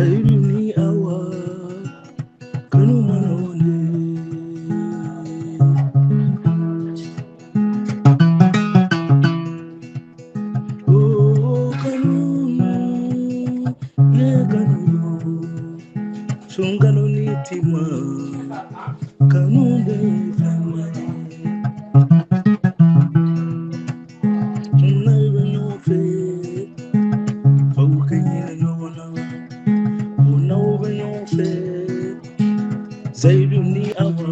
Seyidu ni Awa kanu mana wonde. Oh kanu ne kanu sungalo ni tima kanu de fama. Seyidu ni Awa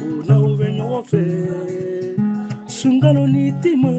una bɛ ɲɔgɔn fɛ sunkalo ni tima.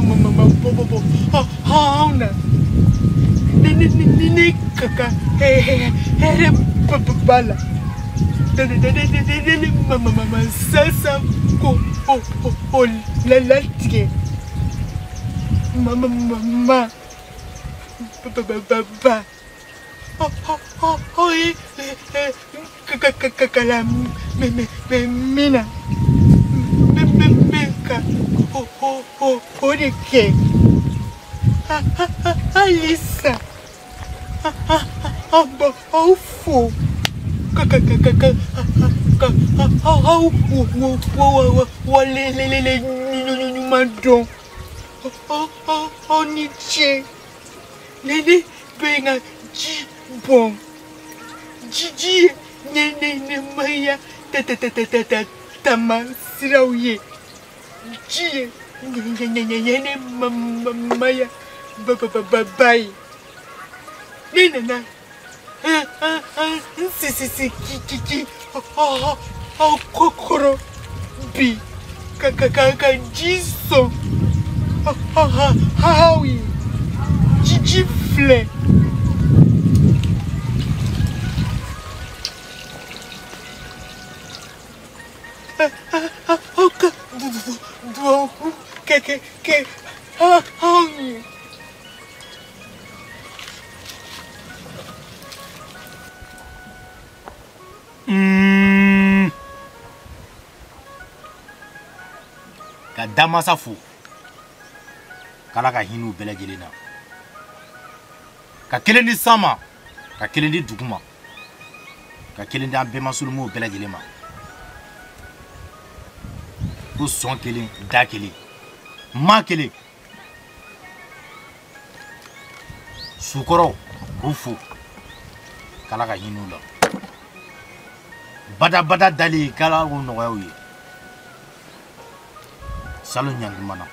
ma bɔ bɔ bɔ anw na ne ka ka hɛrɛ b'a la ne ma sisan ko o latigɛ ma ma ma ba ba ba o ye kala mina ka o de kɛ halisa an b'aw fo ka aw walelele ɲuman dɔn aw ni ce ne bɛ n ka ji bɔn ji ye ɲɛnɛmaya taama siraw ye ji ye ɲɛnɛmaya ba ye ne nana n sisi kiki aw kɔrɔ bi ka ji sɔn aw ye ji filɛ. Aw ka duwawu kɛ anw ye. Ka damasa fo k'Ala ka hinɛ u bɛɛ lajɛlen na ka kelen di san ma ka kelen di dugu ma ka kelen di an bɛnmasolomaw bɛɛ lajɛlen ma ko sɔn kelen da kelen ma kelen sukɔrɔw k'u fo k'Ala ka hinɛ u la badabada dali k'Ala k'o nɔgɔya u ye salon ɲangumana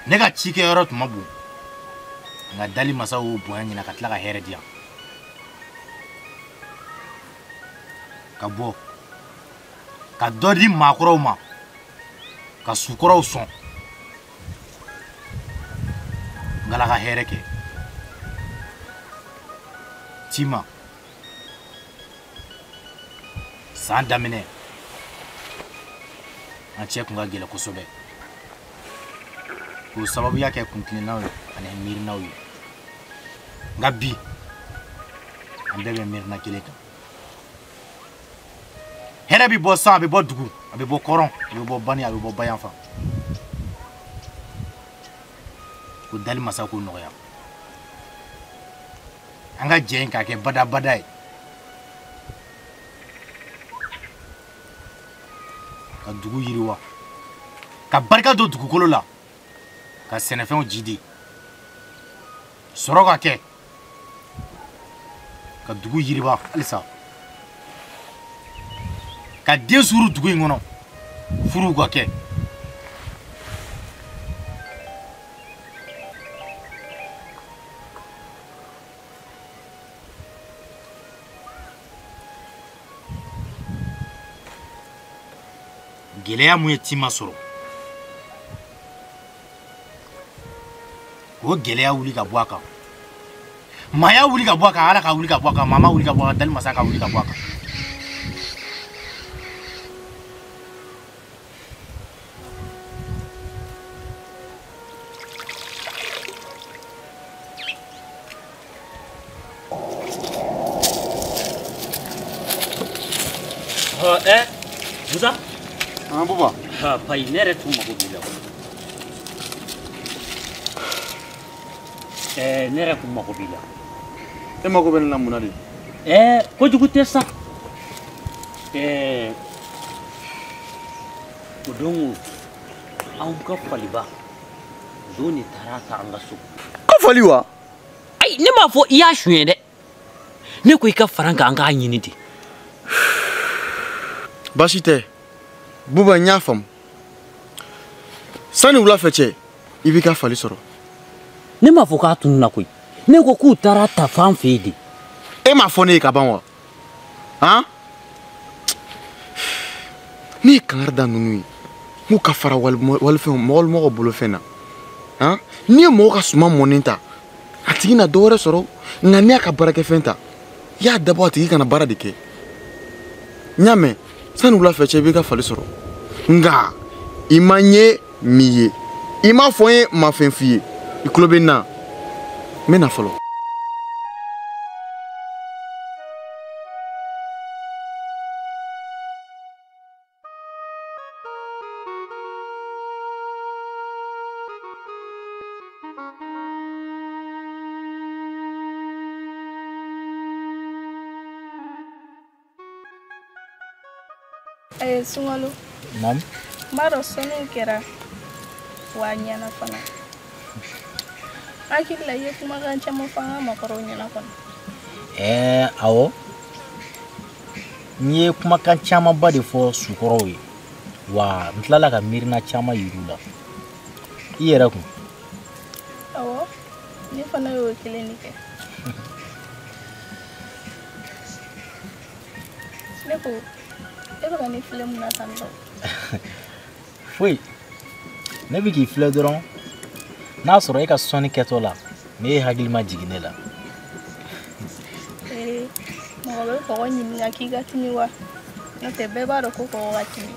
ne ka cikɛyɔrɔ tun ma bon nka dali masa y'o bonya ɲina ka tila ka hɛrɛ di yan ka bɔ ka dɔ di maakɔrɔw ma ka sukɔrɔw sɔn n k'Ala ka hɛrɛ kɛ Tima san daminɛ an cɛ kun ka gɛlɛn kosɛbɛ k'o sababuya kɛ kuntilennaw ye ani miirinaw ye nka bi an bɛɛ bɛ miirina kelen kan hɛrɛ bɛ bɔ san a bɛ bɔ dugu a bɛ bɔ kɔrɔn a bɛ bɔ bani a bɛ bɔ bayanfan ko dali masa k'o nɔgɔya an ka jɛ in k'a kɛ badabada ye ka dugu yiriwa ka barika don dugukolo la ka sɛnɛfɛnw jidi sɔrɔ ka kɛ ka dugu yiriwa halisa ka den suru dugu in kɔnɔ furuw ka kɛ gɛlɛya mun ye Tima sɔrɔ k'o gɛlɛya wuli ka bɔ a kan maaya wuli ka bɔ a kan Ala ka wuli ka bɔ a kan mama wuli ka bɔ a kan dali masa ka wuli ka bɔ a kan Musa. Ah, Buba. Ah, payi ne yɛrɛ tun mago b'i la. Ne yɛrɛ tun mago b'i la. E mago bɛ ne la mun na de? Kojugu tɛ sa. O don anw ka faliba don de taara ta an ka so. Ko fali wa? Ayi, ne m'a fɔ i y'a suɲɛ dɛ. Ne ko i ka fara n kan an k'a ɲini de. Baasi tɛ. Buba n y'a faamu. Sani wula fɛ cɛ, i b'i ka fali sɔrɔ. Ne m'a fɔ k'a tununna koyi. Ne ko k'u taara ta fan fɛ yen de. E m'a fɔ ne ye ka ban wa? Han? Ne ye kangari da ninnu ye. N k'u ka fara walifɛnw mɔgɔw bolofɛn na. Han, n'i ye mɔgɔ ka suman mɔnen ta, a tigi na dɔ wɛrɛ sɔrɔ, nka n'i y'a ka baarakɛfɛn ta, i y'a dabɔ a tigi kana baara de kɛ. N y'a mɛn, sani wula fɛ cɛ i b'i ka fali sɔrɔ. Nka i ma n ye m'i ye, i m'a fɔ n ye n ma fɛn f'i ye, i tulo bɛ n na, n bɛ na fɔlɔ. Sunkalo. Naamu. N b'a dɔn sɔnniw kɛra wa a ɲɛna fana. Hakili la i ye kumakan caman fɔ an ka maakɔrɔw ɲɛna kɔni. Awɔ. N ye kumakan camanba de fɔ sukɔrɔw ye. Wa n tilala ka miirina caman yir'u la. I yɛrɛ kun? Awɔ, ne fana y'o kelen de kɛ. Ne ko e bɛ ka ne filɛ mun na tan tɔ? Foyi. Ne bɛ k'i filɛ dɔrɔn. N'a sɔrɔ e ka sɔnni kɛtɔ la, ne ye hakili ma jigin ne la. Mɔgɔ bɛ kɔgɔ ɲininka k'i ka timi wa? N'o tɛ bɛɛ b'a dɔn ko kɔgɔ ka timi.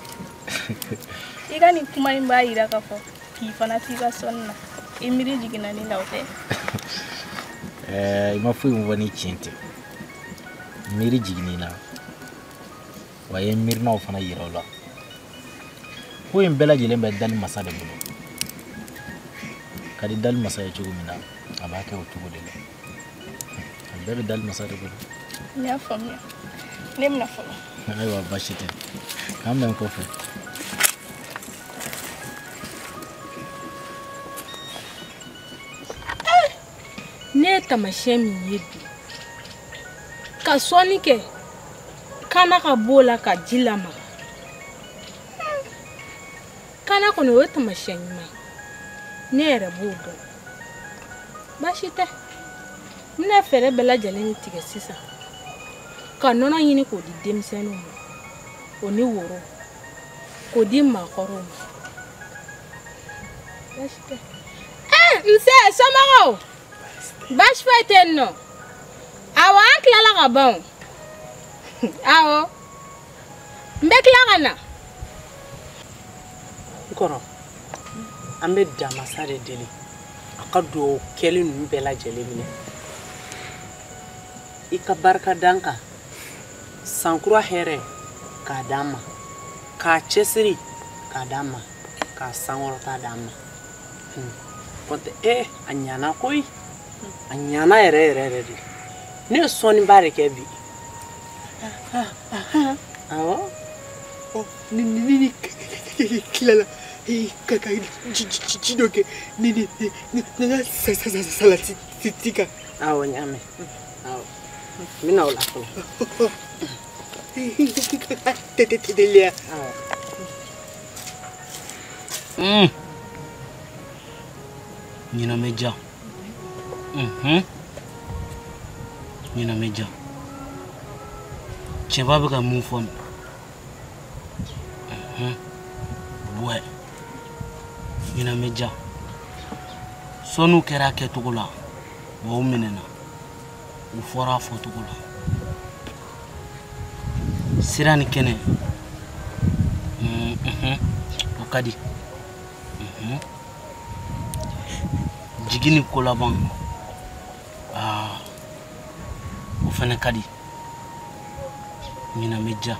I ka nin kuma in b'a yira k'a fɔ k'i fana t'i ka sɔnni na. I miiri jiginna ne la o tɛ? I ma foyi fɔ ni tiɲɛ tɛ. Miiri jiginn'i na. Wa i ye miirinaw fana yira o la. Ko in bɛɛ lajɛlen bɛ dali masa de bolo. Ka di dali masa ye cogo min na, a b'a kɛ o cogo de la. A bɛɛ bɛ dali masa de bolo. N y'a faamuya. Ne bɛna fɔlɔ. Ayiwa baasi tɛ. K'an bɛn kɔfɛ. Ne ye taamasiyɛn min ye bi, ka sɔnni kɛ, kana ka b'o la ka ji lamaga. Kana kɔni o ye taamasiyɛn ɲuman ye. Ne yɛrɛ b'o dɔn. Baasi tɛ. N bɛna fɛɛrɛ bɛɛ lajɛlen tigɛ sisan. Ka nɔnɔ ɲini k'o di denmisɛnninw ma. O ni woro. K'o di maakɔrɔw ma. Baasi tɛ. Nse somɔgɔw. Baasi foyi tɛ yen nɔ. Awɔ an tilala ka ban o. Awɔ. N bɛ tila ka na. N kɔrɔ, an bɛ damasa de deli a ka duwawu kɛlen ninnu bɛɛ lajɛlen minɛ. I ka barika d'an kan, sankura hɛrɛ k'a d'an ma, k'a cɛsiri k'a d'an ma, k'a sankɔrɔta d'an ma. Kɔntɛ a ɲana koyi, a ɲana yɛrɛ yɛrɛ yɛrɛ de. Ne ye sɔnniba de kɛ bi. Awɔ. Ni ni ni tilala ka ji dɔ kɛ ni ni ni n ka salati kan. Awɔ n y'a mɛn. Awɔ n bɛ na o la fɔlɔ. Teliya. Awɔ. Ɲinan bɛ diya. Ɲinan bɛ diya. Cɛba bɛ ka mun fɔ nin? Buwɛ. Ɲinan bɛ diya. Sɔnniw kɛra a kɛcogo la, wa u minɛna. U fɔra a fɔcogo la. Sira ni kɛnɛ. O ka di. Jigi ni ko laban. O fana ka di. Ɲinan bɛ diya.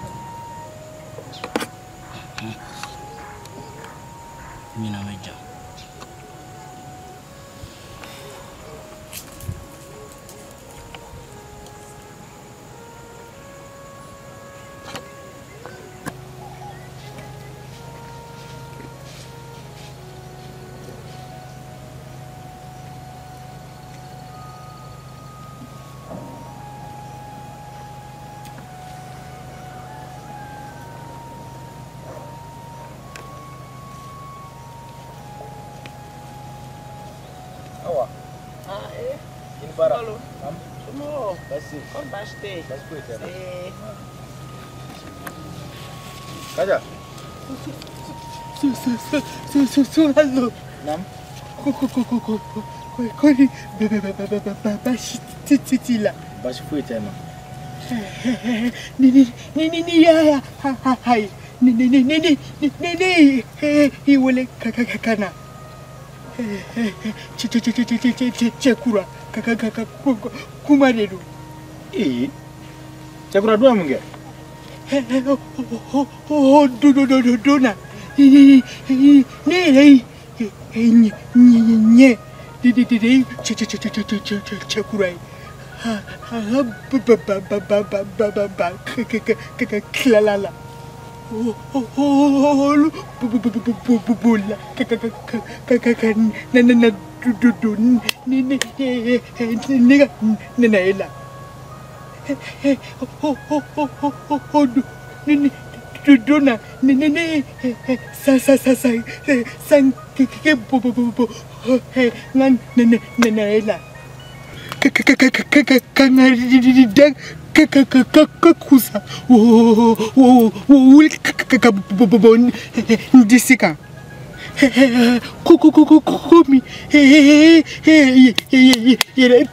Ɲinan bɛ diya. Kaja. Sunkalo. Naam. Ko ko ko ko ko ko ni baasi tɛ la. Baasi foyi tɛ n na. Ni ni ni ni ni ya hayi ni ni ni ni ni ni ni i wele ka ka ka na. Cɛ cɛ cɛ cɛ cɛ cɛ cɛkura ka ka ka kuma de don. Ee cɛkura dun ye mun kɛ? O do do do do na ne yɛrɛ ye ɲɛ de de de cɛ cɛ cɛ cɛ cɛ cɛ cɛkura ye ha ha ba ba ba ba ba ba ba ba ka ka tilala la olu bolila ka ka ka ka ka na na na do do ne ne ne ka ne na e la. Dona ne ne ne sa sa sa sa san ke ke bo bo bo bo ngan ne ne ne ne la ka ka ka ka ka ka na da ka ka ka ka ka kusa wo wo wo ka ka ka bo bo bo ndisika ko ko ko ko ko mi he he he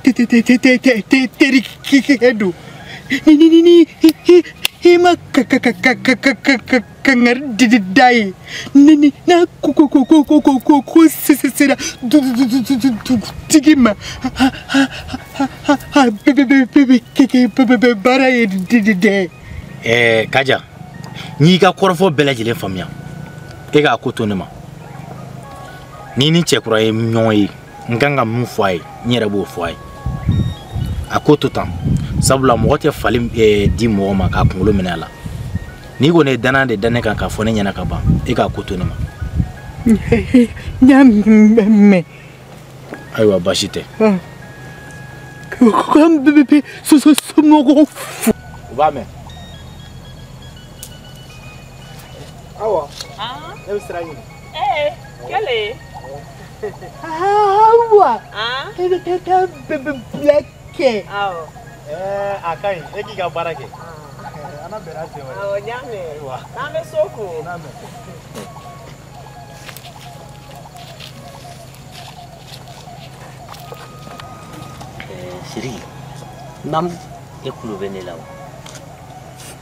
te te te te te te te ke do ni ni ni ni ma ka ka ka ka ka ka ka ka ngar di dai ni ni na ko ko ko ko ko ko ko ko se se se du du du du du tigi ma ha ha ha ha be be be be ke ke be be bara ye di di de. Kaja n'i ka kɔrɔfɔ bɛɛ lajɛlen faamuya e k'a ko to ne ma. Ni ni cɛkura ye ɲɔgɔn ye n kan ka mun fɔ a ye n yɛrɛ b'o fɔ a ye a ko to tan sabula mɔgɔ tɛ fali di mɔgɔ ma k'a kunkolo minɛ a la n'i kɔni ye danaya de da ne kan k'a fɔ ne ɲɛna ka ban e k'a ko to ne ma. N y'a mɛn. Ayiwa baasi tɛ. Ko an bɛɛ bɛ somɔgɔw fo. U b'a mɛn. Awa ne bɛ sira ɲini. Kɛlen. Awa e bɛ taa bila kɛ. Awɔ. A ka ɲi e k'i ka baara kɛ. An na bɛnna sen wɛrɛ. Awɔ n y'a mɛn. Ayiwa. N'an bɛ so ko. N y'a mɛn. Sidiki. Naamu. E tulo bɛ ne la wa?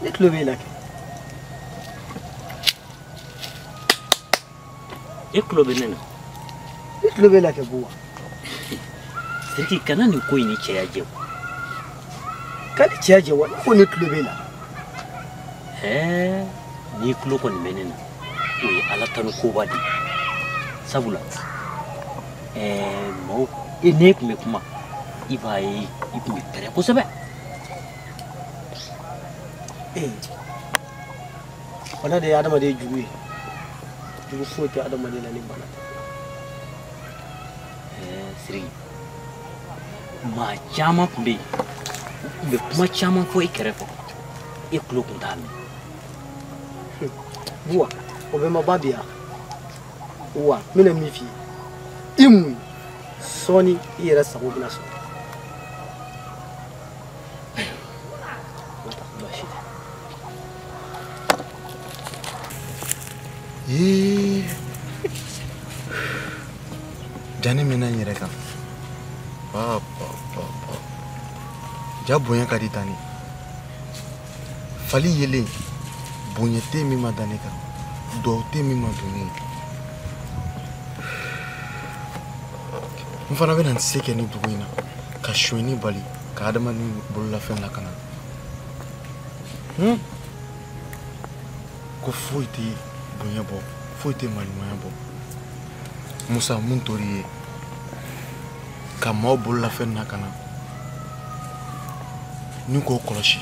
Ne tulo bɛ e la kɛ. E tulo bɛ ne na? Ne tulo bɛ e la kɛ Buwa. Sidiki kana nin ko in ni cɛya jɛ o. Ka ni cɛya jɛ wa? Ne ko ne tulo bɛ e la. Ɛɛ n'i tulo kɔni bɛ ne na o ye Ala tanu koba de ye. Sabula maaw ne tun bɛ kuma i b'a ye i tun bɛ pɛrɛn kosɛbɛ. Bana de ye adamaden jugu ye. Jugu foyi tɛ adamaden la ni bana tɛ. Sidiki maa caman tun bɛ yen u tun bɛ kuma caman fɔ e kɛrɛfɛ e tulo tun t'a mɛn. Buwa o bɛɛ ma ban bi yan wa n bɛna min f'i ye i mun sɔɔni i yɛrɛ sago bɛna sɔrɔ. Baasi tɛ. Ee ja ne mɛnna n yɛrɛ kan. Ba ba ba ba ja bonya ka di tan ne fali yelen bonya tɛ min ma da ne kan dɔw tɛ min ma don ne ye n fana bɛna n se kɛ nin dugu in na ka sonyɛni bali ka adamaden bololafɛn lakana. Ko foyi tɛ bonya bɔ foyi tɛ maɲumanya bɔ Musa mun tor'i ye ka maaw bololafɛn lakana ni k'o kɔlɔsi.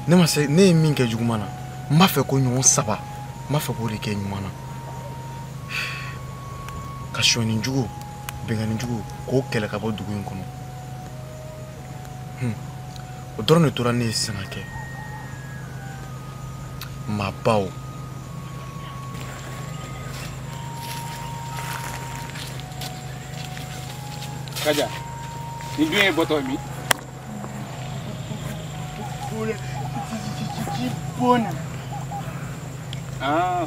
Ne ma se ne ye min kɛ juguman na n b'a fɛ ko ɲɔgɔn saba n b'a fɛ k'o de kɛ ɲuman na ka sonyɛni jugu binkanni jugu k'o kɛlɛ ka bɔ dugu in kɔnɔ. O dɔrɔn de tora ne ye sisan ka kɛ maabaw. Kaja, nin dun ye bɔtɔ ye min? Ji bɔn na.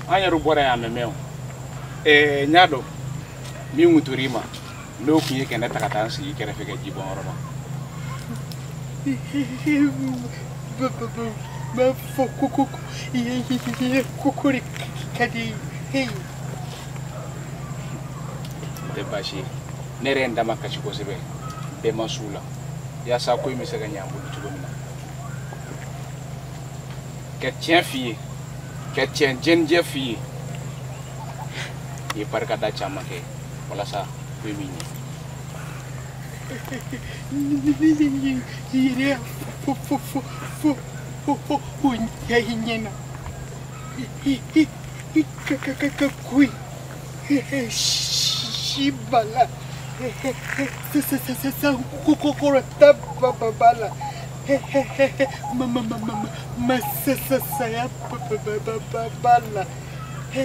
An yɛrɛ bɔra yan a mɛ mɛn o. N y'a dɔn min kun tor'i ma n'o kun ye ka ne ta ka taa n sigi i kɛrɛfɛ ka ji bɔn yɔrɔ la. B'a fɔ ko ko ye koko de ka di ye. O tɛ baasi ye, ne yɛrɛ ye n damakasi kosɛbɛ bɛɛ ma s'u la yaasa ko in bɛ se ka ɲɛ an bolo cogo min na. Ka tiɲɛ f'i ye, ka tiɲɛ jɛnijɛ f'i ye, i ye barikada caman kɛ walasa ko in bɛ ɲɛ. Yɛrɛ fo fo fo fo fo o ɲɛ ɲɛna i ka ka ka ka ko in si b'a la san kɔrɔta ba la ma ma ma ma ma sa sa saya ba ba ba ba la i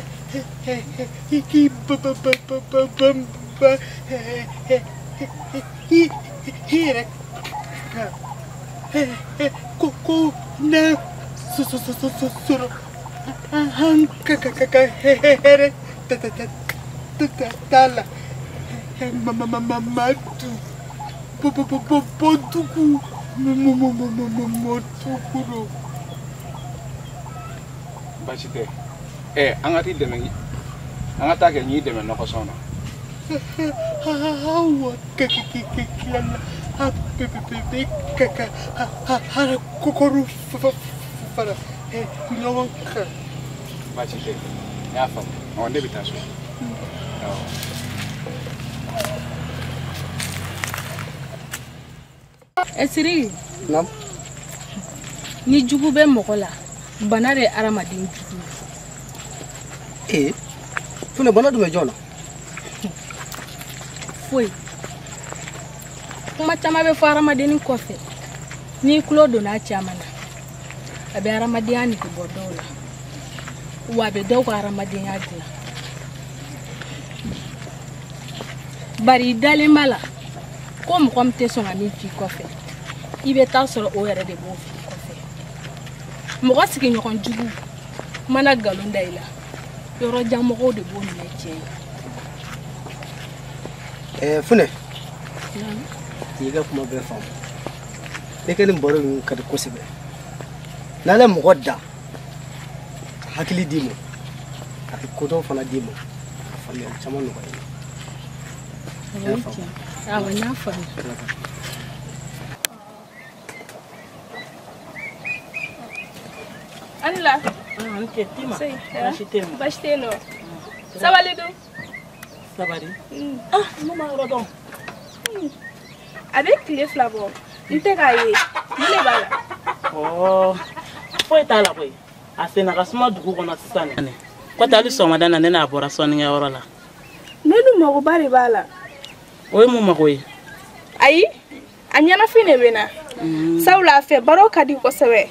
ba ba ba ba ba ba ba i yɛrɛ ka ko ko na so so so so sɔrɔ an ka ka ka ka hɛrɛ ta ta ta ta ta la ma ma ma ma ma tu bo bo bo bo bo dugu mo mo mo mo mo mo tugu do. Baasi tɛ. An ka t'i dɛmɛ, an ka taa kɛ n y'i dɛmɛ nɔgɔsɔn na. Awa ka ka ka ka a bɛ bɛ ka ka ha kokoro fara ɲɔgɔn kan. Baasi tɛ, n y'a faamu. Ɔ ne bɛ taa so. Awɔ. Sidiki. Naamu. Ni jugu bɛ mɔgɔ la, bana de ye hadamaden jugu ye. Ee, Funɛ, bana dun bɛ jɔn na? Foyi. Kuma caman bɛ fɔ hadamadennin kɔfɛ. N'i tulo donna a caman na, a bɛ hadamadenya nege bɔ dɔw la, wa a bɛ dɔw ka hadamadenya dilan. Bari i dalen b'a la ko mɔgɔ min tɛ sɔn ka min f'i kɔfɛ, i bɛ taa sɔrɔ o yɛrɛ de b'o f'i kɔfɛ. Mɔgɔ sigiɲɔgɔn jugu mana nkalon da i la, yɔrɔ jan mɔgɔw de b'o minɛ tiɲɛ ye. Funɛ, i ka kuma bɛɛ faamu. Ne ka nin baro in ka di kosɛbɛ. N'ale mɔgɔ da ka hakili d'i ma, ka kodɔn fana d'i ma, ka faamuyali caman nɔgɔya i ma. Awɔ, n y'a faamu. Anila. Baasi tɛ yen. Baasi tɛ yen nɔ. Sabali dun. Sabali. Ah, ne ma yɔrɔ dɔn. A bɛ tile 2 bɔ. N tɛ k'a ye. Mun de b'a la? Ɔɔ, foyi t'a la koyi. A senna ka suma dugu kɔnɔ sisan nin. Kɔtɛ hali sɔgɔmada na ne n'a bɔra sɔnnikɛyɔrɔ la. Ne dun magoba de b'a la. O ye mun mago ye? Ayi, a ɲɛnafin de bɛ n na. Sabula a fɛ baro ka di kosɛbɛ.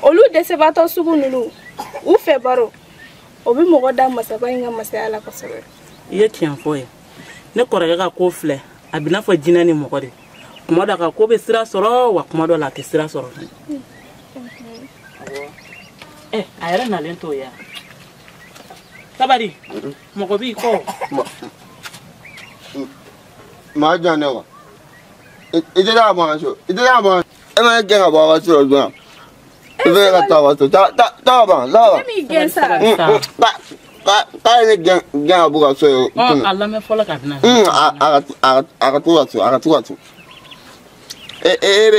Olu dɛsɛbaatɔ sugu ninnu, u fɛ baro, o bɛ mɔgɔ da masaba in ka masaya la kosɛbɛ. I ye tiɲɛ fɔ ye. Ne kɔrɔkɛ ka ko filɛ, a bɛ n'a fɔ jinɛ ni mɔgɔ de. Kuma dɔ a ka ko bɛ sira sɔrɔ, wa kuma dɔ la a tɛ sira sɔrɔ. A yɛrɛ nalen t'o ye. Sabali, mɔgɔ b'i kɔ. Maa jɔn ne wa? I tɛ taa bɔ an ka so. I tɛ taa bɔ an. E ma ne gɛn ka bɔ aw ka so la joona. I bɛ ka taa aw ka so. Taa taa ban, taa ban. Ne m'i gɛn sa. K'a ye ne gɛn ka bɔ ka so ye. Ɔ, a lamɛn fɔlɔ ka bɛna. A ka to ka so, a ka to ka so. E bɛ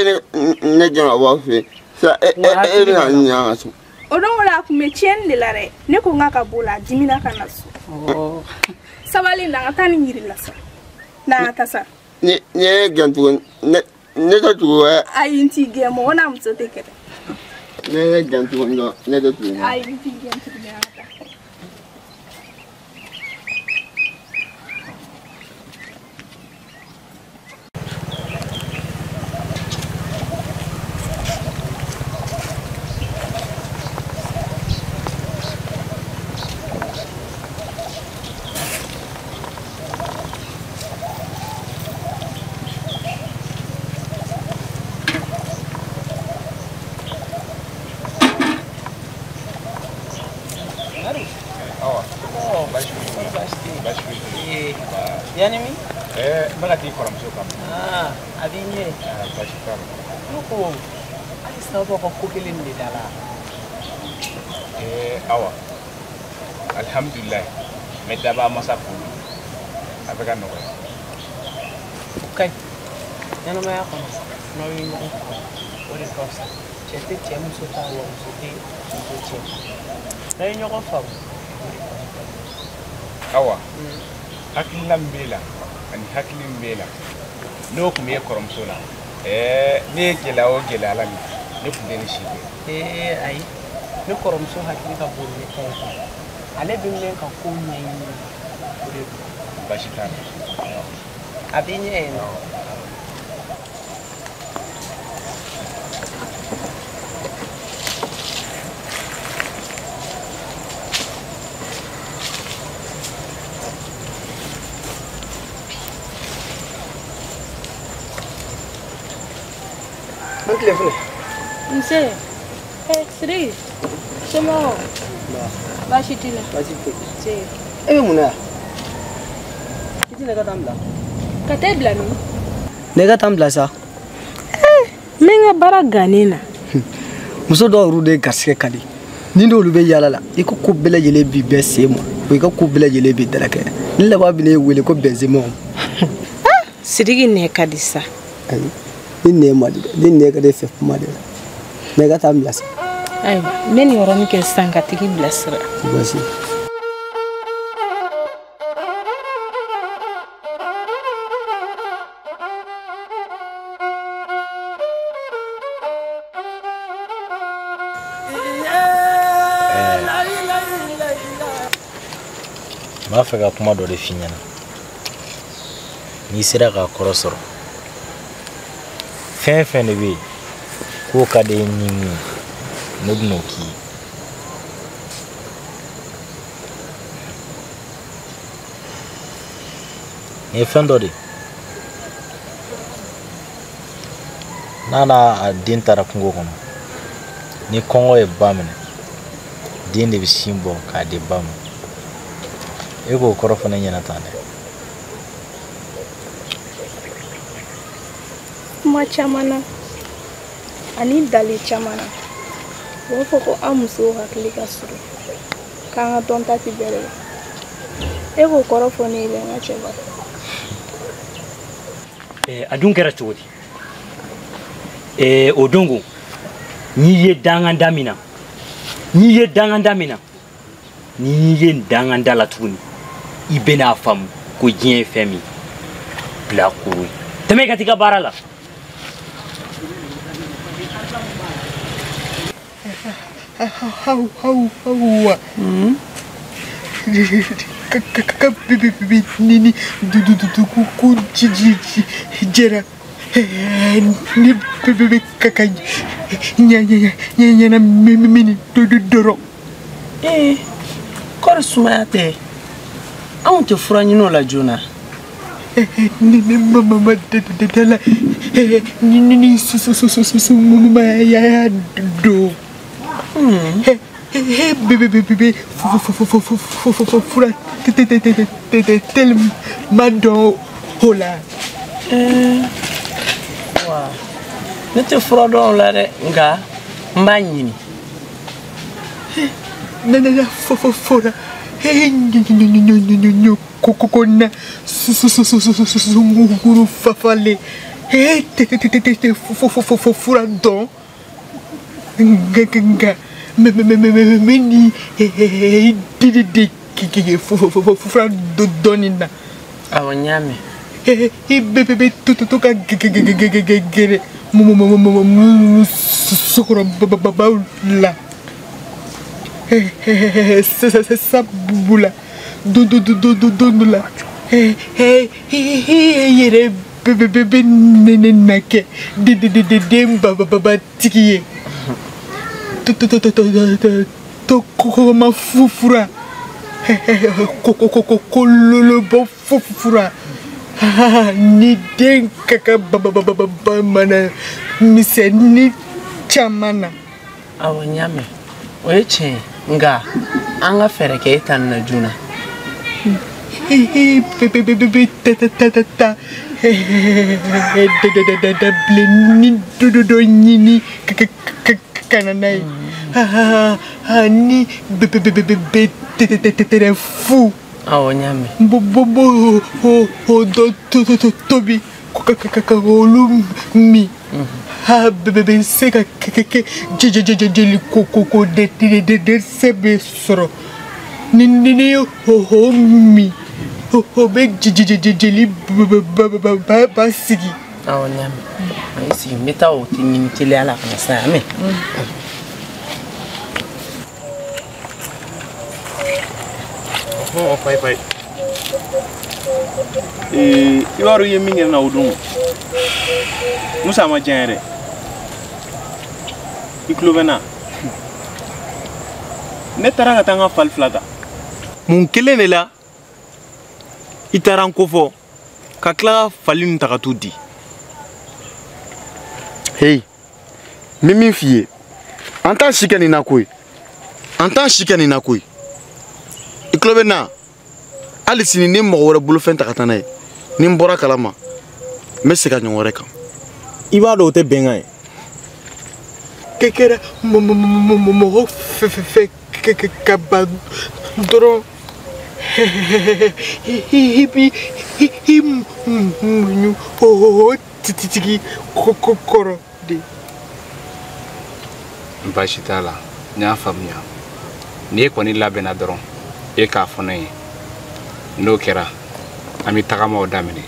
ne gɛn ka bɔ aw fɛ yen. Sisan e bɛ na n ɲɛ an ka so. O don o la a tun bɛ tiɲɛni de la dɛ. Ne ko n k'a ka bɔ o la, a dimina ka na so. Sabali na, n ka taa nin yiri la sa. Na ka taa sa. Ni ye gɛn tuguni, ne tɛ tugu wɛ. Ayi, n t'i gɛn, mɔgɔ n'a muso tɛ kɛlɛ. Ne ye gɛn tuguni dɔrɔn, ne tɛ tugu. Ayi, n t'i gɛn tuguni, an ka taa. Baasi foyi tɛ yen. Yanni min? N bɛ ka t'i kɔrɔmuso kama. A b'i ɲɛ. Baasi t'a la. Ne ko halisa aw b'aw ka ko kelen de da la. Awa, alihamudulilayi, n bɛ dabaa masa fo bi. A bɛ ka nɔgɔya. O ka ɲi. Ɲɛnamaya kɔnɔ, n'aw ye ɲɔgɔn faamu, o de ka fisa. Cɛ tɛ cɛ muso ta, wa muso tɛ muso cɛ ta. N'aw ye ɲɔgɔn faamu, o de ka fisa. Awa, hakilina min b'e la ani hakili min b'e la, n'o tun b'e kɔrɔmuso la, ne ye gɛlɛya o gɛlɛya la nin, ne tun tɛ nin si kɛ. Ayi, ne kɔrɔmuso hakili ka bon ne ta ye koyi. Ale bɛ mɛn ka ko ɲɛɲini, o de don. Baasi t'a la. A b'i ɲɛ yen nɔ. An tile fɔlɔ. Nse. Sidiki. Somɔgɔw? Baasi t'i la? Baasi tɛ. Nse. E bɛ mun na yan? I tɛ ne ka taa n bila? Ka t'e bila min? Ne ka taa n bila sa. N bɛ n ka baara gannen na. Muso dɔw yɛrɛ de garisigɛ ka di. Ni n'olu bɛ yaala la, i ka ko bɛɛ lajɛlen b'i bɛɛ sen ma, wa i ka ko bɛɛ lajɛlen b'i dalakɛ. Ni laban bɛ ne wele ko Benzema. Sidiki nɛ ka di sa. Ayi. Ni nɛ ma di dɛ, ni nɛ ka di fɛ kuma de la. Ne ka taa n bila sa. Ayiwa, n bɛ nin yɔrɔnin kɛ sisan ka tigi bilasira. Baasi. N b'a fɛ ka kuma dɔ de f'i ɲɛna. N'i sera k'a kɔrɔ sɔrɔ, fɛn fɛn de bɛ yen k'o ka di ni min ye, ne bɛn'o k'i ye. Nin ye fɛn dɔ de ye. N'a n'a den taara kungo kɔnɔ, ni kɔngɔ ye ba minɛ, den de bɛ sin bɔ k'a di ba ma. E k'o kɔrɔ fɔ ne ɲɛna tan dɛ. Kuma caman na ani dali caman na, u b'a fɔ ko an musow hakili ka surun, k'an ka dɔnta tɛ bɛrɛ ye. E k'o kɔrɔ fɔ ne ye dɛ, n ka cɛba. A dun kɛra cogo di? O don ko n'i ye danganda min na, n'i ye danganda min na, n'i ye danganda la tuguni, i bɛn'a faamu ko diɲɛ ye fɛn min bila koro ye. Tɛmɛ i ka t'i ka baara la. Haw haw hawa. Ka bi bi bi ni ni du du du ku ku ji ji jɛra. Ni bi bi bi ka ka ɲa ɲa ɲa ɲa mi mi ni du du dɔrɔn. Kɔri sumaya tɛ? Anw tɛ fura ɲini o la joona. Ni ni mama ma de la ni ni ni su su su su su mama ya don. Bi bi bi bi fura tellement dɔn o la. Wa ne tɛ fura dɔn o la dɛ, nka n b'a ɲini. Ne ne ne fura ɲɔ ko na su su su su su sunguru fafalen te te te te fura dɔn. Nka mɛ ni di di di fura dɔɔni na. Awɔ, n y'a mɛn. I bɛ bɛ to to ka gɛrɛ musokɔrɔbaw la. Sabula don don don don dɔ la, e yɛrɛ bɛ ne na kɛ den baba tigi ye. To kɔgɔma fura, kololobɔ fura, ni den ka ka baba mana misɛnnin caman na. Awɔ, n y'a mɛn. O ye tiɲɛ ye, nka an ka fɛɛrɛ kɛ e ta nin na joona. I b b b b ta ta ta ta ta da da bilenni dɔ dɔ ɲini ka na n'a ye ani b b b b b t t t t fu. Awɔ, n y'a mɛn. Bo bo bo o dɔ tobi ka olu min. A bɛ bɛ se ka kɛ jeli ko ko ko dɛsɛ bɛ sɔrɔ ni ni ye o min o bɛ jeli ba sigi. Awɔ, n y'a mɛn. A ye sigi, n bɛ taa o ɲini teliya la ka na sa, a mɛn. Ɔhɔn, payi payi. I b'a dɔn i ye min kɛ ne na o don, Musa ma diya n ye dɛ. I tulo bɛ n na. Ne taara ka taa n ka fali fila ta. Mun kelen de la i taara n kofɔ ka tila ka fali ninnu ta ka t'u di. Hey, n bɛ min f'i ye, an t'an si kɛ nin na koyi. An t'an si kɛ nin na koyi. I tulo bɛ n na. Hali sini ni mɔgɔ wɛrɛ bolofɛn ta ka taa n'a ye, ni n bɔra kalama, n bɛ segin a ɲɔgɔn wɛrɛ kan. I b'a dɔn o tɛ bɛnkan ye. Kɛra mɔgɔ fɛn fɛn ka ban dɔrɔn i b'i muɲu o tigi kɔrɔ de. Baasi t'a la, n y'a faamuya. N'e kɔni labɛnna dɔrɔn, e k'a fɔ ne ye. N'o kɛra, an bɛ tagamaw daminɛ.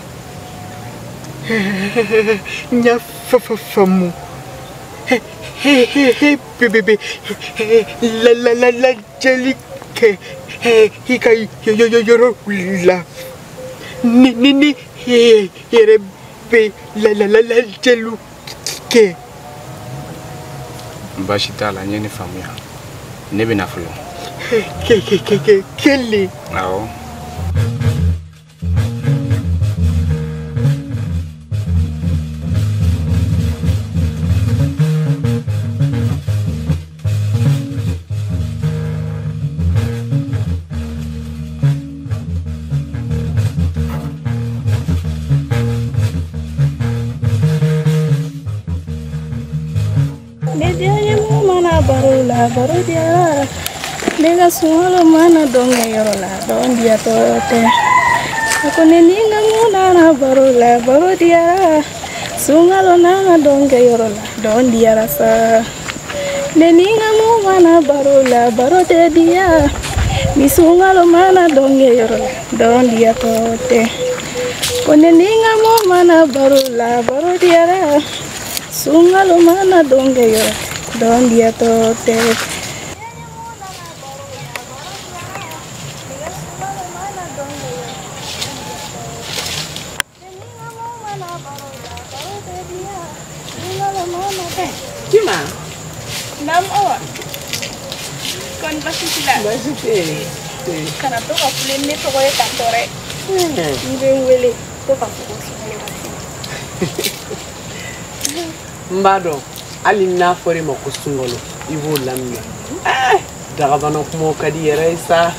N y'a faamu. Bébé, la la la la jeli kɛ i ka yɔrɔ la. Ni ni ni yɛrɛ bɛ la la la la jeliw kɛ. Baasi t'a la, n ye nin faamuya. Ne bɛ na fɔlɔ. Kelen. Awɔ. Baro diyara ne ka sunkalo mana dɔnkɛ yɔrɔ la dɔn diyatɔ tɛ a ko ne ni n ka mun nana baro la baro diyara sunkalo nana dɔnkɛ yɔrɔ la dɔn diyara sa ne ni n ka mun mana baro la baro tɛ diya ni sunkalo mana dɔnkɛ yɔrɔ la dɔn diyatɔ tɛ ko ne ni n ka mun mana baro la baro diyara sunkalo mana dɔnkɛ yɔrɔ la dɔn diyatɔ tɛ. Juma. Naam Awa. Kɔni baasi t'i la? Baasi tɛ yen. Kana to ka kule ne tɔgɔ ye tantɔ dɛ. N'i bɛ n wele to ka fɔ ko sunkalo ka timi. N b'a dɔn. Hali n'a fɔra e ma ko sunkalo, i b'o laminɛ. Dagabana kumaw ka di yɛrɛ ye sa.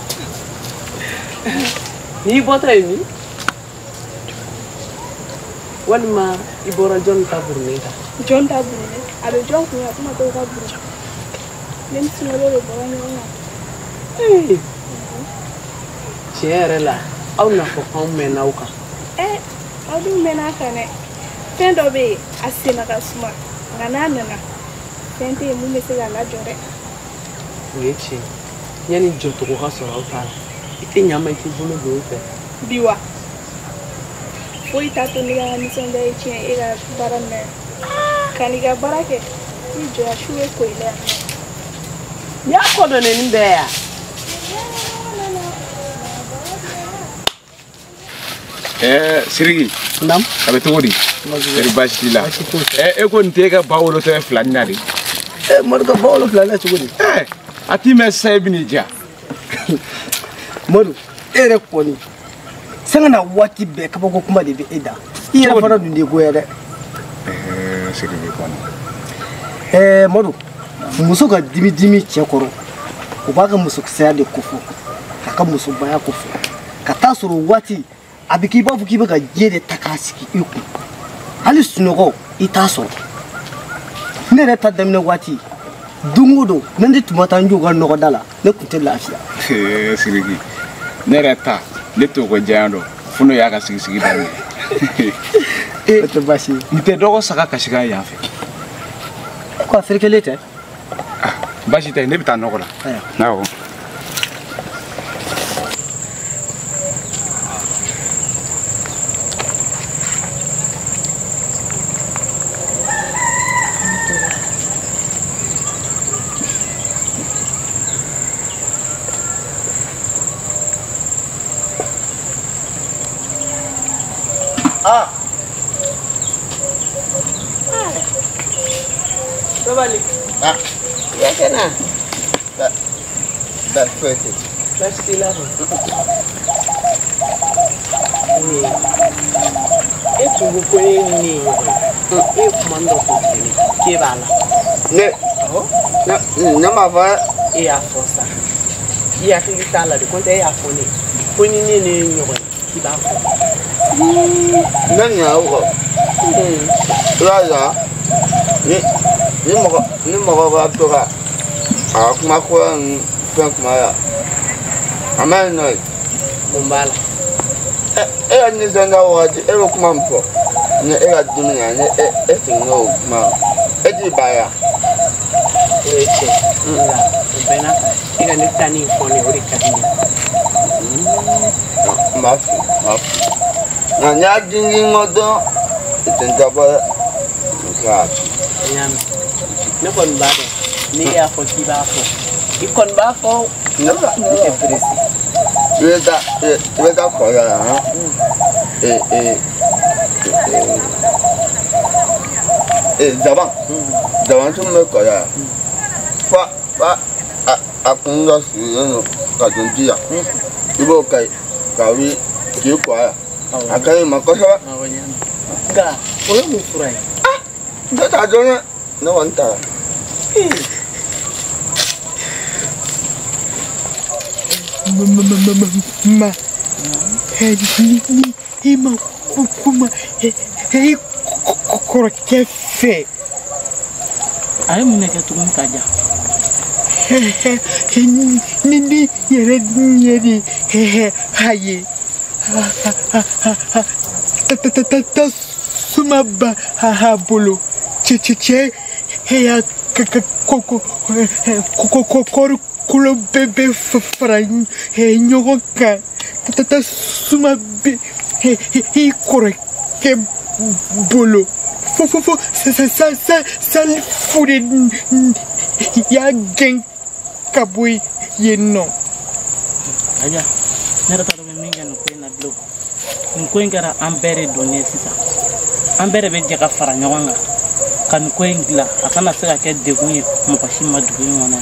N'i bɔtɔ ye min? Walima i bɔra jɔnni ta burunen kan? Jɔn ta burunen? A bɛ jɔn kun a kuma t'o ka buru. Ne ni sunkalo de bɔra ɲɔgɔn kan. Tiɲɛ yɛrɛ la, aw n'a fɔ k'anw mɛnna aw kan. Aw dun mɛnna a kan dɛ. Fɛn dɔ bɛ yen, a senna ka suma. Nka n'a nana, fɛn tɛ yen mun bɛ se k'a lajɔ dɛ. O ye tiɲɛ ye. Yanni jɔcogo ka sɔrɔ aw ta la, i tɛ ɲa ma i k'i bolo don o fɛ. Bi wa? Foyi t'a to ne ka nisɔndiya ye tiɲɛ e ka baara nin na yan. Ka n'i ka baara kɛ, i jɔ yan su bɛ ko i la yan. N y'a kɔ dɔn nin bɛɛ yan. Siriki. Naamu. A bɛ cogo di? Kɔri baasi t'i la? E ko nin t'e ka ba wolotɔ ye filani na de? Madu ka ba wolo filani na cogo di? A t'i mɛn sisan e bɛ n'i diya. Madu, e yɛrɛ kɔni sanga na waati bɛɛ kabako kuma de bɛ e da. I yɛrɛ fana dun de goya dɛ. Siriki kɔni. Madu, muso ka dimi dimi cɛ kɔrɔ, o b'a ka musokisɛya de kofɔ, k'a ka musobaya kofɔ, Ka taa sɔrɔ o waati a bɛ k'i b'a fɔ k'i bɛ ka diɲɛ de ta k'a sigi i kun. Hali sunɔgɔ i t'a sɔrɔ. Ne yɛrɛ ta daminɛ waati don o don ne ni tun ma taa n jɔ u ka nɔgɔda la ne tun tɛ lafiya. Sidiki ne yɛrɛ ta ne t'o ko janya dɔn fo n'o y'a ka sigi-sigi daminɛ. O tɛ baasi ye. Nin tɛ dɔgɔ saga kasikan yan fɛ. Ko a ferekelen tɛ. Baasi tɛ ne bɛ taa nɔgɔ la. Awɔ. Ah. Sabali. Ah. Ya kena. Ba. Ba foyi tɛ. Baasi t'i la kɔni. E tun ko ko e ni ne ye ɲɔgɔn ye. E ye kuma min dɔ fɔ tuguni k'e b'a la. Ne. Ne m'a fɔ dɛ. E y'a fɔ sa. I hakili t'a la de ko tɛ e y'a fɔ ne ye. Ko ni ne ne ye ɲɔgɔn ye k'i b'a fɔ. Ne ɲinɛ o kɔ. I b'a ye ni mɔgɔ b'a to ka a ka kuma kura ninnu fɛn kuma la a ma ɲi nɔ ye. Mun b'a la. E ka nisɔndiya wagati e bɛ kuma min fɔ ni e ka dumuni na ni e seginna o kuma e t'i ban ya. O ye tiɲɛ nka o bɛɛ n'a ta e ka ne ta nin fɔ ne o de ka di ne ye. N b'a f'i ye n b'a f'i ye nka n'i y'a dindi n kɔ dɔrɔn i tɛ n dabɔ dɛ n tɛ se k'a ci. N y'a mɛn ne kɔni b'a dɔn n'e y'a fɔ k'i b'a fɔ i kɔni b'a fɔ ne tɛ perese. I bɛ taa kɔ la han zaban tun bɛ kɔ la fa a kun dɔ sigilen don ka don ji la i b'o kɛ ka wuli k'i kɔ a la a ka ɲi ma kosɛbɛ. Nka o ye mun fura ye. Ne t'a dɔn dɛ ne kɔni t'a la. Ma ni i ma kuma i kɔrɔkɛ fɛ. A ye mun de kɛ tuguni ka ja? Ni ne yɛrɛ ɲɛ de a ye tasuma b'a bolo cɛ y'a kɔri kolo bɛɛ bɛ fara ɲɔgɔn kan tasuma bɛ i kɔrɔkɛ bolo fo salifu de y'a gɛn ka bɔ yen nɔ. Aja ne yɛrɛ t'a dɔn bɛ min kɛ nin ko in na bilen. Nin ko in kɛra an bɛɛ de donnen ye sisan. An bɛɛ de bɛ jɛ ka fara ɲɔgɔn kan ka nin ko in dilan a kana se ka kɛ degun ye mɔgɔ si ma dugu in kɔnɔ yan.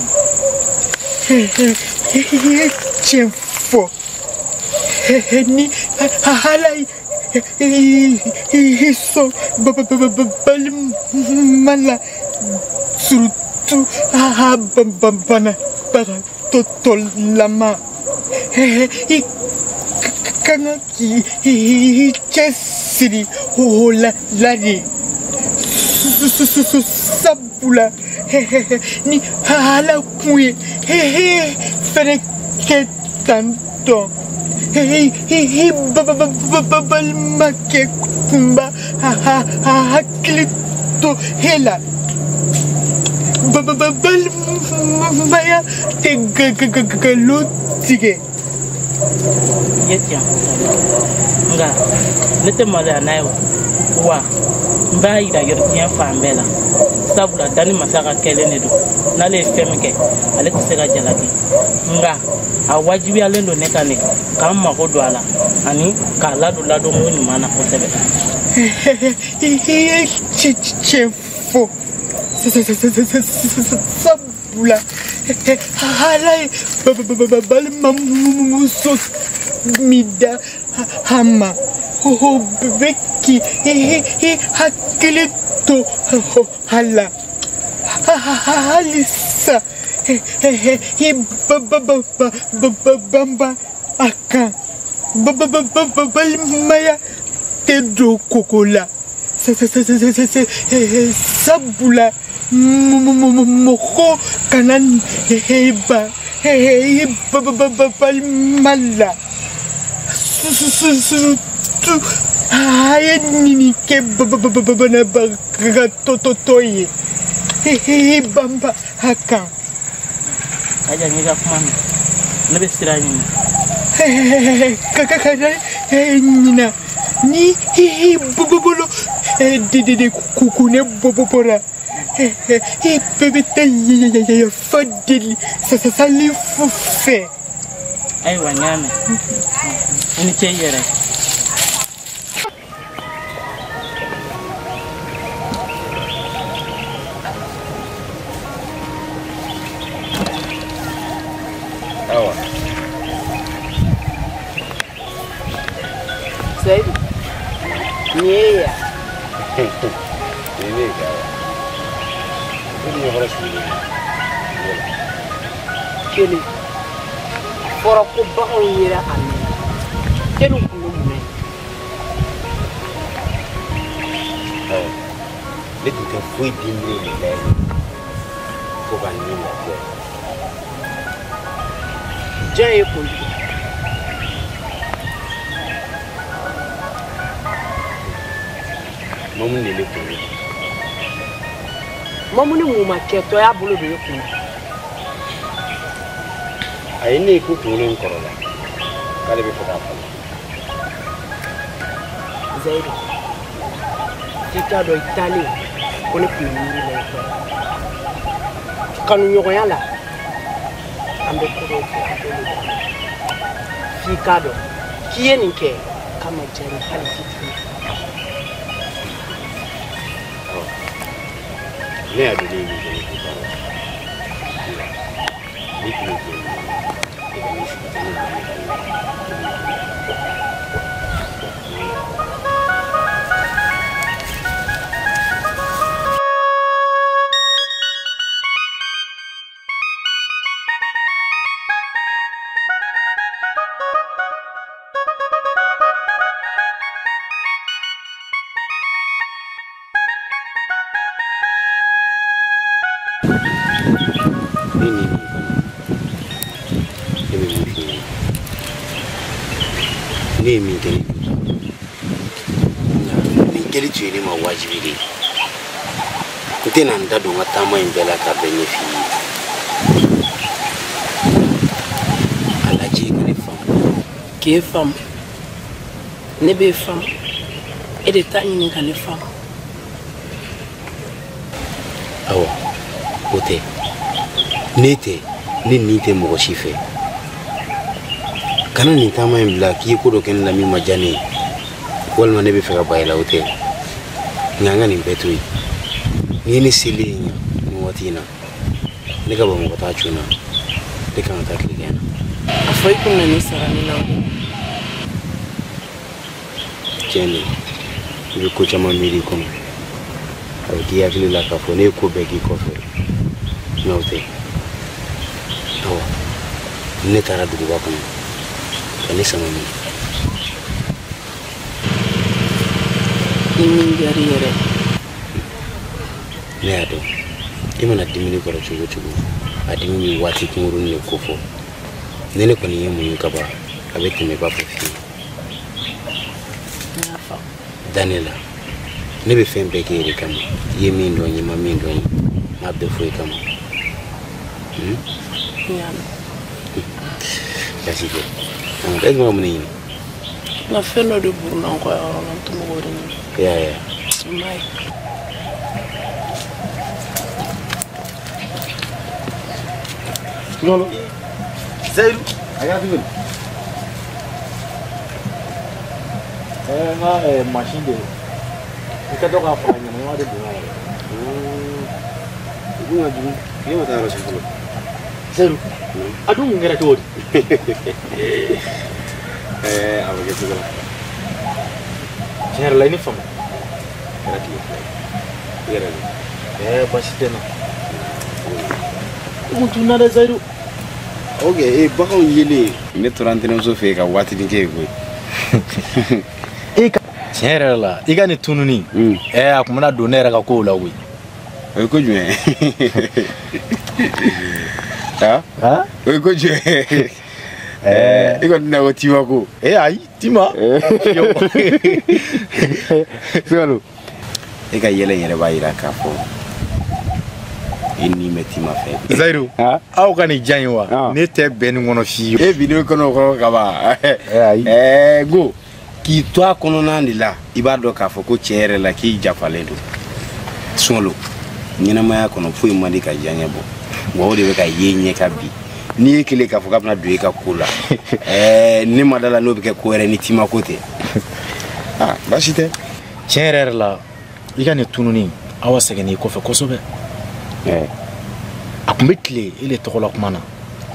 I ye tiɲɛ fɔ ni ala i sɔn balima la surtout a banabagatɔlama i ka kan k'i cɛsiri o la de sabula ni ala kun ye fɛnɛ kɛ tan tɔ balimakɛ kun b'a hakili to e la balimaya tɛ nkalon tigɛ. I ye tiɲɛ fɔ nka ne tɛ maloya n'a ye wa n b'a yira diɲɛ fan bɛɛ la sabula danni masa ka kɛlen de don n'ale ye fɛn min kɛ ale tɛ se ka jalaki nka a wajibiyalen don ne kan de k'an mago don a la ani k'a ladon ladonko ɲuman na kosɛbɛ. I ye tiɲɛ fɔ sabula ala ye balimamuso min da a ma o bɛ k'i hakili to a la halisa i banba a kan. Balimaya tɛ don koko la sabula mɔgɔ kana ban i balima la surtout a ye nin kɛ banabagatɔ ye i banba a kan. Kaja n y'i ka kuma mɛn, ne bɛ sira ɲini. Kana ɲina ni i bolo de kukunɛ bɔra i bɛɛ bɛ taa yafa deli Salifu fɛ. Ayiwa n y'a mɛn, i ni ce i yɛrɛ. Awa. Seyidu, nin ye e ye wa? Nin ye ne ye kɛ awa. Ne bɛ ɲɛkɔrɔ sigilen ye. Kelen, a fɔra ko baganw yera a mɛnna. E dun kun bɛ mun na yen? Awa, ne tun tɛ foyi di miiri nin la yen fo ka nin lafiya. Diɲɛ ye kun tigɛ. Mamu de ne kun ye. Mamu ni mun ma kɛ tɔ y'a bolo don e kun na. A ye ne ye ko kunkolo in kɔrɔ la k'ale bɛ fɛ k'a falen. Zayidu, k'i k'a dɔn i taalen ko ne tun bɛ miiri la i kɔ. Kanuɲɔgɔnya la an bɛ ko dɔw kɛ an t'olu dɔn. F'i k'a dɔn k'i ye nin kɛ k'a ma diya n ye hali fitinin. Ne y'a dɔn ne ye min kɛ ne t'o baara la. Ne tun bɛ diɲɛ min na e ka ne sigi ka ne bila ne ka ne ne ye min kɛ ne nin kɛli tun ye ne ma wajibi de ye. N tɛna n da don n ka taama in bɛɛ la k'a bɛɛ ɲɛf'i ye. A lajɛ i ka ne faamu. K'e faamu, ne b'e faamu, e de t'a ɲini ka ne faamu. Awa, o tɛ. Ne tɛ, ne nin tɛ mɔgɔ si fɛ. Kana nin taama in bila k'i ye ko dɔ kɛ ne la min ma diya ne ye walima ne bɛ fɛ ka ba i la o tɛ. Nka an ka nin bɛɛ to yen. N'i ye ne selen ye yan nin waati in na, ne ka Bamakɔ taa cun na, ne kan ka taa tilegan na. A fɔ i kun na nin sara ne la. Tiɲɛ don, i bɛ ko caman miiri i kɔnɔ. A bɛ k'i hakili la k'a fɔ ne ye ko bɛɛ k'i kɔfɛ. Nka o tɛ. Awa, ne taara duguba kɔnɔ. Ka ne sama min. Ni min diyara i yɛrɛ. Ne y'a dɔn i mana dumuni kɔrɔ cogo o cogo a dimi bɛ waati kunkurunin de kofɔ. Ni ne kɔni ye muɲu ka ban a bɛ tɛmɛ i b'a fɔ fiyewu. Da ne la, ne bɛ fɛn bɛɛ kɛ e de kama. I ye min dɔn n ye, ma min dɔn n ye, n m'a bɛɛ fɔ e kama. Baasi tɛ. E tun bɛ ka mun de ɲini? Nka fɛn dɔ de burunna n kɔ yɔrɔ la, n tun bɛ k'o de ɲini. I y'a ye wa? N b'a ye. Lolo. Zayidu, a kɛra cogo di? N ka mansin de i ka dɔ k'a faga ɲamaɲama de donna yɛrɛ. O dun ka jugu, ne ma taa yɔrɔ si fɔlɔ. Zayidu, a dun kun kɛra cogo di? A bɛ kɛ cogo la. Tiɲɛ yɛrɛ la i ni faamu. Kɛra tile 2 ye. I yɛrɛ de. Baasi tɛ n na. I kun tununna dɛ Zayidu. Ok, baganw yelen ne tora n tɛnɛmuso fɛ yen ka waatinin kɛ yen koyi. E ka tiɲɛ yɛrɛ la i ka nin tununi a kun bɛna don ne yɛrɛ ka kow la koyi. O ye ko jumɛn ye? O ye ko jumɛn ye? I kɔni tɛna ko Tima ko. Ayi Tima. Sukalo e ka yɛlɛ in yɛrɛ b'a yira k'a fɔ i ni bɛ Tima fɛ. Zayidu aw ka nin diya in wa ne tɛ bɛn nin kɔnɔ fiyewu. E bi ne kɔnɔ kɔrɔ kaban. Ayi. Go k'i to a kɔnɔna de la i b'a dɔn k'a fɔ ko tiɲɛ yɛrɛ la k'i jafalen don. Sunkalo ɲɛnamaya kɔnɔ foyi man di ka diya ɲɛ bɔ wa o de bɛ ka ye ɲɛ ka bi. N'i ye kelen k'a fɔ k'a bɛna don e ka ko la ne ma da la n'o bɛ kɛ ko wɛrɛ ni Tima ko tɛ. Baasi tɛ. Tiɲɛ yɛrɛ yɛrɛ la i ka nin tununi Awa sɛgɛnn'i kɔfɛ kosɛbɛ. A kun bɛ tile e de tɔgɔ la kuma na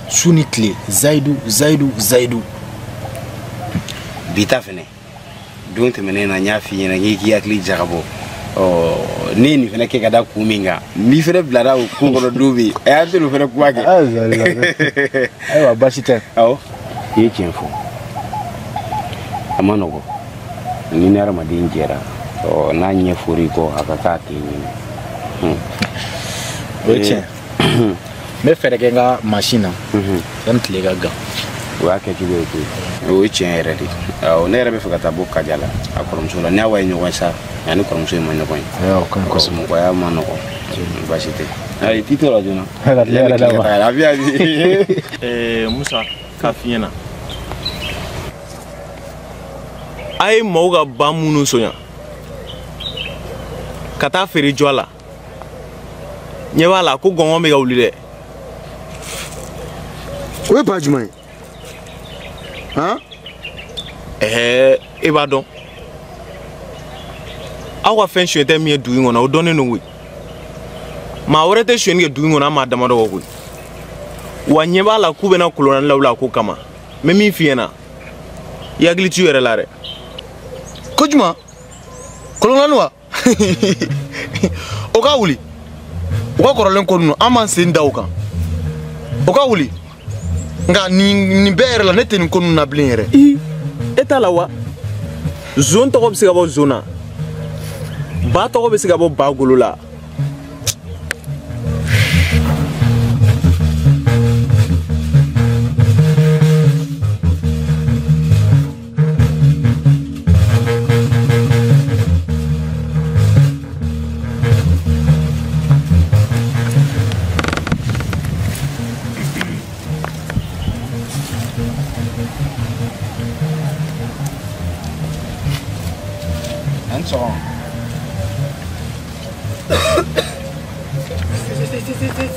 su ni tile Zayidu Zayidu Zayidu. Bi ta fɛnɛ don tɛmɛnen na n y'a f'i ɲɛna k'i k'i hakili jagabɔ. Ne ye nin fɛnɛ kɛ ka da kun min kan n'i fɛnɛ bilara o ko kɔnɔ don min an tɛ n'o fɛnɛ kuma kɛ. Ayiwa baasi tɛ. Awɔ i ye tiɲɛ fɔ a ma nɔgɔn ni ni hadamaden jɛra n'a ɲɛ for'i kɔ a ka k'a k'i ɲini. O ye tiɲɛ. N bɛ fɛɛrɛ kɛ n ka mansin na yanni tile ka gan. O y'a kɛcogo ye koyi. O ye tiɲɛ yɛrɛ de. Awɔ ne yɛrɛ bɛ fɛ ka taa bɔ Kaja la a kɔrɔmuso la ni Awa ye ɲɔgɔn ye sa ani kɔrɔmuso in ma ɲɔgɔn ye. Mɔgɔya ma nɔgɔn baasi tɛ. Ayi t'i to la joona. A bɛ yan. Musa k'a f'i ɲɛna a ye maaw ka ba minnu sonya ka taa feere jɔ a la ɲɛ b'a la ko gɔngɔn bɛ ka wuli dɛ. O ye ba jumɛn ye? Han? E b'a dɔn aw ka fɛn suɲɛ tɛ min ye dugu in kɔnɔ o dɔnnen don koyi. Maa wɛrɛ tɛ suɲɛni kɛ dugu in kɔnɔ an maa damadɔ kɔ koyi. Wa ɲɛ b'a la k'u bɛna kolonani lawuli a ko kama. N bɛ min f'i ɲɛna i hakili t'u yɛrɛ la dɛ. Ko jumɛn? Kolonani wa? O ka wuli. U ka kɔrɔlen ko ninnu an b'an sen da o kan. O ka wuli. Nka nin bɛɛ yɛrɛ la ne tɛ nin ko ninnu na bilen yɛrɛ. E t'a la wa? Zon tɔgɔ bɛ se ka bɔ zon na. Ba tɔgɔ bɛ se ka bɔ ba golo la.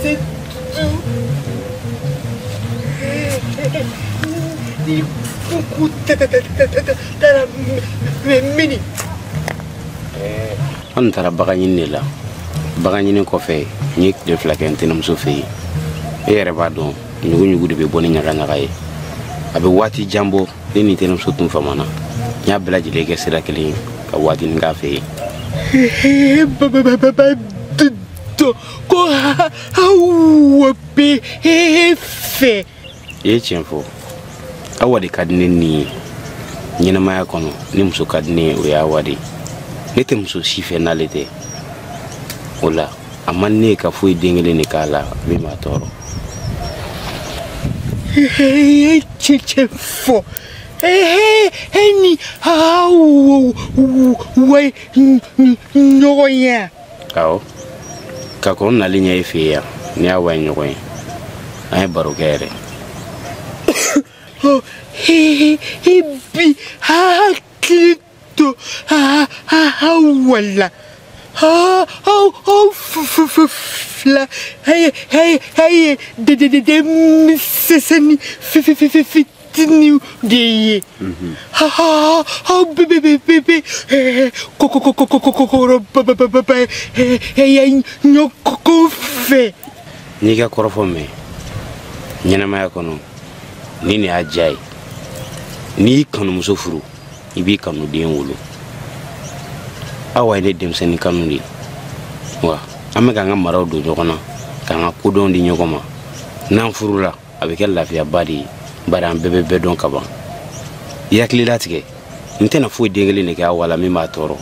C'est tout. Ni kuku taara mini. An taara bagan ɲini de la. Bagan ɲini kɔfɛ n ye tile 2 kɛ n tɛnɛmuso fɛ yen. E yɛrɛ b'a dɔn ɲugu de bɛ bɔ ni ɲaga ɲaga ye. A bɛ waati jan bɔ ne ni tɛnɛmuso tun famana. N y'a bɛɛ lajɛlen kɛ sira kelen ye ka waatinin k'a fɛ yen. Ko Awa bɛ e fɛ. I ye tiɲɛ fɔ. Awa de ka di ne ni ye ɲɛnamaya kɔnɔ ni muso ka di ne ye o ye Awa de ye. Ne tɛ muso si fɛ n'ale tɛ. O la a man ne ye ka foyi den kelen de k'a la min b'a tɔɔrɔ. I ye tiɲɛ fɔ. E ni Awa ye ɲɔgɔn ye. Awɔ. Ka kɔn nalen ɲɛ e fɛ yan ni Awa ye ɲɔgɔn ye an ye baro kɛ yɛrɛ. I bi hakili to Awa la. Aw fila ye denmisɛnnin fitinin de ye. Aw bɛɛ bɛ kɔrɔbaya ɲɔgɔn fɛ. N'i ka kɔrɔfɔ mɛn ɲɛnamaya kɔnɔ ni nin y'a diya ye n'i y'i kanumuso furu i b'i kanuden wolo. Awa ye ne denmisɛnnin kanu de ye wa an bɛ k'an ka maraw don ɲɔgɔn na k'an ka kodɔn di ɲɔgɔn ma. N'an furula a bɛ kɛ lafiyaba de ye bari an bɛɛ bɛ bɛɛ dɔn ka ban. I hakili latigɛ N tɛna foyi den kelen de kɛ Awa la min b'a tɔɔrɔ.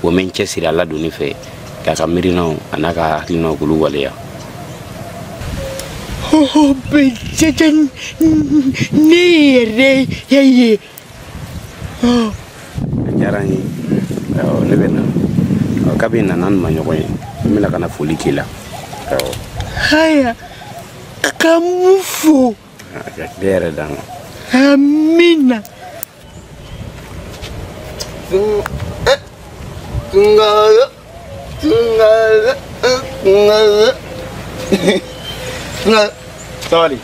Wa n bɛ n cɛsiri a ladonni fɛ k'a ka miirinaw a n'a ka hakilinaw k'olu waleya. O bɛ jɛjɛ ne yɛrɛ ye. A diyara n ye. Ne bɛ na. Kabi nana an ma ɲɔgɔn ye. N bɛna ka na foli k'i la. Haya, ka mun fo? Ka tile yɛrɛ d'an ma. Amina. Sabali.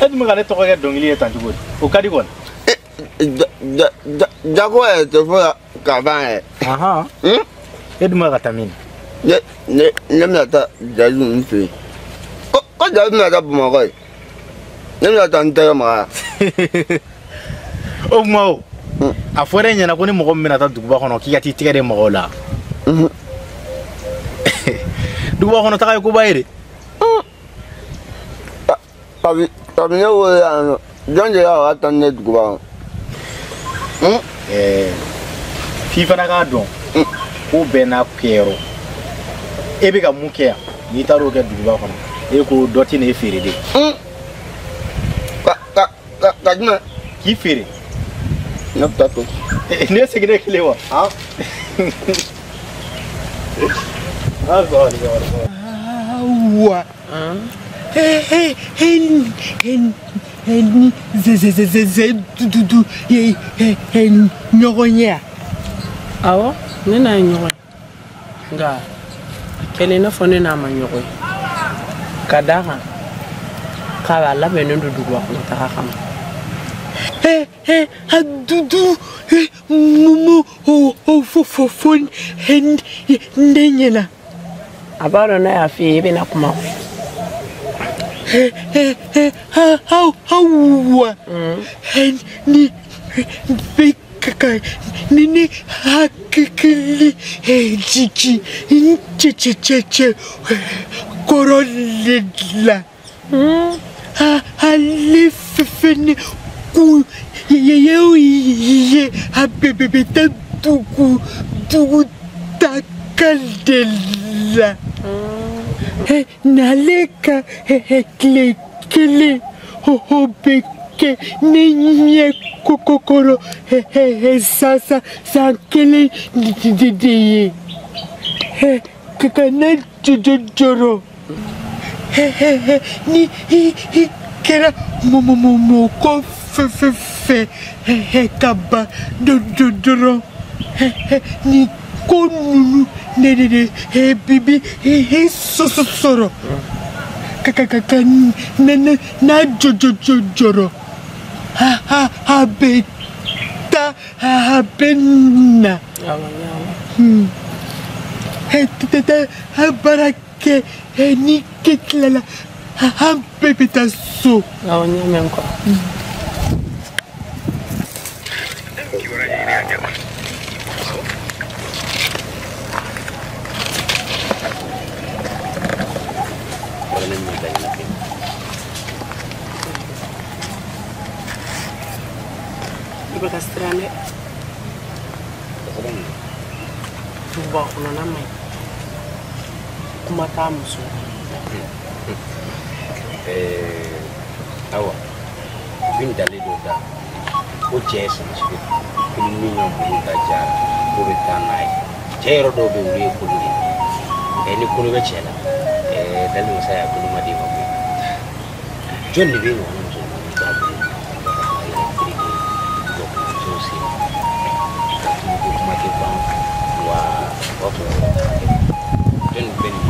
E dun bɛ ka ne tɔgɔ kɛ dɔnkili ye tan cogo di? O ka di kɔni. Jago yɛrɛ tɛ fɔ la ka ban yɛrɛ. E dun bɛ ka taa min? Ne bɛna taa Jaju ninnu fɛ yen. Ko Jaju bɛna taa Bamakɔ yen. Ne bɛna taa n tɛgɛ maga. O kuma o. A fɔra e ɲɛna ko ni mɔgɔ min bɛna taa duguba kɔnɔ k'i ka t'i tɛgɛ de mɔgɔw la. Duguba kɔnɔ taga ye koba ye de. Kabini ne wolola yan nɔ, jɔn de y'a ka taa ni ne duguba kɔnɔ? F'i fana k'a dɔn ko bɛɛ n'a kɛyɔrɔ. E bɛ ka mun kɛ yan n'i taara o kɛ duguba kɔnɔ e ko dɔ tɛ n'e feere de. Ka jumɛn? K'i feere. Ne bɛ taa to. Ne seginna kelen wa? Awa. Ni ze dudu ye ɲɔgɔn ye. Awɔ, ne n'a ye ɲɔgɔn ye. Nka a kɛlen i n'a fɔ ne n'a ma ɲɔgɔn ye. Ka d'a kan k'a b'a labɛnnen don duguba kɔnɔ taga kama. A dudu mumu o fo fo fo ne ɲɛna. A b'a dɔn n'a y'a f'i ye e bɛna kuma. Awa. Ni bɛ ka ni ne hakili jigin n cɛ kɔrɔ de la. Ale fɛnɛ kun ye a bɛɛ bɛ taa dugu taga de la. N'ale ka tile kelen o bɛ kɛ ne ɲɛ kɔrɔ san kelen de ye. Ka na jɔrɔ. Ni i kɛra mɔgɔ fɛn fɛ ka ban dɔrɔn ni ko ninnu ne de bibi sɔrɔ ka n'a jɔrɔ a bɛ taa a bɛ na. A baara kɛ ni tilala an bɛɛ bɛ taa so. Awɔ, n y'a mɛn kɔ. I bɛ ka siran dɛ. Duguba kɔnɔna man ɲi. Kuma t'a muso. Awa, bin dalen dɔ da ko cɛ ye sama sugu ko ni min ka muru da jara k'o bɛ taa n'a ye. Cɛ yɔrɔ dɔw bɛ yen olu ye kolo de ye. Ni kolo bɛ cɛ la, dali masa y'a kolo ma d'e ma koyi. Jɔn de bɛ ɲɔgɔnna muso ɲuman t'a bolo ka taa yɛrɛ tereke duguba kɔnɔ musow sen ka tulu ko kuma tɛ ban wa u b'a fɔ jɔn de bɛ nin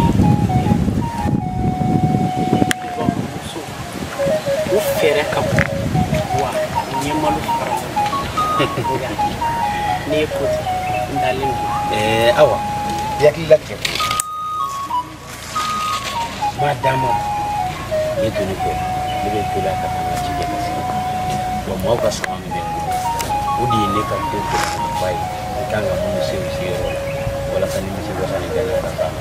O fɛɛrɛ ka bon wa n ye malo fara nka ne ye ko ten n dalen don. Awa, i hakili latigɛ ko n b'a d'a ma n ye doni kɔ ne bɛ to la ka taa n ka ci kɛ ka segin wa maaw ka sama min bɛ n bolo o de ye ne ka ko gɛlɛmanba ye n kan ka minnu se u seyɔrɔ la walasa nimisi wasa ni gɛlɛya ka taa.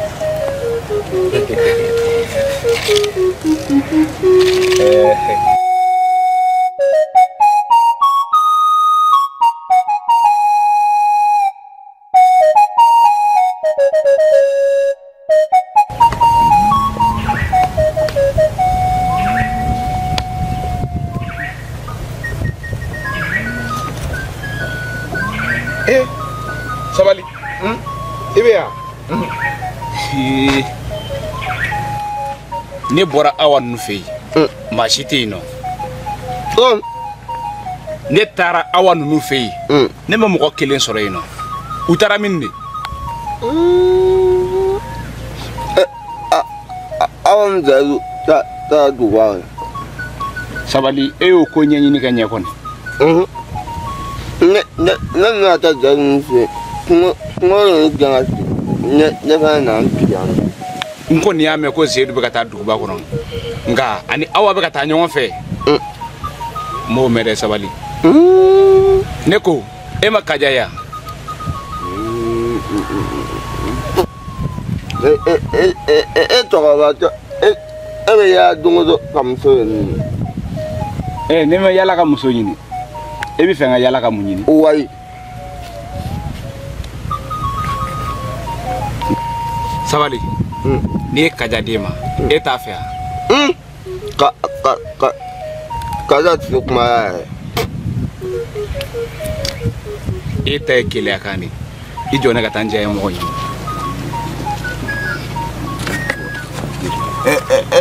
Sabali. I bɛ yan. Ne bɔra Awa ninnu fɛ yen. Maa si tɛ yen nɔ. Ne taara Awa ninnu fɛ yen. Ne ma mɔgɔ kelen sɔrɔ yen nɔ. U taara min de? Awa ni Zayidu taara duguba kɔnɔ. Sabali, e y'o ko ɲɛɲini ka ɲɛ kɔni. Ne bɛna taa Zayidu ninnu fɛ yen. Kungo de gɛn ka se. Ne fana nana n bi yan. N kɔni y'a mɛn ko Seyidu bɛ ka taa duguba kɔnɔ. Nka ani Awa bɛ ka taa ɲɔgɔn fɛ. N m'o mɛn dɛ sabali. Ne ko e ma Kaja ye wa? E cɛkɔrɔba e bɛ yaala don o don ka muso ɲini. Ne ma yaala ka muso ɲini. E bɛ fɛ n ka yaala ka mun ɲini? Wayi. Sabali. N'i ye Kaja d'e ma, e t'a fɛ wa? Kaja tɛ se kuma yɛrɛ. E ta ye keleya kan de. I jɔ ne ka taa n diya mɔgɔ ɲini. E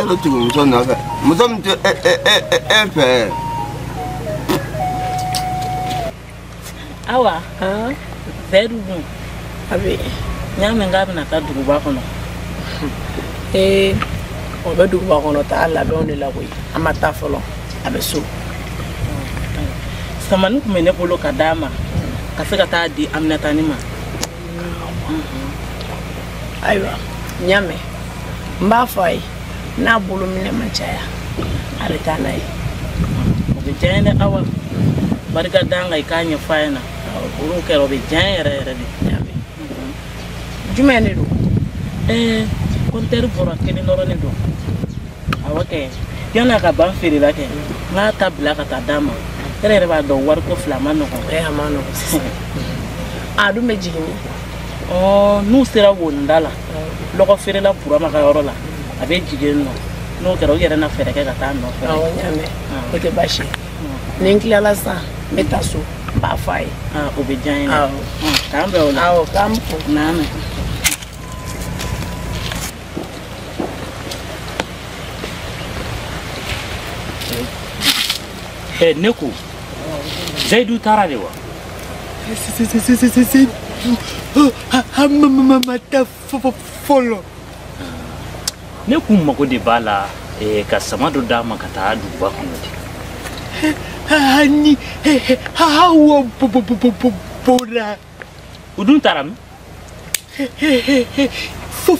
bɛ tugu muso nɔfɛ. Muso min tɛ e fɛ. Awa, Seyidu dun? A bɛ. N y'a mɛn k'a bɛna taa duguba kɔnɔ. O bɛ duguba kɔnɔ taa labɛnw de la koyi. An ma taa fɔlɔ. A bɛ so. Samani tun bɛ ne bolo ka d'a ma. Ka se ka taa di Aminatani ma. Ayiwa, n y'a mɛn. N b'a fɔ a ye n'a bolo minɛ man caya a bɛ taa n'a ye. O bɛ diya n ye dɛ Awa. Barika d'an kan i k'a ɲɛfɔ a ɲɛna. Olu kɛra o bɛ diya n yɛrɛ yɛrɛ de. Jumɛn de don? Kɔntɛri bɔra kelen dɔrɔn de don. Awɔ kɛ yanni a ka ban feerela kɛ n k'a ta bila ka taa d'a ma. E yɛrɛ b'a dɔn wariko fila a ma nɔgɔn. A ma nɔgɔn sisan. A dun bɛ jigin min? N'u sera woninda la lɔgɔ feerela Burama ka yɔrɔ la a bɛ jigin nɔ. N'o kɛra u yɛrɛ na fɛɛrɛ kɛ ka taa nɔfɛ. Awɔ n y'a mɛn. O tɛ baasi ye. Ni n tilala sisan n bɛ taa so n b'a fɔ a ye. O bɛ diya n ye dɛ. Awɔ. K'an bɛn o la. Awɔ k'an fo. N'a mɛn. Ne ko Zayidu taara de wa? Ma taa fɔlɔ. Ne kun mago de b'a la ka sama dɔ d'a ma ka taa duguba kɔnɔ de. Ani Awa bɔra. U dun taara min? Fo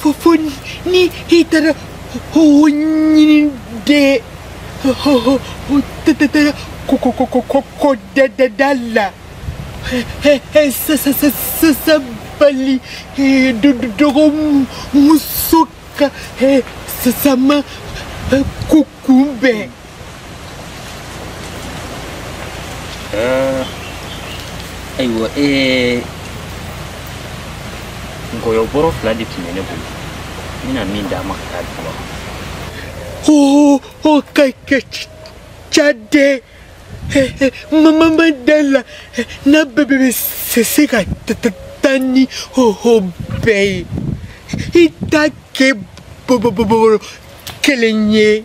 ni i taara o ɲini de. O taara ko da la. Sabali dɔgɔmuso ka sama ko kunbɛn. Ayiwa nkɔyɔ bɔrɔ fila de tun bɛ ne bolo. N bɛna min d'a ma ka taa duguba kɔnɔ. O ka ca dɛ. Mama ma da la n'a bɛɛ bɛ se ka taa ni o bɛɛ ye. I t'a kɛ bɔrɔ kelen ye.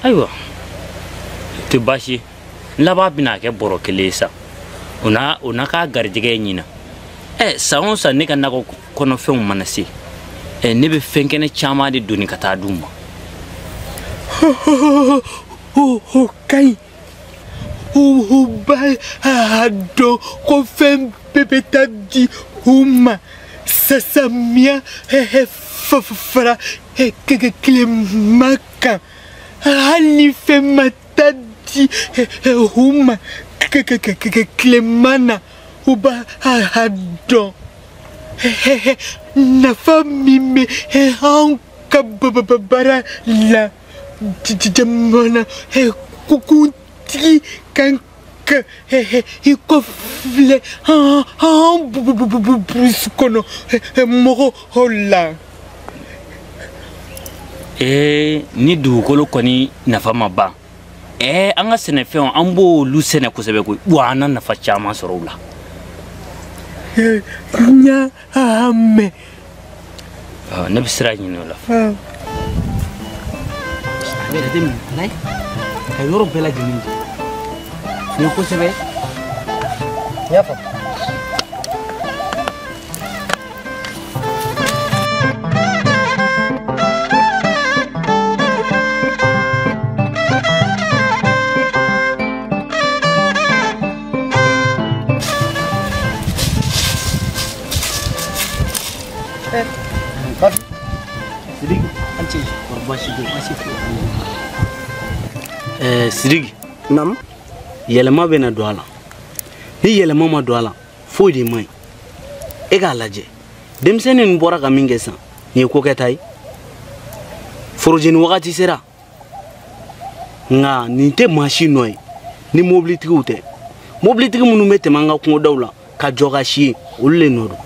Ayiwa, o tɛ baasi ye. N laban bɛna kɛ bɔrɔ kelen ye sa. O n'a k'a garijɛgɛ ye ɲina. San o san ne ka nakɔ kɔnɔfɛnw mana se, ne bɛ fɛn kɛnɛ caman de doni ka taa d'u ma. O ka ɲi. U b'a dɔn ko fɛn bɛɛ bɛ taa di u ma samiya fara tilema kan. Hali ni fɛn ma taa di u ma tilema na, u b'a dɔn. Nafa min bɛ anw ka baara la jamana kuntigi kan ka i kɔfilɛ an burusi kɔnɔ mɔgɔw la. Ni dugukolo kɔni nafa ma ban, an ka sɛnɛfɛnw an b'olu sɛnɛ kosɛbɛ koyi, wa an na nafa caman sɔrɔ u la. N y'a mɛn. Ne bɛ sira ɲini o la. A bɛ jateminɛ n'a ye ka yɔrɔ bɛɛ lajɛlen jɛ. Nin ye kosɛbɛ. N y'a faamu. Sidiki, an ce baasi tɛ baasi foyi. Sidiki. Naamu. Yɛlɛma bɛ na don a la. Ni yɛlɛma ma don a la, foyi de man ɲi. E k'a lajɛ. Denmisɛnnin ninnu bɔra ka min kɛ sisan, nin ye ko kɛta ye. Forojeni wagati sera. Nka nin tɛ maa si nɔ ye ni mobilitigiw tɛ. Mobilitigi minnu bɛ tɛmɛ an ka kungodaw la ka jɔ ka si yen, olu de nɔ don.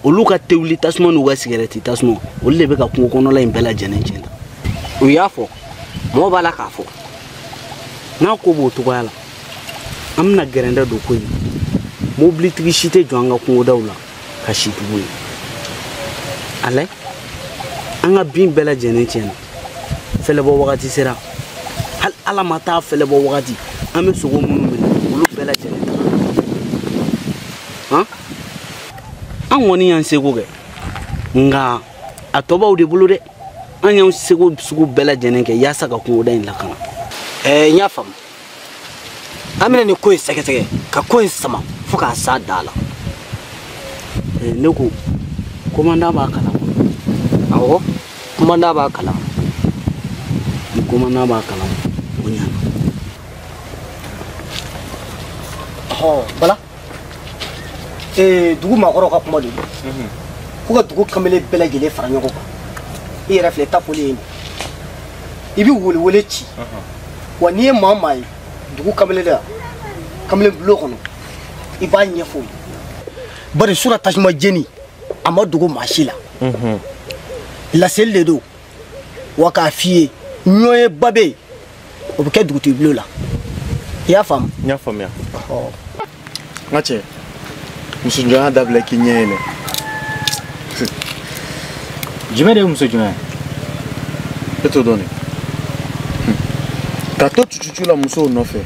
Olu ka tewuli tasuma n'u ka sigɛrɛti tasuma, olu de bɛ ka kungo kɔnɔla in bɛɛ lajɛlen tiɲɛ. U y'a fɔ, mɔgɔw b'a la k'a fɔ. N'a ko b'o cogoya la, an bɛna gɛrɛndɛ don ko in na. Mobilitigi si tɛ jɔ an ka kungodaw la ka si tuguni. A lajɛ, an ka bin bɛɛ lajɛlen tiɲɛna. Fɛlɛbɔ wagati sera. Hali Ala ma taa fɛlɛbɔ wagati, an bɛ sogo minnu minɛ, olu bɛɛ lajɛlen tagara. Han? An kɔni y'an seko kɛ, nka a tɔ b'aw de bolo dɛ. An y'an seko sugu bɛɛ lajɛlen kɛ yaasa ka kungoda in lakana. N y'a faamu. An bɛna nin ko in sɛgɛsɛgɛ ka ko in sama fo k'a s'a da la. Ne ko commandant b'a kalama. Awɔ, commandant b'a kalama. Ni commandant b'a kalama, o ɲana. Bala. Dugu maakɔrɔw ka kuma de don. Ko ka dugu kamalen bɛɛ lajɛlen fara ɲɔgɔn kan. I yɛrɛ filɛ ta fɔli ye nin. I bɛ welewele ci. Wa n'i ye maa o maa ye dugu kamalen la, kamalen bulon kɔnɔ, i b'a ɲɛfɔ o ye. Bari sura tasuma jeni, a ma dogo maa si la. Laseli de don. Wa k'a f'i ye, ɲɔgɔnyeba bɛ yen, o bɛ kɛ dugutigi bulon la. I y'a faamu? N y'a faamuya. N ka cɛ. Muso jɔnya dabila k'i ɲɛ yɛlɛ. Jumɛn de ye muso jɔnya ye? E t'o dɔn de. Ka to cucucu la musow nɔfɛ,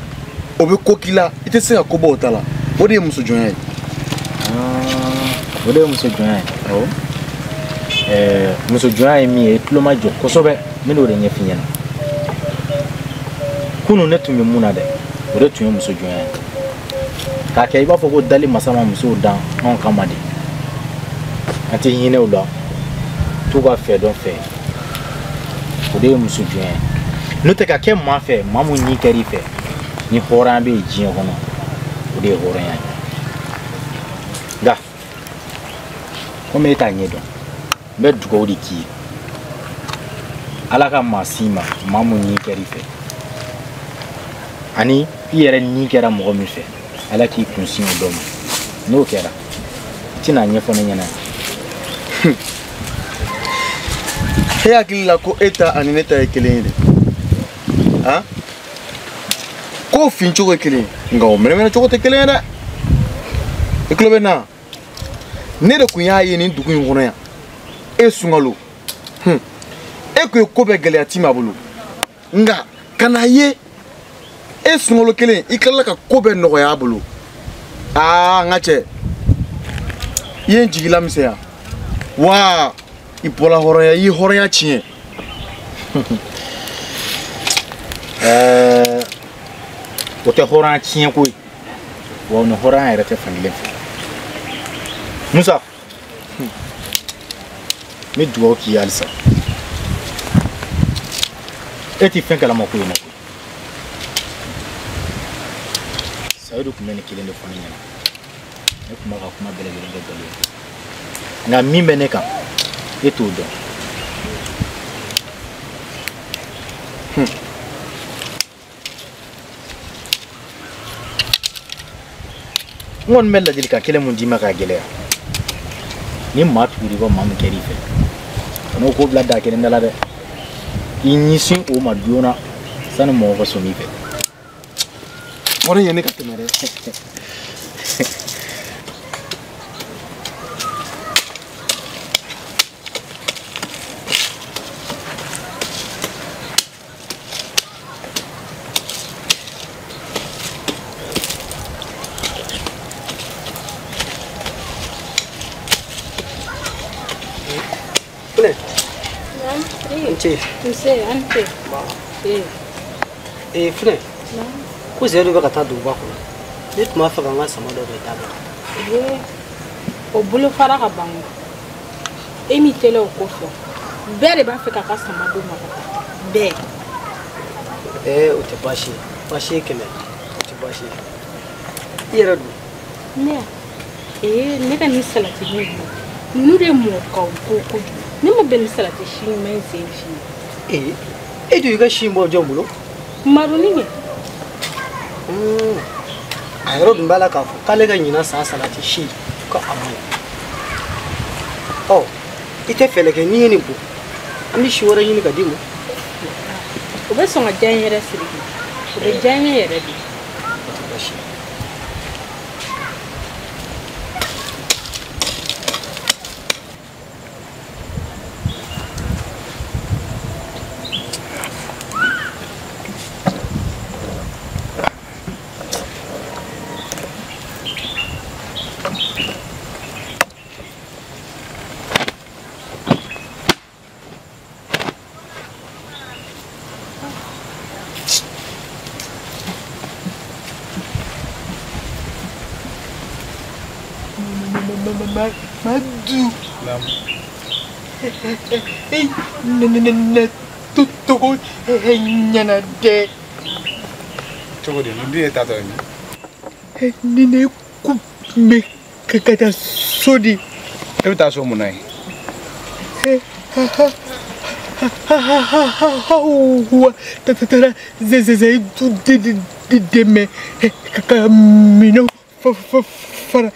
o bɛ ko k'i la, i tɛ se ka ko bɔ o ta la. O de ye muso jɔnya ye. O de ye muso jɔnya ye. Awɔ. Muso jɔnya ye min ye, i tulo ma jɔ kosɛbɛ, n bɛn'o de ɲɛf'i ɲɛna. Kunun ne tun bɛ mun na dɛ, o de tun ye muso jɔnya ye. K'a kɛ i b'a fɔ ko dali masa ma musow dan anw kama de. An tɛ hinɛ u la, t'u ka fɛ dɔn fɛ. O de ye muso jɔnya ye. N'o tɛ ka kɛ maa fɛ, maa mun ɲin kɛr'i fɛ, ni hɔrɔnya bɛ yen diɲɛ kɔnɔ, o de ye hɔrɔnya ye. Nka komi e t'a ɲɛdɔn, n bɛ dugawu de k'i ye. Ala ka maa s'i ma, maa mun ɲin kɛr'i fɛ, ani i yɛrɛ ɲin kɛra mɔgɔ min fɛ, Ala k'i kun sin o dɔ ma. N'o kɛra, i tɛna ɲɛfɔ ne ɲɛna. E hakili la ko e ta ani ne ta ye kelen ye de? Han? Ko fin cogo ye kelen ye, nka o mɛnɛmɛnɛ cogo tɛ kelen ye dɛ. I tulo bɛ n na? Ne de tun y'a ye nin dugu in kɔnɔ yan. E Sunkalo. E kun ye ko bɛɛ gɛlɛya Tima bolo. Nka ka n'a ye e Sunkalo kelen, i tilala ka ko bɛɛ nɔgɔya a bolo. Aa, n ka cɛ, i ye n jigi lamisɛnya. Wa i bɔla hɔrɔnya, i ye hɔrɔnya tiɲɛ. O tɛ hɔrɔnya tiɲɛ ko ye, wa o ni hɔrɔnya yɛrɛ tɛ fankelen fɛ. Musa, n bɛ dugawu k'i ye halisa. E tɛ fɛn kalama ko in na koyi. Sayidu tun bɛ nin kelen de fɔ ne ɲɛna. Ne tun b'a ka kuma bɛɛ lajɛlen kɛ nkalon ye. Nka min bɛ ne kan, e t'o dɔn. N kɔni bɛ ladilikan kelen mun d'i ma k'a gɛlɛya. Ni maa tugura i kɔ, maa min kɛr'i fɛ, kan'o ko bila da kelen da la dɛ. I ɲɛsin o ma joona sani mɔgɔ ka sɔmi i fɛ. Wari ye ne ka tɛmɛ dɛ. Funɛ. N ce. Nse, an ce. Ee Funɛ. Ko Seyidu bɛ ka taa duguba kɔnɔ. Ne tun b'a fɛ ka n ka sama dɔ de d'a ma. Ee, o bolofara ka ban o. E m'i teliya o ko fɔ. Bɛɛ de b'a fɛ k'a ka sama d'o ma ka taa. Bɛɛ. Ee o tɛ baasi ye. Baasi ye 100. O tɛ baasi ye. I yɛrɛ dun? Ne ya? Ee ne ka nin salati ninnu ninnu de mɔ ka go kojugu. Ne ma bɛn ni salati si ɲuman ye sen fiyewu. Ee e dun y'i ka si in bɔ jɔn bolo? Maroni kɛ. A yɔrɔ dun b'a la k'a fɔ k'ale ka ɲinan san salati si ko a man ɲi. Ɔ i tɛ fɛɛrɛ kɛ n'i ye nin bɔ an bɛ si wɛrɛ ɲini ka d'i ma. O bɛ sɔn ka diya n yɛrɛ Sidiki. O bɛ diya n ye yɛrɛ de. O tɛ baasi ye. Madu. Ne togo ɲɛna dɛ. Cogo di nin dun ye taatɔ ye min? Ni ne kun bɛ ka taa so de. E bɛ taa so mun na ye? Wa taara Seyidu dɛmɛ ka minɛnw fara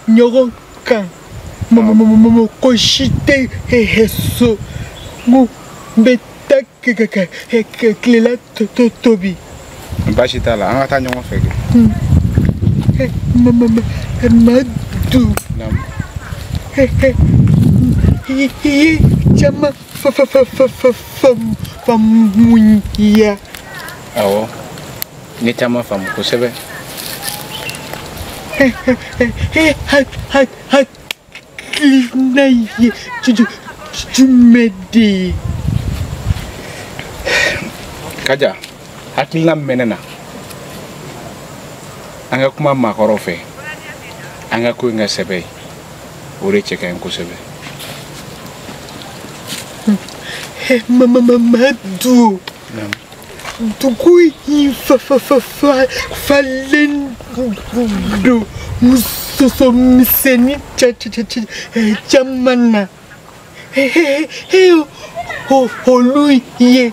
ɲɔgɔn kan. Mɔgɔ si tɛ so. N bɛ taa tilela tobi. Baasi t'a la, an ka taa ɲɔgɔn fɛ kɛ. Madu. I ye caman faamuya. Awɔ, n ye caman faamu kosɛbɛ. Hakilina ye jumɛn de ye? Kaja, hakilina min bɛ ne na, an ka kuma maakɔrɔw fɛ, an ka ko in kɛ sɛbɛ ye, o de cɛ ka ɲi kosɛbɛ. Madu. Dugu in falen don musomisɛnnin caman na. Olu ye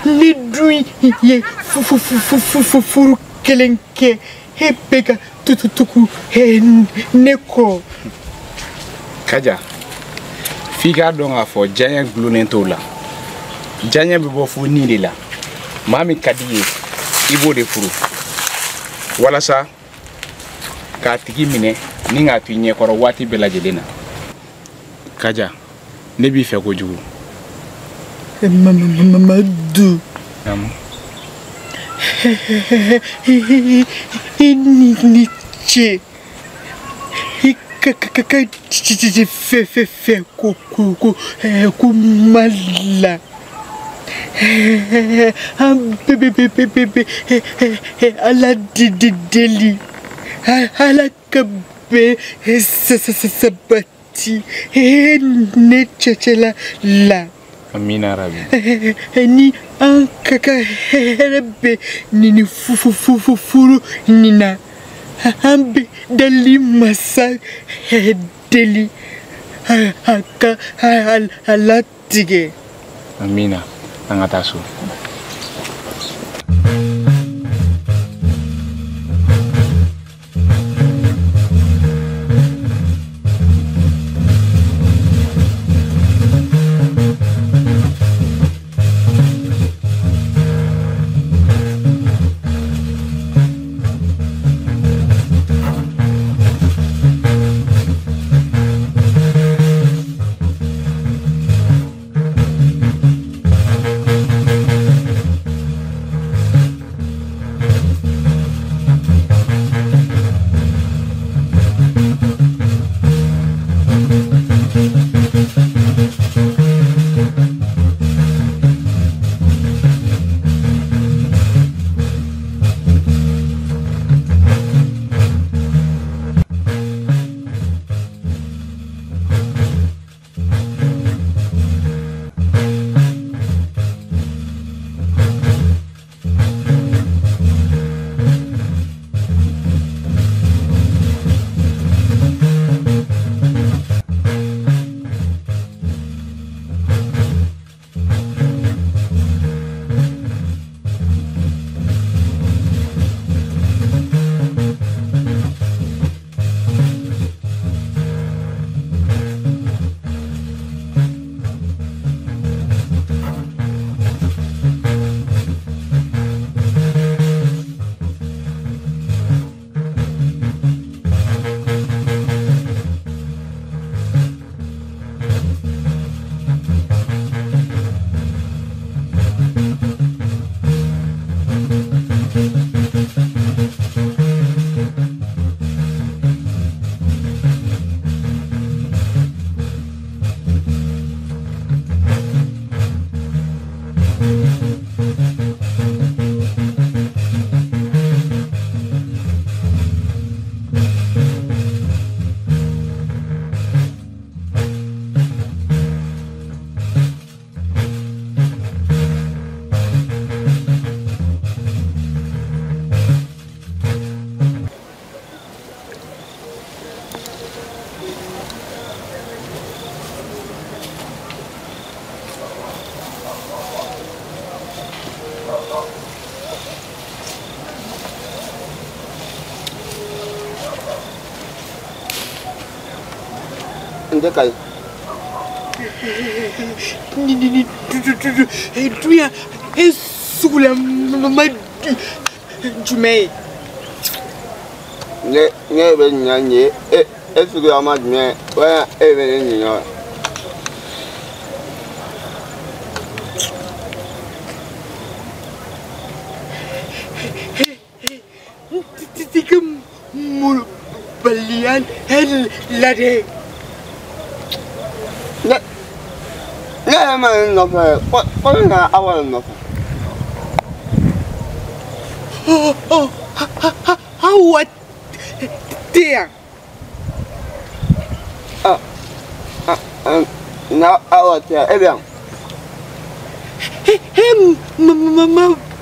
ne dun ye furu kelen kɛ e bɛ ka tugu ne kɔ. Kaja, f'i k'a dɔn k'a fɔ diyaɲɛ gulonnen t'o la. Diyaɲɛ bɛ bɔ fo ni de la. Maa min ka di i ye, i b'o de furu walasa k'a tigi minɛ ni k'a to i ɲɛkɔrɔ waati bɛɛ lajɛlen na. Kaja, ne b'i fɛ kojugu. Madu. I ni ce. I ka fɛ ko ko ma la. An bɛɛ Ala deli Ala ka bɛn sabati ne cɛcɛla la. Amina rabi. Ni an ka hɛrɛ bɛ nin furu nin na, an bɛ dali masa deli a ka a latigɛ. Amina. An ka taa so. N tɛ Kayi. Ni dunya e sugulama jumɛn ye? Ne bɛ ɲininka nin ye e sugulama jumɛn ye walima e bɛ ne ɲininka wa? N tɛ kɛ molobaliya la dɛ. Ne yɛrɛ ma ne nɔfɛ ko ne nana Awa de nɔfɛ. Awa tɛ yan. Na Awa tɛ yan, e bɛ yan. E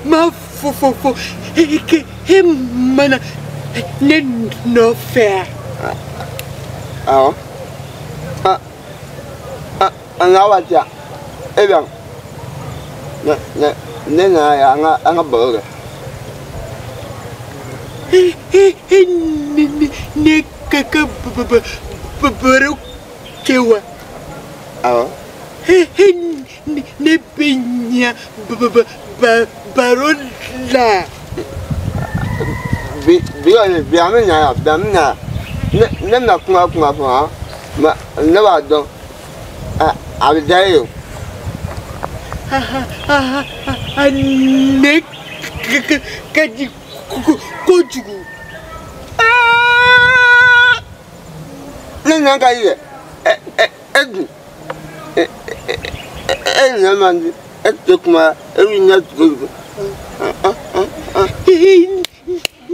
ma fo e mana ne nɔfɛ yan. Awɔ. An Awa tɛ yan, e bɛ yan. Ne nana yan an ka baro kɛ. Ne ka baro kɛ wa? Awɔ. Ne bɛ ɲa baro la. Bi kɔni bi an bɛ ɲa yan bi an bɛ ɲa yan. Ne bɛna kuma fɔ han ne b'a dɔn a bɛ diya e ye o. Ne ka di kojugu. Ne ɲɛ ka di dɛ e dun e ɲɛ man di e tɛ kuma e b'i ɲɛ tugu.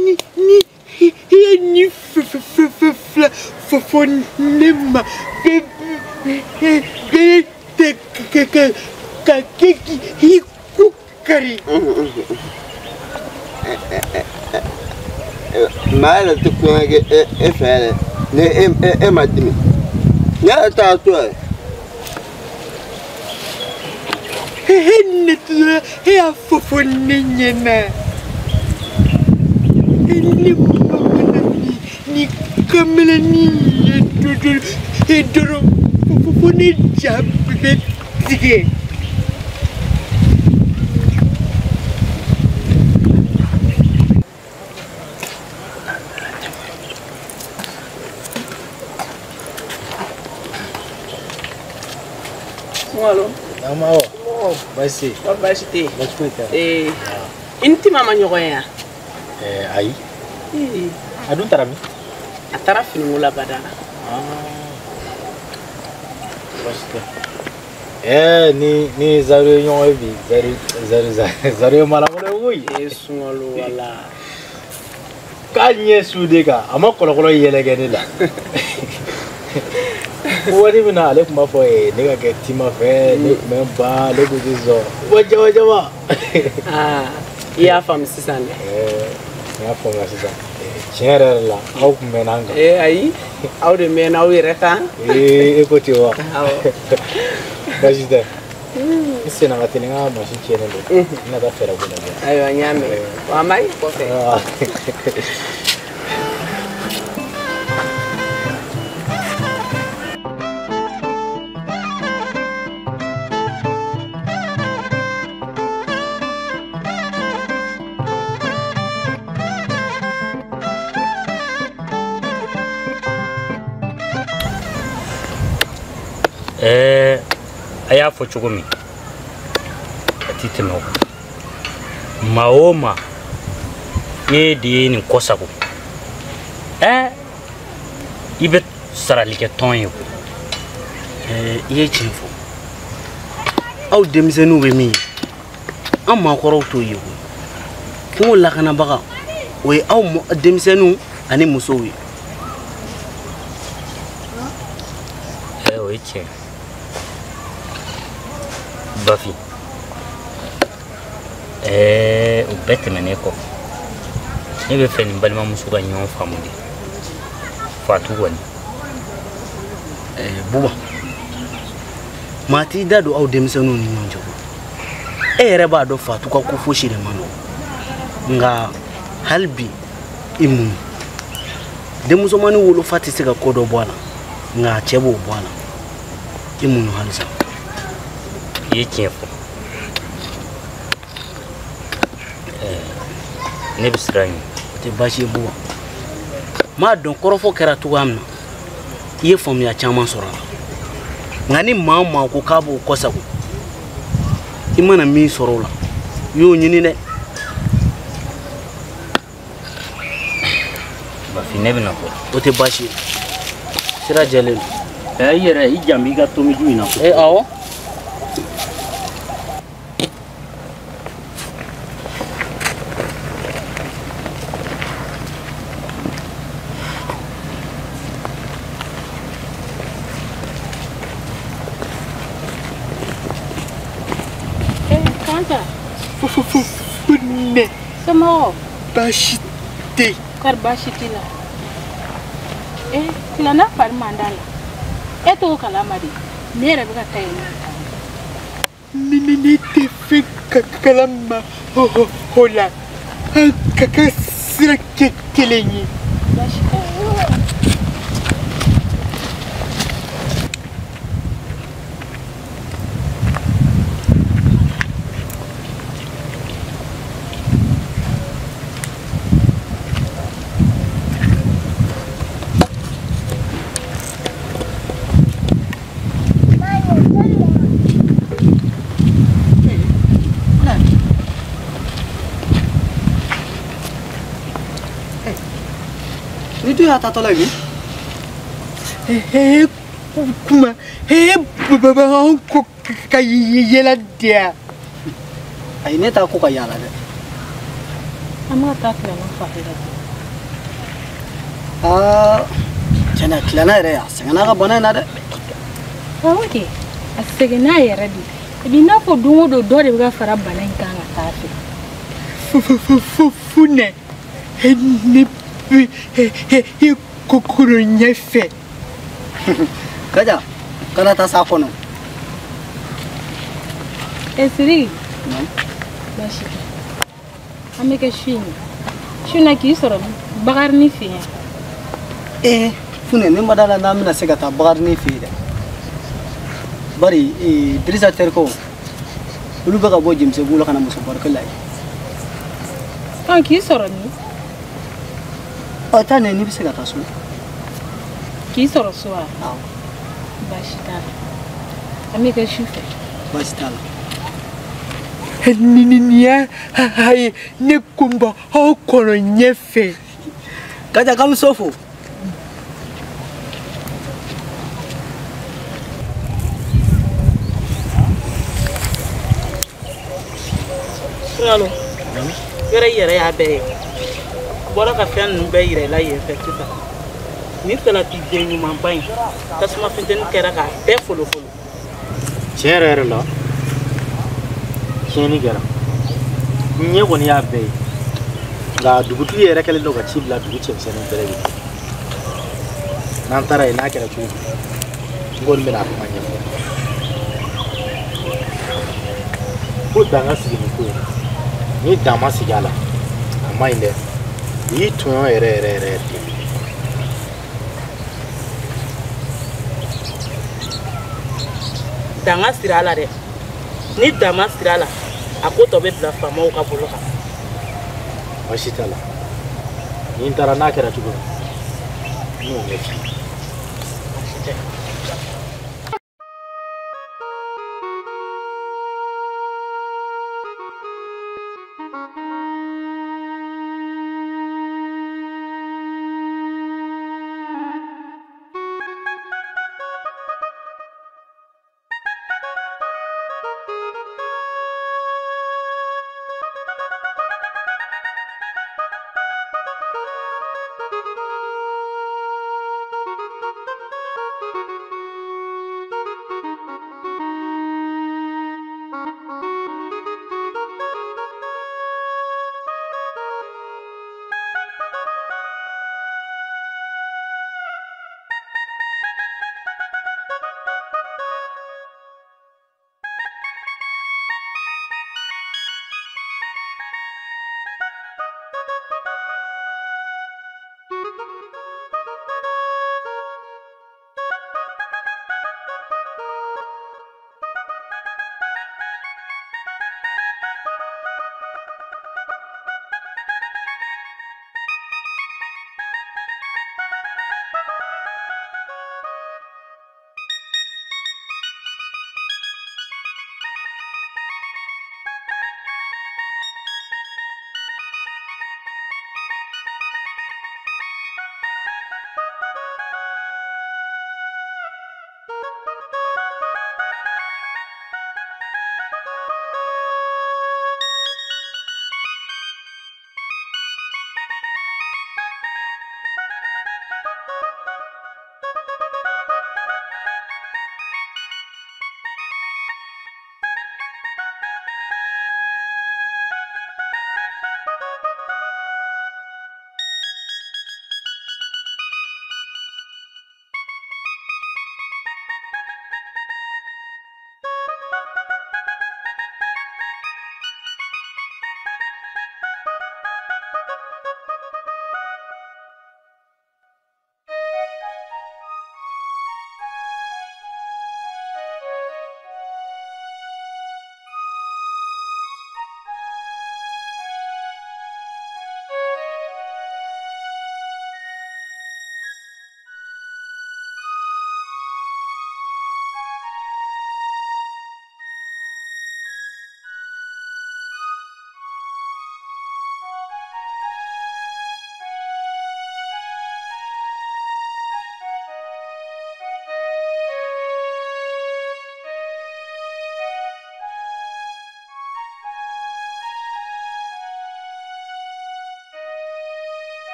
Ni i ye nin fila fɔ ne ma bɛɛ tɛ ka kɛ k'i ku kari. Maa yɛrɛ tɛ kulonkɛ kɛ e fɛ yɛrɛ ni e ma dimi ne yɛrɛ taara to yɛrɛ. Ne tora e y'a fɔ ne ɲɛna. Ne mana ni kamalennin ye dɔrɔn fo ne ja bɛ tigɛ. Sunkalo. Naamu Awa. Baasi tɛ yen. Baasi tɛ yen. Baasi foyi tɛ. I ni Tima ma ɲɔgɔn ye wa? Ayi. A dun taara min? A taara finiko la bada la. Baasi tɛ. Ni Zaru ye ɲɔgɔn ye bi Zaru ye malakɔrɔ ye koyi. Sunkalo wala. K'a ɲɛ su de kan a ma kɔlɔkɔlɔ yɛlɛ kɛ ne la. Waati min na ale tun b'a fɔ ne ka kɛ Tima fɛ ne tun bɛ n ban ale tun tɛ sɔn wa jama jama. I y'a faamu sisan dɛ. N y'a faamuya sisan tiɲɛ yɛrɛ yɛrɛ la aw tun mɛnna an kan. Ayi aw de mɛnna aw yɛrɛ kan. E ko ten wa. Awɔ. Baasi tɛ. N senna ka teli n ka mansin tiɲɛnen don. N bɛna taa fɛɛrɛ ko lajɛ. Ayiwa n y'a mɛn. Wa an b'a ye kɔfɛ. A y'a fɔ cogo min a ti tɛmɛ o kan. Maa o maa e de ye nin kɔ sago i bɛ sarali kɛ tɔn ye koyi. I ye tiɲɛ fɔ aw denmisɛnninw bɛ min ye an maakɔrɔw t'o ye koyi. Kungo lakanabaga o ye aw denmisɛnninw ani musow ye. O ye tiɲɛ. Bafi o bɛɛ tɛmɛnen kɔfɛ ne bɛ fɛ nin balimamuso ka ɲɔgɔn faamu de Fatu kɔni. Buba maa t'i da don aw denmisɛnninw ni ɲɔgɔn cɛ koyi. E yɛrɛ b'a dɔn Fatu ka ko fosi de man nɔgɔn nka hali bi i muɲu denmusomanin wolofa tɛ se ka ko dɔ bɔ a la. Nka a cɛ b'o bɔ a la. I muɲu halisa. I ye tiɲɛ fɔ. Ne bɛ siran ɲɛ. O tɛ baasi ye Buba. N b'a dɔn kɔrɔfɔ kɛra cogoya min na, i ye faamuya caman sɔrɔ a la. Nka ni maa o maa ko k'a b'o kɔsago, i mana min sɔrɔ o la, i y'o ɲini dɛ. Bafin, ne bɛna bɔ. O tɛ baasi ye. Sira jɛlen don. I yɛrɛ i jan b'i ka tomiju in na. Awɔ. Kanta. Funɛ. Somɔgɔw? Baasi tɛ yen. Kɔri baasi t'i la? Kilana fari man d'a la. E t'o kalama de. Ne yɛrɛ bɛ ka taa yen nɔ. Ne tɛ fɛn kalama o la. An ka kɛ sira kɛ kelen ye. Baasi tɛ. Ni dun y'a taatɔla ye min? Kuma baba anw ko ka yɛlɛ de ya. Ayi, ne t'a ko ka yaala dɛ. An bɛ ka taa Kilana fari la. Aa, tiɲɛna Kilana yɛrɛ a sɛgɛnna a ka bana in na dɛ. Awɔ kɛ, a sɛgɛnna a yɛrɛ de. A b'i n'a fɔ don o don dɔ de bɛ ka fara bana in kan ka taa fɛ. Funɛ, ne i kokoro ɲɛfɛ. Kaja, kana taa s'a kɔnɔ. Sidiki. Baasi tɛ. An bɛ kɛ su in na. Su in na k'i sɔrɔ Bakarini fɛ yan. Funɛ, ne ma d'a la n'an bɛna se ka taa Bakarini fɛ yen dɛ. Bari Dirisa terikɛw, olu bɛ ka bɔ Jɛmisɛbugu la ka na muso barikɛ la yen. K'i sɔrɔ min? Ɔ, taa n'i bɛ se ka taa so. K'i sɔrɔ so wa? Awɔ. Baasi t'a la. An bɛ kɛ su fɛ. Baasi t'a la. Nin y'a ye ne ko n bɔ aw kɔnɔ ɲɛfɛ. Kaja, k'an bɛ so fo. Sungalo, yɔrɔ i yɛrɛ y'a bɛɛ ye. N bɔra ka fɛn ninnu bɛɛ yira i la yen fɛ sisan. Nin salati den ɲumanba in, tasuma funteni kɛra k'a bɛɛ folofolo. Tiɲɛ yɛrɛ yɛrɛ la, tiɲɛni kɛra. N ɲɛ kɔni y'a bɛɛ ye. Nka dugutigi yɛrɛ kɛlen don ka ci bila dugu cɛmisɛnninw bɛɛ lajɛlen. N'an taara yen n'a kɛra cogo min, n kɔni bɛna a kuma ɲɛfɔ. Ko dan ka sigi nin ko in na. Ni dan ma sigi a la, a man ɲi dɛ. U y'i tɔɲɔ yɛrɛ yɛrɛ yɛrɛ de. Dan ka siri a la dɛ. Ni dan ma siri a la, a ko tɔ bɛ bila faamaw ka bolo kan. Baasi t'a la. Ni n taara n'a kɛra cogo min, n n'o ɲɛf'i ye. Baasi tɛ.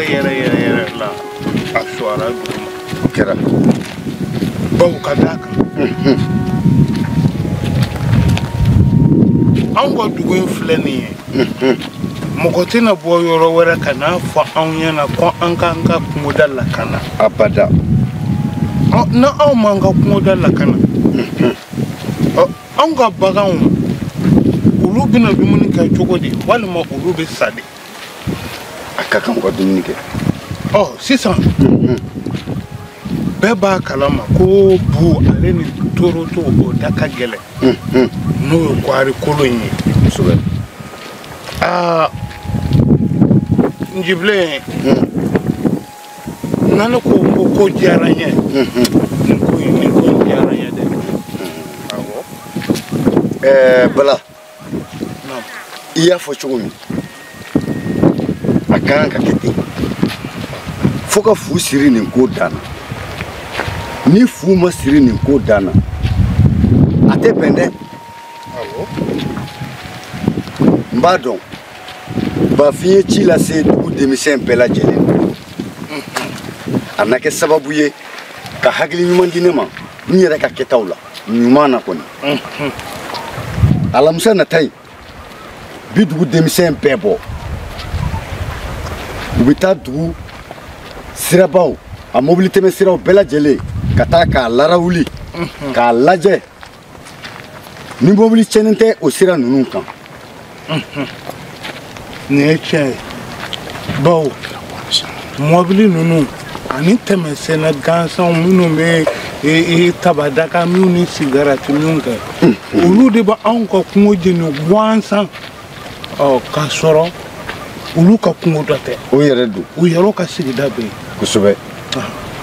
yɛrɛ yɛrɛ yɛrɛ yɛrɛ la a suwara dugu ma. O kɛra. Bawo ka d'a kan. Anw ka dugu in filɛ nin ye. Mɔgɔ tɛna bɔ yɔrɔ wɛrɛ ka n'a fɔ anw ɲɛna ko an k'an ka kungoda lakana. Abada. Ni anw m'an ka kungoda lakana. Anw ka baganw olu bɛna dumuni kɛ cogo di walima olu bɛ sa de. A ka kan u ka dumuni kɛ. Ɔ sisan bɛɛ b'a kalama ko bu ale ni toroto o da ka gɛlɛn. N'o ye kwari kolo in ye. Kosɛbɛ. Aa Njibilen. Na ne ko ko diyara n ye. Nin ko in diyara n ye dɛ. Awɔ. Bala. I y'a fɔ cogo min a ka kan ka kɛ ten fo ka fu siri nin ko dan na ni fu ma siri nin ko dan na a tɛ bɛn dɛ. N b'a dɔn Bafin ye ci lase dugu denmisɛn bɛɛ lajɛlen ma a na kɛ sababu ye ka hakili ɲuman di ne ma n yɛrɛ ka kɛtaw la ɲuman na kɔni. Alamisa nata in bi dugu denmisɛn bɛɛ bɔ u bɛ taa dugu sirabaw a mobili tɛmɛ siraw bɛɛ lajɛlen ka taa k'a larawuli k'a lajɛ ni mobili tiɲɛnen tɛ o sira ninnu kan. Nin ye tiɲɛ ye bawo mobili ninnu ani tɛmɛsenna gansanw minnu bɛ tabadaka minnu ni sigarati minnu kɛ olu de bɛ anw ka kungo jeni gansan. Ɔ k'a sɔrɔ olu ka kungo dɔ tɛ. O yɛrɛ don. U yɛrɛ ka sigida bɛ yen. Kosɛbɛ.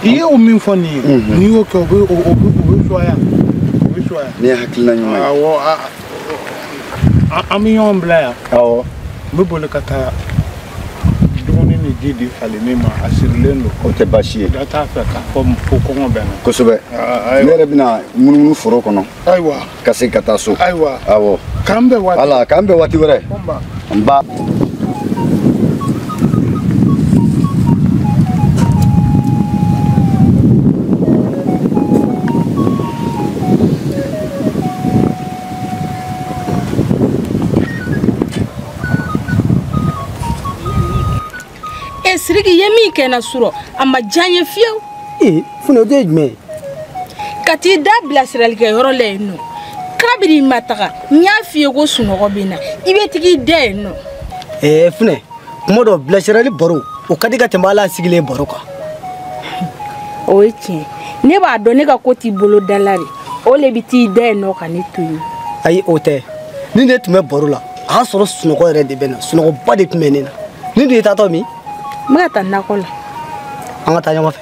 I ye o min fɔ nin ye. N'i y'o kɛ o bɛ suwaya. O bɛ suwaya. Nin ye hakilina ɲuman ye. Awɔ an bɛ ɲɔgɔn bila yan. Awɔ. N bɛ boli ka taa dumuni ni ji di falenni ma a sirilen don. O tɛ baasi ye. Dɔ t'a fɛ k'a fɔ ko kɔngɔ bɛ n na. Kosɛbɛ. Ne yɛrɛ bɛna munumunu foro kɔnɔ. Ayiwa. Ka segin ka taa so. Ayiwa. Awɔ. K'an bɛn waati. Wala k'an bɛn waati wɛrɛ. N ba. Sidiki ye min kɛ n na surɔ a ma diya n ye fiyewu. Ee Funɛ o de ye jumɛn ye. Ka t'i da bilasiralikɛyɔrɔ la yen nɔ kabini i ma taga n y'a f'i ye ko sunɔgɔ bɛ n na i bɛ tag'i da yen nɔ. Ee Funɛ kuma dɔ bilasirali baro o ka di ka tɛmɛ hali a sigilen baro kan. O ye tiɲɛ ne b'a dɔn ne ka ko t'i bolo da la de o le bɛ t'i da yen nɔ ka ne to yen. Ayi o tɛ ni ne tun bɛ baro la a y'a sɔrɔ sunɔgɔ yɛrɛ de bɛ n na sunɔgɔba de tun bɛ ne na ni dun ye taatɔ min. N bɛ ka taa nakɔ la. An ka taa ɲɔgɔn fɛ.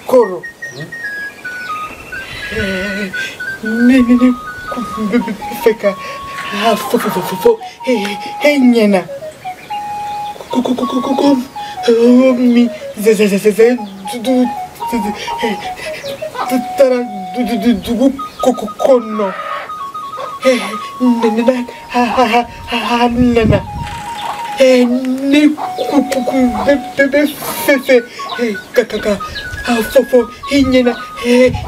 Koro. Ne fɛ ka a fɔ e ɲɛna ko min taara dugu kɔnɔ a nana ne bɛ fɛ ka a fɔ i ɲɛna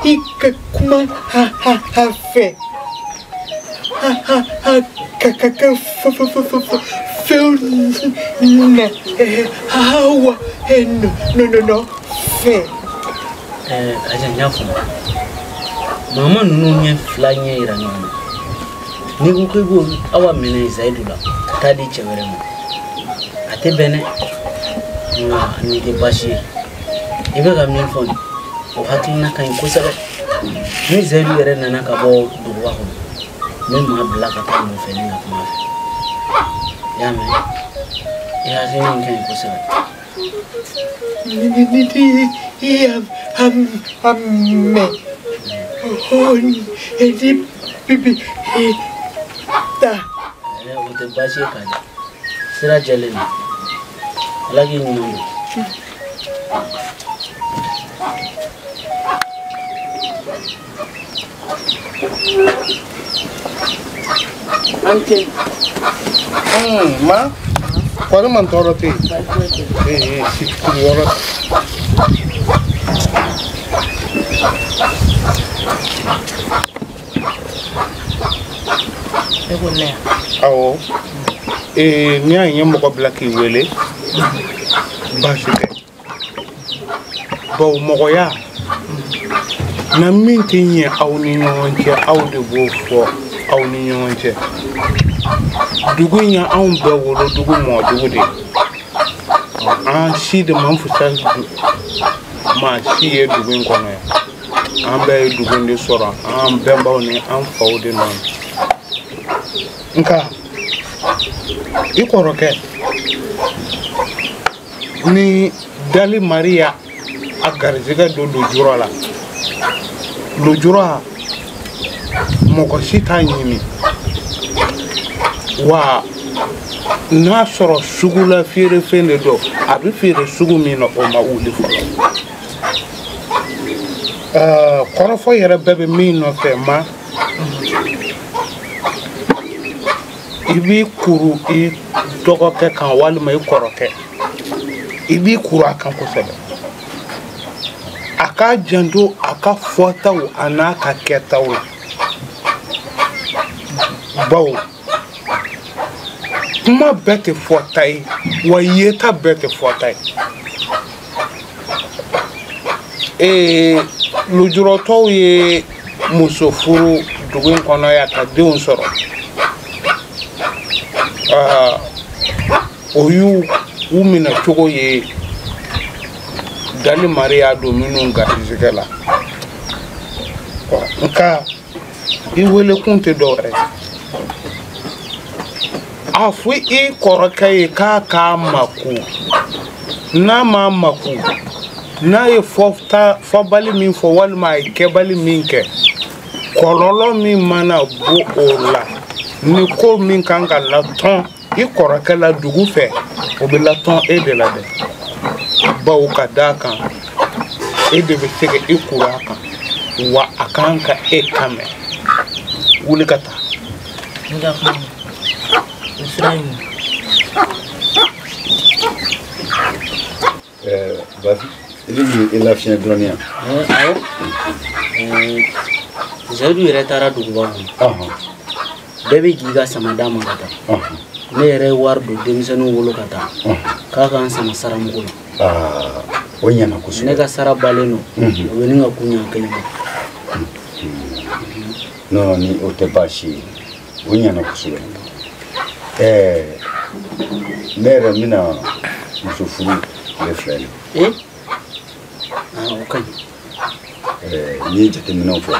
i ka kuma a fɛ ka fɛnw na awa nɔ fɛ. Kaja n y'a faamu mama ninnu ɲɛ fila ɲɛ yira ɲɔgɔn na n'i ko k'i b'o awa minɛ Zayidu la ka taa di cɛ wɛrɛ ma a tɛ bɛn dɛ nka nin tɛ baasi ye. I bɛ ka min fɔ nin o hakilina ka ɲi kosɛbɛ ni Zayidu yɛrɛ nana ka bɔ duguba kɔnɔ n bɛ maa bila ka taa nɔfɛ ni ka kuma fɛ i y'a mɛn i hakilina in ka ɲi kosɛbɛ. Ni i y'a mɛn. ho ni di bi ta. O tɛ baasi ye Kaja. Sira jɛlen don. Ala k'i ɲuman don. An ce. Ma, kɔri man tɔɔrɔ tɛ yen. Ee, sigiyɔrɔ. E ko ne yan? Awɔ. Ee, n'i y'a ye n ye mɔgɔ bila k'i wele, baasi tɛ. Bawo mɔgɔya, na min tɛ ɲɛ aw ni ɲɔgɔn cɛ, aw de b'o fɔ aw ni ɲɔgɔn cɛ. Dugu in ye anw bɛɛ wolodugu mɔdugu de ye. An si de man fisa maa si ye dugu in kɔnɔ yan. An bɛɛ ye dugu in de sɔrɔ an bɛnbaw ni an faw de nɔ na. Nka i kɔrɔkɛ ni Dali Maria a garizigɛ don lujura la, lujura mɔgɔ si t'a ɲini. Wa n'a sɔrɔ sugula feerefɛn de don, a bɛ feere sugu min na, o ma wuli fɔlɔ. Kɔrɔfɔ yɛrɛ bɛɛ bɛ min nɔfɛ, ma i b'i kuru i dɔgɔkɛ kan walima i kɔrɔkɛ, i b'i kuru a kan kosɛbɛ. A k'a janto a ka fɔtaw a n'a ka kɛtaw la, bawo kuma bɛɛ tɛ fɔta ye, wa yeta bɛɛ tɛ fɔta ye. Ee, lujuratɔw ye muso furu dugu in kɔnɔ yan ka denw sɔrɔ. O y'u u minɛ cogo ye. Dali Maria don minnu garizigɛ la. Nka i welekun tɛ dɔwɛrɛ ye. A fɔ i kɔrɔkɛ ye k'a k'a mako, n'a m'a mako, n'a ye fɔbali min fɔ walima a ye kɛbali min kɛ, kɔlɔlɔ min mana bɔ o la, ni ko min kan ka latɔn i kɔrɔkɛ la dugu fɛ, o bɛ latɔn e de la dɛ. Bawo ka d'a kan, e de bɛ se ka i kuru a kan, wa a kan ka e kan mɛn. Wuli ka taa. N ka kuma o sira in. Bafi, i bɛ i lafiɲɛ dɔɔnin yan. Awɔ. Zayidu yɛrɛ taara duguba kɔnɔ. Bɛɛ bɛ k'i ka sama d'a ma ka taa. Ne yɛrɛ ye wari don denmisɛnninw bolo ka taa. K'a k'an sama saramugu la. O ɲɛna kosɛbɛ. Ne ka sara balen don. O bɛ ni ka kun ɲɛ kelen ma. Non, ni o tɛ baasi ye. O ɲɛna kosɛbɛ. Ne yɛrɛ bɛna muso furu tile fila in na. O ka ɲi. N ye jateminɛw fɔ.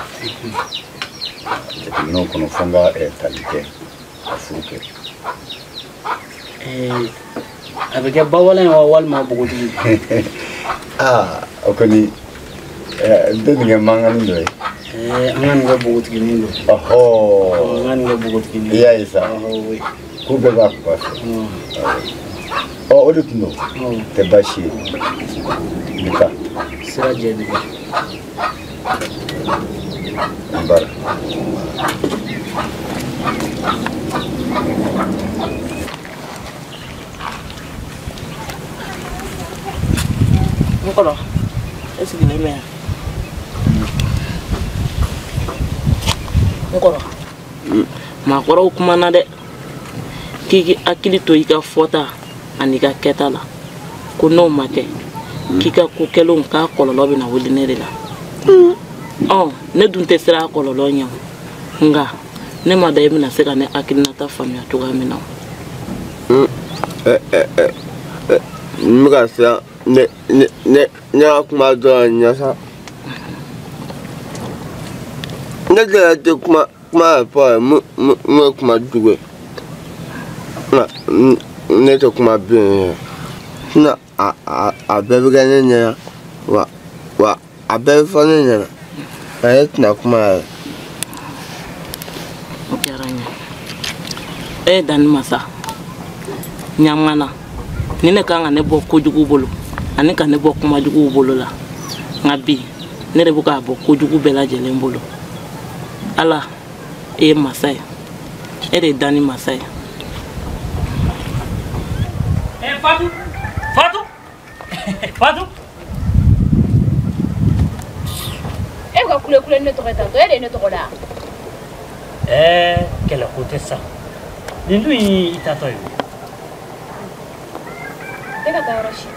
Jateminɛw kɔnɔ fo n ka tali kɛ ka furu kɛ. A bɛ kɛ bawalan ye wa walima npogotigi? O kɔni n tɛ nin kɛ mankanni dɔ ye. An ka nin kɛ npogotiginin don. Ɔhɔ. An ka nin kɛ npogotiginin. I y'a ye sa. Ko bɛɛ b'a kuma fɛ. Ɔ, o de tun don. Tɛ baasi ye. N bɛ taa. Sira jɛ b'i la. N bara. N kɔrɔ, e sigilen bɛ yan. N kɔrɔ, maakɔrɔw kumana dɛ, k'i k'i hakili to i ka fɔta ani i ka kɛta la, ko n'o ma kɛ, k'i ka ko kɛlenw k'a kɔlɔlɔ bɛna wuli ne de la. Ɔ, ne dun tɛ siran a kɔlɔlɔ ɲɛ o, nka ne ma da i bɛna se ka ne hakilinata faamuya cogoya min na o. N bɛ ka siran ne ka kuma dɔrɔn ɲɛ sa. Ne yɛrɛ tɛ kuma yɛrɛ fɔ yɛrɛ, mun ye kuma jugu ye. Nka ne tɛ kuma bilen yɛrɛ. Sinon a bɛɛ bɛ kɛ ne ɲɛna, wa a bɛɛ bɛ fɔ ne ɲɛna. Nka ne tɛna kuma yɛrɛ. O diyara n ye. E ye danni masa. Ɲamana. Ni ne kan ka ne bɔ kojugu bolo ani ka ne bɔ kumajuguw bolo la. Nka bi ne de bɛ k'a bɔ kojugu bɛɛ lajɛlen bolo. Ala e ye masa ye. E de ye danni masa ye. Fatou, Fatou, Fatou. E bɛ ka kule kule ne tɔgɔ ye tantɔ e de ye ne tɔgɔ da. Kɛlɛ ko tɛ sa. Nin dun y'i taatɔ ye. E ka taa yɔrɔ si.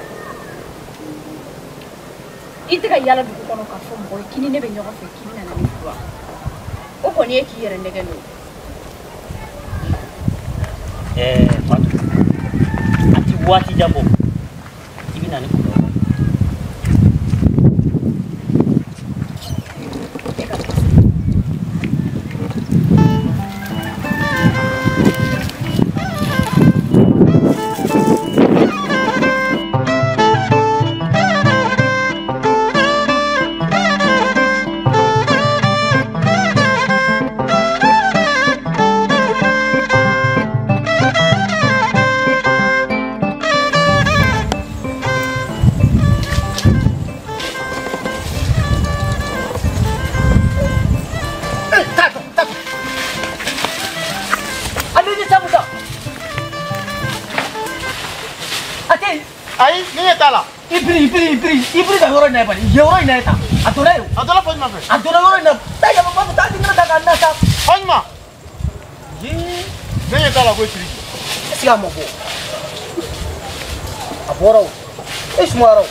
I tɛ ka yaala dugu kɔnɔ k'a fɔ mɔgɔ ye k'i ni ne bɛ ɲɔgɔn fɛ k'i bɛna na ne furu wa? O kɔni ye k'i yɛrɛ nɛgɛ n'o ye. Fatou. A ti waati jan bɔ i bɛ na ni kɔlɔlɔ ye. Ayi, ni ɲɛ t'a la. I biri ka yɔrɔ in na bani. Yɔrɔ in na tan. A donna yen. A donna Fatima fɛ. A donna yɔrɔ in na. Taa yɛlɛma ba fɛ, taa denkɛnɛ ta k'a na sa. Fatima. Ne ɲɛ t'a la ko Sidiki. Est-ce que a ma bɔ? A bɔra o. E sumayara o.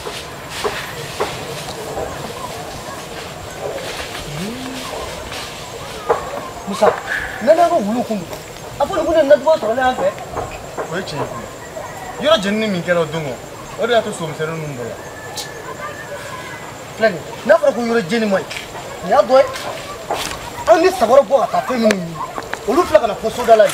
Musa, ne n'an ka wulu kun don. A fɔ nin kun ye naduba sɔrɔ ne yan fɛ. O ye tiɲɛ ye koyi. Yɔrɔ jenini min kɛra o don o, o de y'a to somisɛnnin ninnu bɔra. Filɛ nin ye, n'a fɔra ko yɔrɔ jeni man ɲi, nin y'a dɔ ye. An ni sabara bɔ ka taa fɛn minnu ɲini, olu filɛ ka na fɔ soda la yen.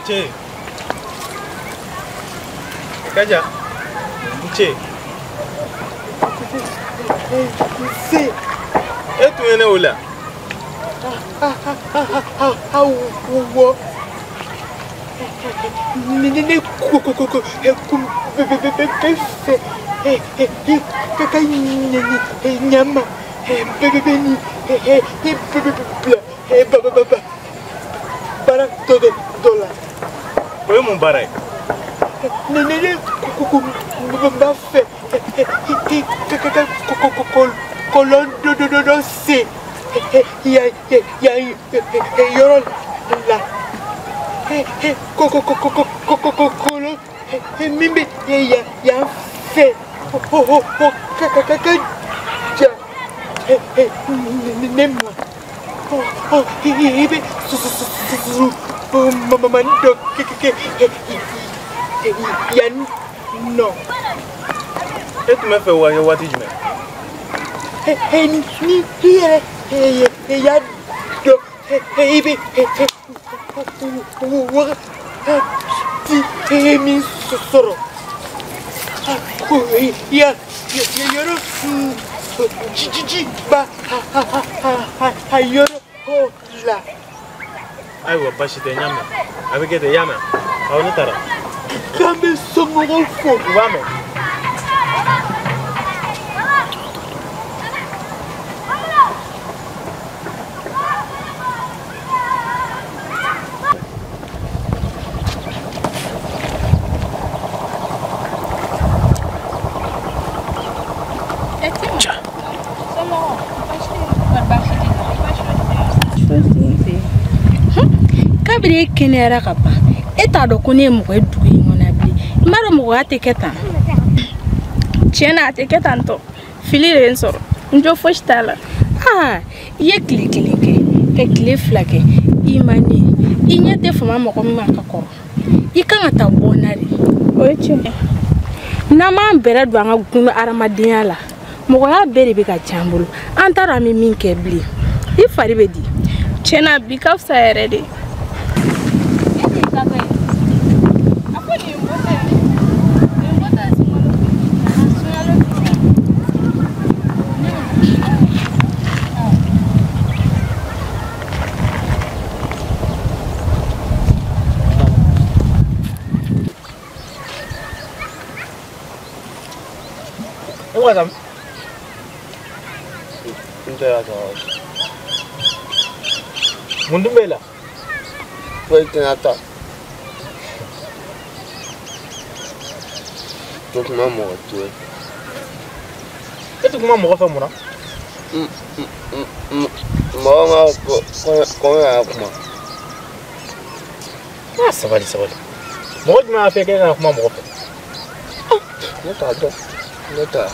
Ce. Kaja. Ce. Se. E tun ye ne wele wa? Awɔ. Ne ko ko ko kun bɛ fɛ i ka ka ɲama bɛ ni i bila ba baara dɔ dɔ la. O ye mun baara ye? Ne ko b'a fɛ i ka ka kɔlɔn dɔ sen yan yɔrɔ la. Kɔlɔn min bɛ yan fɛ o ka ka ja ne ma. I bɛ mamani dɔ kɛ yan nɔ. E tun bɛ fɛ o ka kɛ waati jumɛn? Ni i yɛrɛ y'a dɔn i bɛ wagati min sɔrɔ. Yɔrɔ ji ba a yɔrɔ la. Ayiwa baasi tɛ, n y'a mɛn. A bɛ kɛ ten, i y'a mɛn? Awɔ, ne taara. K'an bɛ somɔgɔw fo. U b'a mɛn. Kabini e kɛnɛyara ka ban, e t'a dɔn ko ne ye mɔgɔ ye dugu in kɔnɔ bilen. N b'a dɔn mɔgɔya tɛ kɛ tan. Tiɲɛ na a tɛ kɛ tan tɔ. Fili de ye n sɔrɔ. N jo fosi t'a la. Aa, i ye tile kelen kɛ ka tile fila kɛ i ma ne i ɲɛ tɛ fama mɔgɔ min ma ka kɔrɔ i kan ka taa bɔ n na de. O ye tiɲɛ ye. N'an m'an bɛrɛ don an ka gun hadamadenya la mɔgɔya bɛɛ de bɛ ka diya an bolo an t'a dɔn an bɛ min kɛ bilen i fari bɛ di. Tiɲɛ na bi ka fisa yɛrɛ de. Mun dun b'e la? Foyi tɛ ta. Tɛ kuma mɔgɔ tɛ. E tɛ kuma mɔgɔ fɛ mun na? Mɔgɔ ma ko n y'a kuma. Ah, sabali sabali. Mɔgɔ jumɛn y'a fɛ k'e kana kuma mɔgɔ fɛ? Ne t'a dɔn. Ne t'a.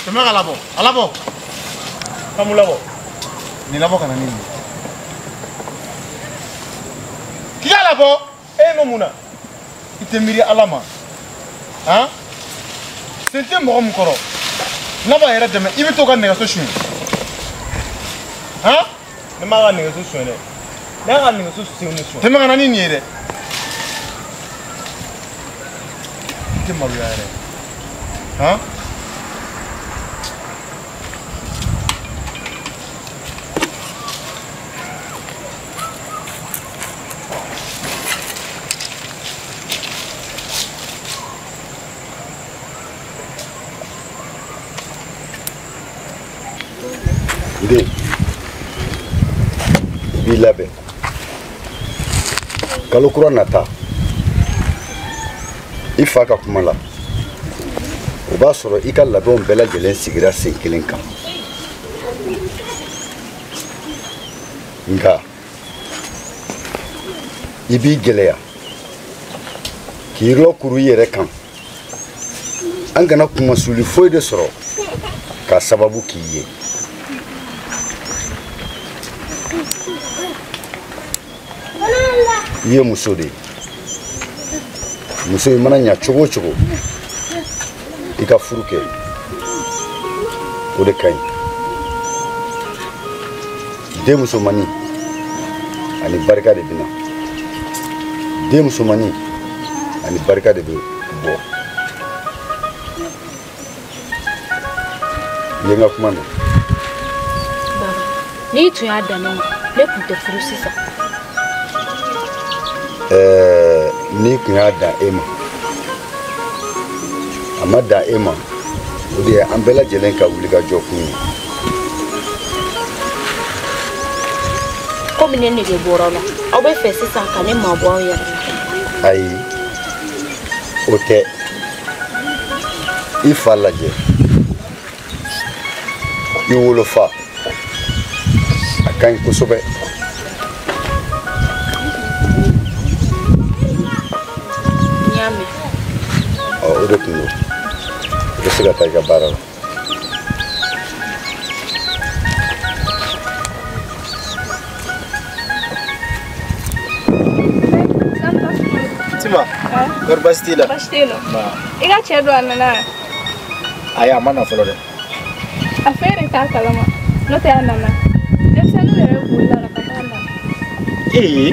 Tɛmɛ ka labɔ a labɔ ka mun labɔ nin labɔ ka na ni nin ye k'i k'a labɔ e ye mun na i tɛ miiri ala ma han sen tɛ mɔgɔ min kɔrɔ n'a b'a yɛrɛ dɛmɛ i bɛ t'o ka nɛgɛso suɲɛ han ne m'a ka nɛgɛso suɲɛ dɛ ne y'a ka nɛgɛso senw de suɲɛ tɛmɛ ka na ni nin ye dɛ i tɛ maloya yɛrɛ han. Den i b'i labɛn kalo kura nata i fa ka kuma la o b'a sɔrɔ i ka labɛnw bɛɛ lajɛlen sigira sen kelen kan nka i b'i gɛlɛya k'i lɔ kuru i yɛrɛ kan an kana kumasuli foyi de sɔrɔ k'a sababu k'i ye. I ye muso de ye muso i mana ɲa cogo o cogo i ka furu kɛ o de ka ɲi den musomannin ani barika de bɛ na den musomannin ani barika de bɛ bɔ i ye n ka kuma mɛn. Baba n'i tun y'a dan ne ma ne tun tɛ furu sisan. N'i tun y'a dan e ma a ma dan e ma o de ye an bɛɛ lajɛlen ka wulikajɔ kun ye. Komi ne nege bɔra aw la aw bɛ fɛ sisan ka ne mabɔ aw yɛrɛ la. Ayi o tɛ i fa lajɛ i wolofa a ka ɲi kosɛbɛ. O de tun don i bɛ se ka taa i ka baara la. Tima, kɔri baasi t'i la? Baasi tɛ yen nɔ. I ka cɛ don a nana? Ayi a ma na fɔlɔ dɛ. A fɛn de t'a kalama n'o tɛ a nana. Denmisɛnninw yɛrɛ bolila ka taa na. Ee.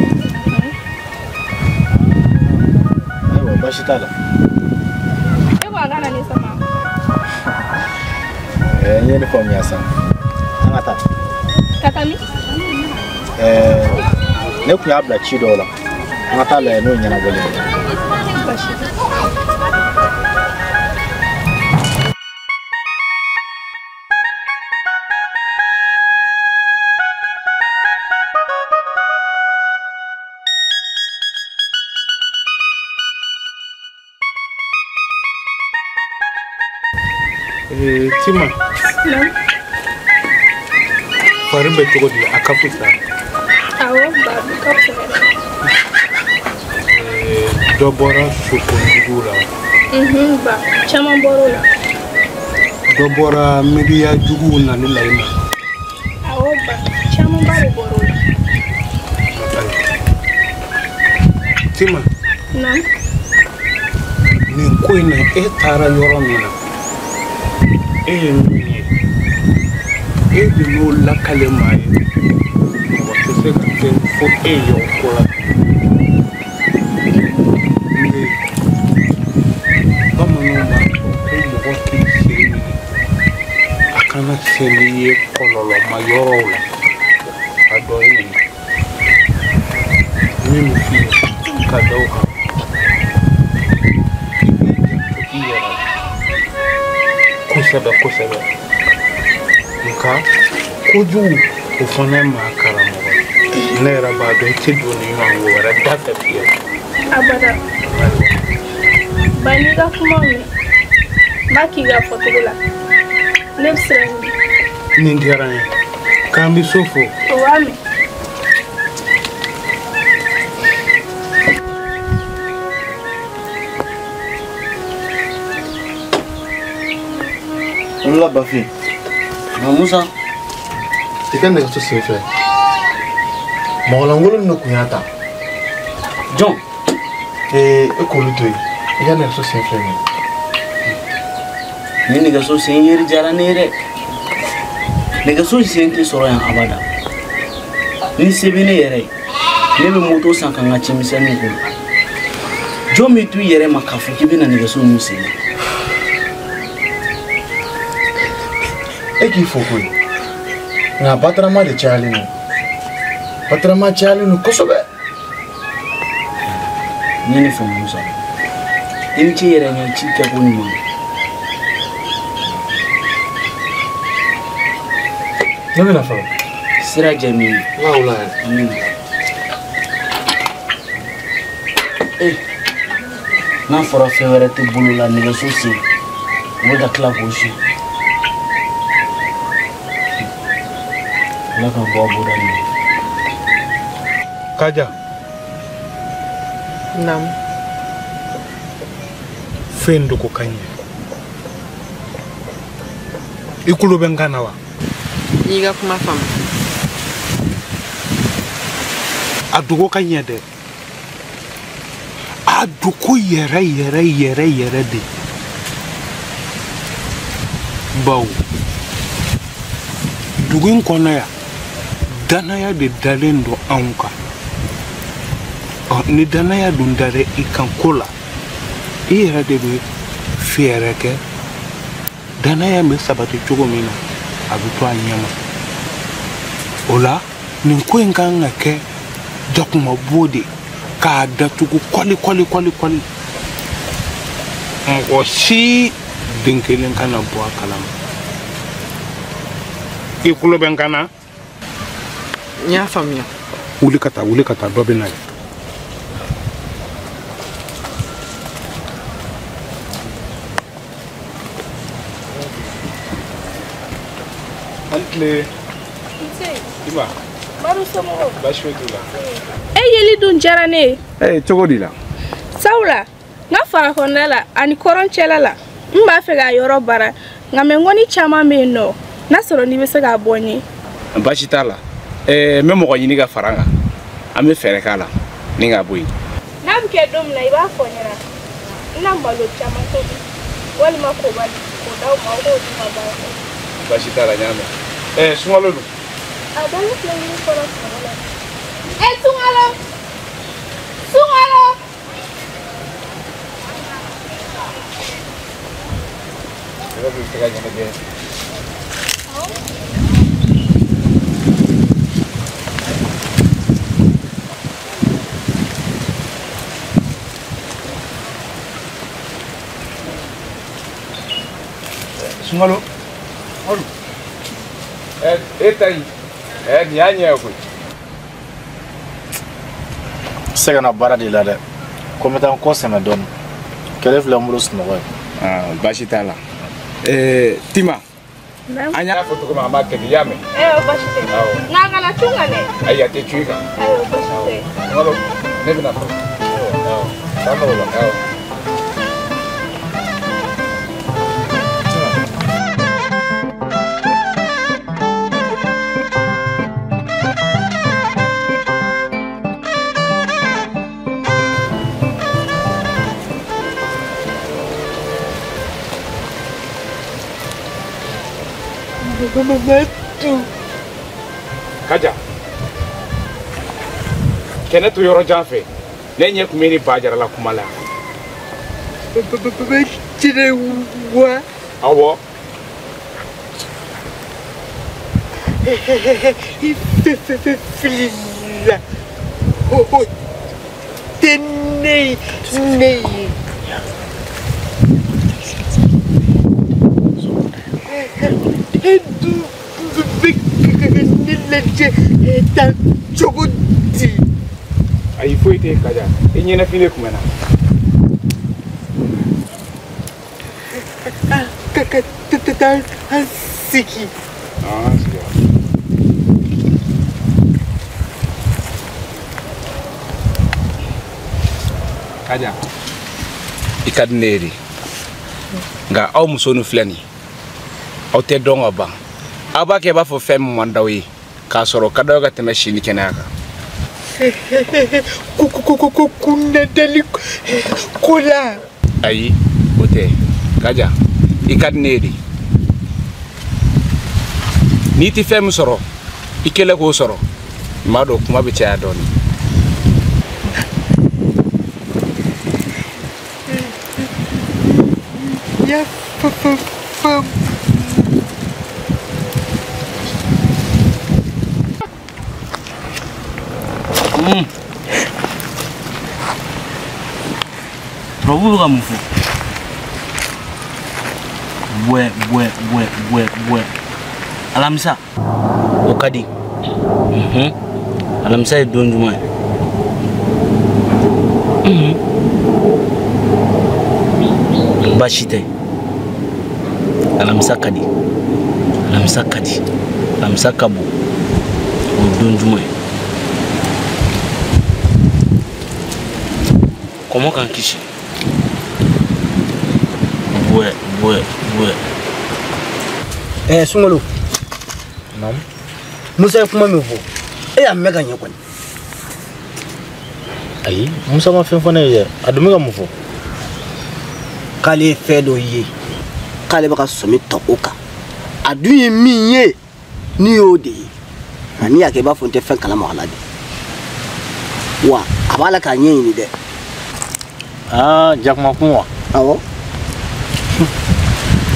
Ayiwa baasi t'a la. E ko a ka na ne sama. N ye ne faamuya sisan. An ka taa. Ka taa min? Ne tun y'a bila ci dɔw la. An ka taa lajɛ n'o ɲɛnabɔlen ye. Baasi tɛ. Tima. Fari bɛ cogo di a ka fisa? Awɔ, ba ka fisa. Dɔ bɔra sokojugu la. Ba, caman bɔr'o la. Dɔ bɔra miiriya juguw nali la i ma. Awɔ ba, camanba de bɔr'o la. Tima. Naamu. Nin ko in na e taara yɔrɔ min na. E ye min ye e de y'o lakale maa ye mɔgɔ tɛ se ka kɛ fo e ye o ko la bamananw b'a fɔ ko mɔgɔ k'i sen minɛ a kana se n'i ye kɔlɔlɔma yɔrɔw la a dɔ ye nin ye min bɛ f'i ye ka da o kan i b'i janto i yɛrɛ la kosɛbɛ kosɛbɛ nka kojugu o fana ye maa karamɔgɔ ye ne yɛrɛ b'a dɔn i tɛ don ni ɲɔgɔn wɛrɛ da fɛ fiyewu. Abada ba n'i ka kumaw mɛn n b'a k'i ka fɔcogo la ne bɛ siran ɲɛ. Nin diyara n ye k'an bɛ so fo. O b'a mɛn. Wala Bafin. Musa. I ka nɛgɛso sen fɛ. Mɔgɔlankolon de kun y'a ta. Jɔn. E k'olu to yen. I ka nɛgɛso sen filɛ nin ye. Ni nɛgɛso sen yeri diyara ne ye dɛ. Nɛgɛso sen tɛ sɔrɔ yan abada. Ni se bɛ ne yɛrɛ ye, ne bɛ moto san ka n ka cɛmisɛnninw kɔnɔ. Jɔn b'i to i yɛrɛ ma k'a fɔ k'i bɛna nɛgɛso ninnu sen na? E k'i fo koyi nka batarama de cayalen don batarama cayalen don kosɛbɛ. N ye ne faamu Musa i ni ce yɛrɛ ɲɛ ci kɛko ɲuman. Ne bɛna fɔlɔ. Sira jɛ min ye. N ka wula yɛrɛ. N'a fɔra fɛn wɛrɛ tɛ bolo la nɛgɛso sen u bɛ ka tila k'o su. Ala ka bɔ a bɔda nin. Kaja. Naamu. Fɛn dogo ka ɲɛ. I kulo bɛ n kan na wa? N y'i ka kuma faamu. A dogo ka ɲɛ dɛ. A dogo yɛrɛ yɛrɛ yɛrɛ yɛrɛ de. Bawo dugu in kɔnɔ yan danaya de dalen don anw kan. Ɔ ni danaya dun dara i kan ko la i yɛrɛ de bɛ fɛɛrɛ kɛ danaya bɛ sabati cogo min na a bɛ to a ɲɛma. O la nin ko in kan ka kɛ jakumabo de k'a datugu kɔli kɔli kɔli kɔli. Mɔgɔ si den kelen kana bɔ a kalama. I kulo bɛ n kan na? N y'a faamuya. Wuli ka taa wuli ka taa dɔ bɛ na ye. Hali tile. Nse. Iba. Baru somɔgɔw? Baasi foyi t'u la. E yeli dun diyara ne ye. Ee cogo di la? Sabula n ka farakɔnɔna la ani kɔrɔn cɛla la n b'a fɛ k'a yɔrɔ baara nka mɛ ŋɔni caman bɛ yen nɔ n'a sɔrɔ n'i bɛ se k'a bɔ n ye. Baasi t'a la. N bɛ mɔgɔ ɲini ka fara n kan an bɛ fɛɛrɛ k'a la ni k'a bɔ yen. N'a bɛ kɛ don min na i b'a fɔ n ɲɛna n na malo caman tobi walima kobali k'o d'aw ma aw k'o dun ka baara kɛ. Baasi t'a la n y'a mɛn. Sunkalo dun? A dalen filɛ yiri kɔrɔ sunɔgɔ la. Sunkalo! Sunkalo! Yɔrɔ bɛ se ka ɲɛnajɛ. Sunkalo. E ta in nin y'a ɲɛ ye koyi. N sɛgɛnna baara de la dɛ. Ko n bɛ taa n kɔ sɛmɛ dɔɔnin. Kɛlɛ filɛ n bolo sunɔgɔ ye. Baasi t'a la. Tima. An y'a fɔ cogo min an b'a kɛ ten i y'a mɛn. Baasi tɛ. Nka a kana cun kan dɛ. Ayi a tɛ cun i kan. Ayiwa baasi tɛ. Sunkalo ne bɛna fɔ. Awɔ. Taa nɔgɔ la. Awɔ. Kaja, kɛnɛ to yɔrɔ jan fɛ ne ɲɛ tun bɛ ni ba jara la kuma la. Awɔ. Filila. O tɛ ne ye. Ne lajɛ tan cogo di. Ayi foyi tɛ Kaja i ɲɛnafin de tun bɛ na. Ka taa an sigi. An sigi. Kaja i ka di ne ye de nka aw muso ninnu filɛ nin ye aw tɛ dɔn ka ban. Aw b'a kɛ i b'a fɔ fɛn min man d'aw ye k'a sɔrɔ ka d'aw ye ka tɛmɛ si ni kɛnɛya kan. Ko kunnadali ko la. Ayi o tɛ Kaja i ka di ne ye de n'i tɛ fɛn min sɔrɔ i kɛlen k'o sɔrɔ i m'a dɔn kuma bɛ caya dɔɔnin. Ya fa. Tubabu bɛ ka mun fɔ? Bwɛ bwɛ bwɛ bwɛ bwɛ. Alamisa. O ka di. Alamisa ye don jumɛn ye? Baasi tɛ. Alamisa ka di. Alamisa ka di. Alamisa ka bon. O ye don jumɛn ye? Kɔmɔ k'an kisi. Bwɛ bwɛ bwɛ. Sunkalo. Naamu. Musa ye kuma min fɔ e y'a mɛn ka ɲɛ kɔni. Ayi Musa ma fɛn fɔ ne ye dɛ a dun bɛ ka mun fɔ. K'ale ye fɛn dɔ ye k'ale bɛ ka sɔmi ta o kan a dun ye min ye n'i y'o de ye nka n'i y'a kɛ i b'a fɔ n tɛ fɛn kalama a la de wa a b'a la k'a ɲɛɲini dɛ. Aa jakuma kun wa. Awɔ.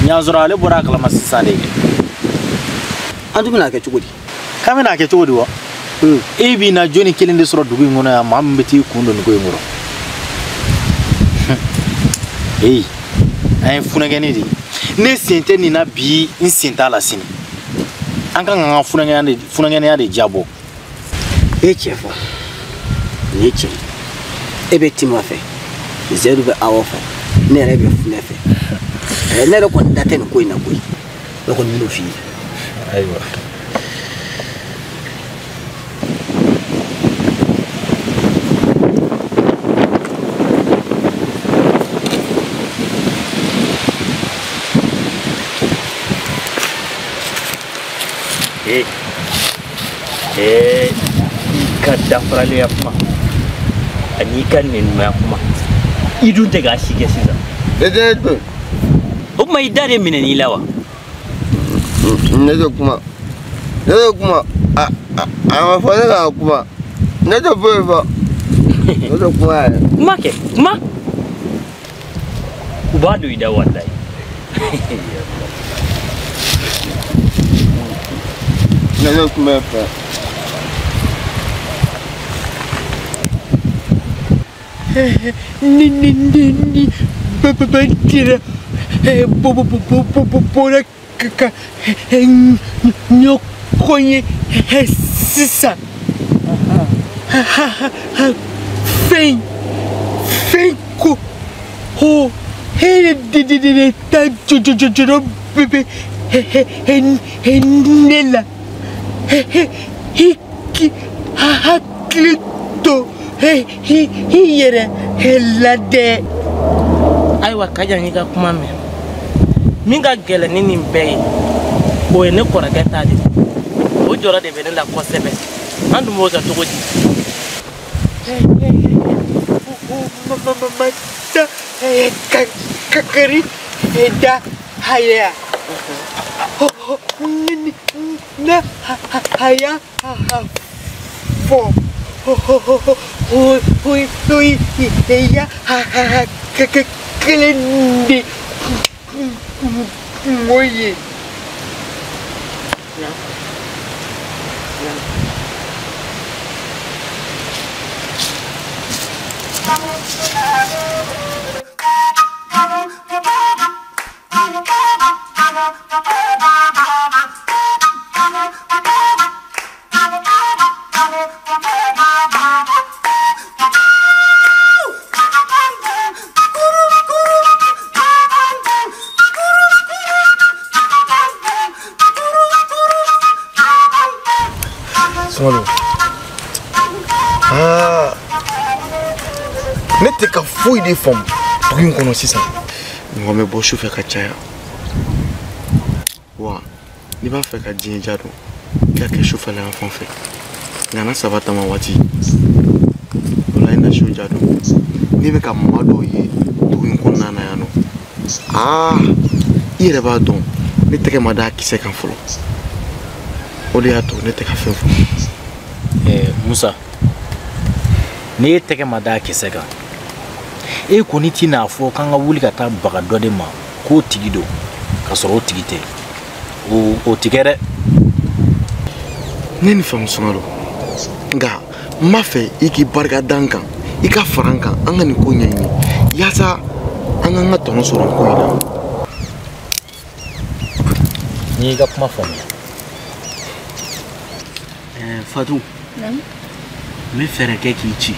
Ɲansɔrɔ ale bɔra a kalama sisan de. An dun bɛna kɛ cogo di. K'an bɛna kɛ cogo di wa. E b'i na jɔnni kelen de sɔrɔ dugu in kɔnɔ yan maa min bɛ t'i kun don nin ko in kɔrɔ. Eyi an ye funɛkɛni de ye ne sen tɛ nin na bi n sen t'a la sini an kan k'an ka funɛkɛniya de jabɔ. E ye tiɲɛ fɔ nin ye tiɲɛ ye e bɛ Tima fɛ Zedu bɛ Awɔ fɛ ne yɛrɛ bɛ Funɛ fɛ ne yɛrɛ kɔni da tɛ nin ko in na koyi ne kɔni bɛn'o f'i ye. Ayiwa. I ka dafaralenya kuma ani i ka nɛnumaya kuma i dun tɛ k'a si kɛ sisan. Ne tɛ dun. O tuma i da de minɛn'i la wa? Ne tɛ kuma. Ne tɛ kuma. A ma fɔ ne ka kuma. Ne tɛ foyi fɔ. Ne tɛ kuma yɛrɛ. Kuma kɛ kuma. U b'a don i da walayi. Ne tɛ kuma fɛ. Ni ni ni ni baba tira bɔra ka ɲɔgɔn ye sisan fɛn ko o e de ta jɔjɔjɔ bɛ ne la i k'i hakili to i yɛrɛ la dɛ. Ayiwa Kaja n y'i ka kuma mɛn min ka gɛlɛn ni nin bɛɛ ye o ye ne kɔrɔkɛ ta de ye o jɔrɔ de bɛ ne la kosɛbɛ an dun b'o kɛ cogo di. Kakari da haya na haya fo ya kelen de kungo ye. Sunkalo aa ne tɛ ka foyi de faamu dugu in kɔnɔ sisan mɔgɔ bɛ bɔ sufɛ ka caya wa n'i b'a fɛ ka diɲɛ ja dɔn i ka kɛ sufɛla yan fan fɛ nka n'a saba tama waati o la i na su ja dɔn ne bɛ ka maa dɔw ye dugu in kɔnɔna na yan nɔ aa i yɛrɛ b'a dɔn ne tɛgɛ ma da kisɛ kan fɔlɔ o de y'a to ne tɛ ka fɛn fɔ. Musa n'e tɛgɛ ma da kisɛ kan e kɔni tɛna fɔ k'an ka wuli ka taa baga dɔ de ma k'o tigi don k'a sɔrɔ o tigi tɛ o ti kɛ dɛ. Ne ni faamu Sunkalo nka n b'a fɛ i k'i barika da n kan i ka fara n kan an ka nin ko ɲɛɲini yaasa an k'an ka tɔnɔ sɔrɔ ko in na. N y'i ka kuma faamuya. Fatou n bɛ fɛɛrɛ kɛ k'i ci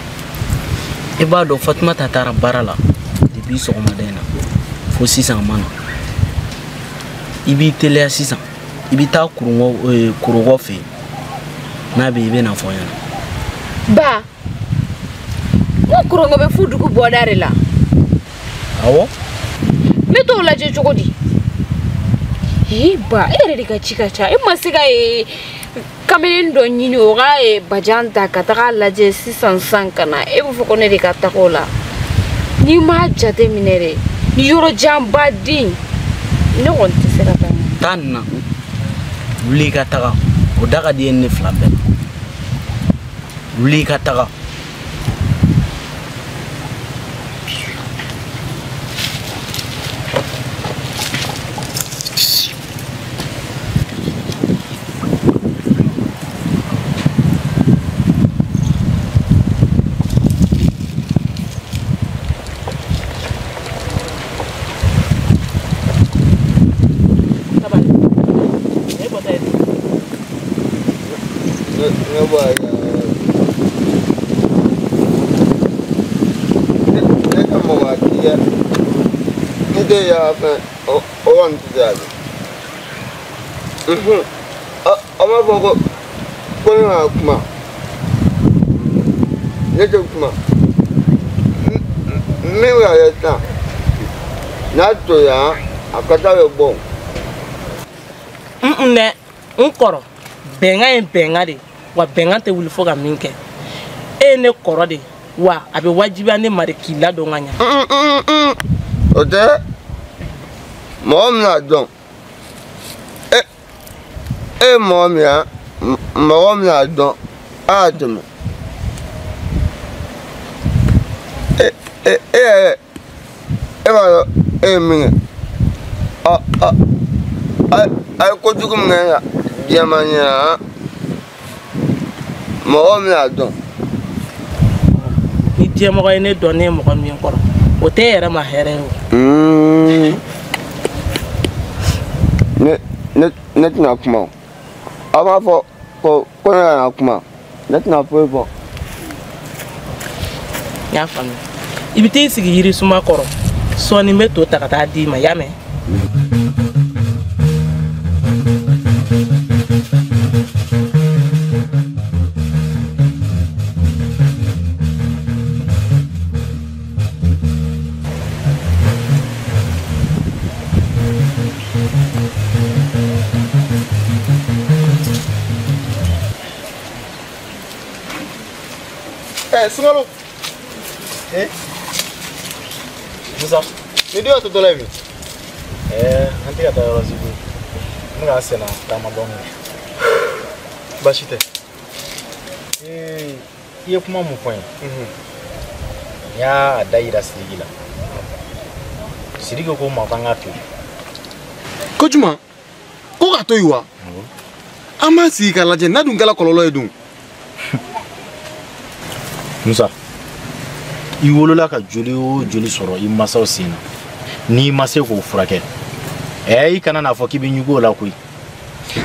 i b'a dɔn Fatumata taara baara la depuis sɔgɔmada in na fo sisan a ma na i b'i teliya sisan i bɛ taa Korokɔ fɛ yen n'a bɛ yen i bɛ na fɔ n ɲɛna. Ba n ko Korokɔ bɛ fo dugu bɔda de la. Awɔ. N bɛ t'o lajɛ cogo di? Ee ba e yɛrɛ de ka ci ka ca e ma se ka kamalen dɔ ɲini o ka bajan ta ka taga lajɛ sisan sisan ka na e b'a fɔ ko ne de ka taga o la n'i m'a jate minɛ dɛ ni yɔrɔ janba den ne kɔni tɛ se ka taa. Taa nin na wuli i ka taga o da ka di e ni ne fila bɛɛ wuli i ka taga. A b'a fɔ ko ne ka kuma ne tɛ kuma min bɛ ka kɛ sisan n'a tola a kasa bɛ bɔ. N dɛ n kɔrɔ bɛnkan ye bɛnkan de wa bɛnkan tɛ wuli fo ka min kɛ e ye ne kɔrɔ de wa a bɛ wajibiya ne ma de k'i ladon ka ɲɛ. O tɛ mɔgɔ min n'a dɔn. E ye mɔgɔ min ye mɔgɔ min y'a dɔn a y'a tɛmɛ e yɛrɛ e b'a dɔn e ye min kɛ a ye kojugu min kɛ diɲɛ ma ɲɛna mɔgɔ min y'a dɔn. Ni diɲɛmɔgɔ ye ne dɔn ne ye mɔgɔ min kɔrɔ o tɛ e yɛrɛ ma hɛrɛ ye o. Ne tɛna kuma o. Aw b'a fɔ ko ne kana kuma. Ne tɛna foyi fɔ. N y'a faamuya. I bɛ t'i sigi yirisuma kɔrɔ. Sɔɔni n bɛ to ta ka taa d'i ma, y'a mɛn? Sunkalo. Musa, ni den y'a tɔ la ye min? An tɛ ka taa yɔrɔ si koyi. N bɛ k'a senna taama dɔɔni. Baasi tɛ. I ye kuma mun fɔ n ye? N y'a da yira Sidiki la. Sidiki ko n ma k'an k'a to yen. Ko juma? Ko k'a to yen wa? An b'an sigi k'a lajɛ n'a dun kɛra kɔlɔlɔ ye dun? Musa, i wolola ka joli o joli sɔrɔ i masaw sen na, n'i ma se k'o furakɛ, i kana n'a fɔ k'i bɛ ɲugu o la koyi.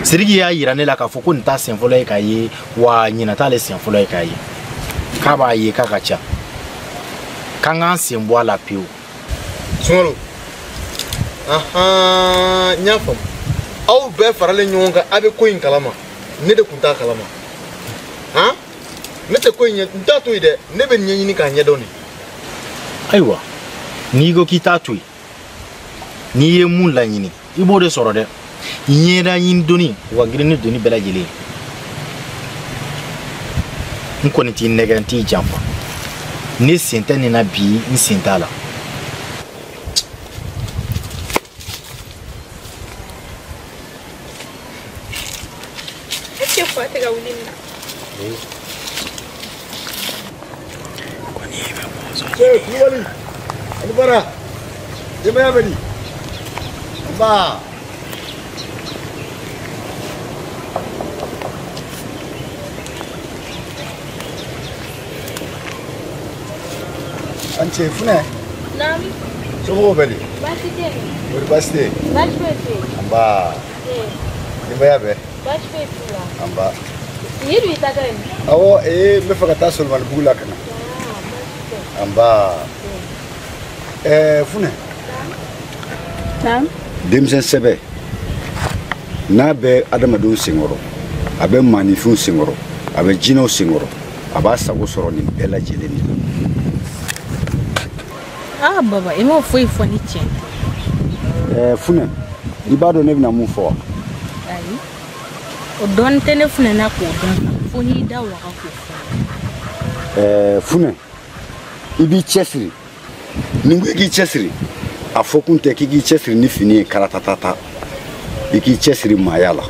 Sidiki y'a yira ne la k'a fɔ ko nin t'a sen fɔlɔ ye k'a ye, wa ɲinan t'ale sen fɔlɔ ye k'a ye. K'a b'a ye k'a ka ca. K'an k'an sen bɔ a la pewu. Sunkalo, n y'a faamu. Aw bɛɛ faralen ɲɔgɔn kan, aw bɛ ko in kalama. Ne de tun t'a kalama. Han? Ne tɛ ko in ɲɛ, n t'a to yen dɛ. Ne bɛ ɲɛɲini k'a ɲɛdɔn de. Ayiwa, n'i ko k'i t'a to yen, n'i ye mun laɲini, i b'o de sɔrɔ dɛ. Ɲɛda ɲini doni, o ka girin ni doni bɛɛ lajɛlen ye. N kɔni t'i nɛgɛ, n t'i janfa. Ne sen tɛ nin na bi, n sen t'a la. Est-ce que fa tɛ ka wuli nin na? Kulubali, ani baara, denbaya bɛ di? Nba. An ce Funɛ. Naamu. Somɔgɔw bɛ di? Baasi tɛ yen. Kɔri baasi tɛ yen? Baasi foyi tɛ yen. Nba. Denbaya bɛɛ? Baasi foyi t'u la. Nba. Nin ye dun i taatɔ ye? Awɔ, n bɛ fɛ ka taa Solomanibugu la ka na. Nba. Funɛ. Naamu. Denmisɛn sɛbɛ n'a bɛ adamadenw senkɔrɔ, a bɛ maaninfinw senkɔrɔ, a bɛ jinɛw senkɔrɔ, a b'a sago sɔrɔ nin bɛɛ lajɛlen de la. Ah baba, i m'o foyi fɔ ni tiɲɛ tɛ. Funɛ, i b'a dɔn ne bɛna mun fɔ wa? Ayi, o dɔɔnin tɛ ne funɛ na k'o dɔn fo n'i da waga k'o fɔ. Funɛ, i b'i cɛsiri. Ni ko i k'i cɛsiri, a fɔ kun tɛ k'i k'i cɛsiri ni fini ye karatatata. I k'i cɛsiri maaya la.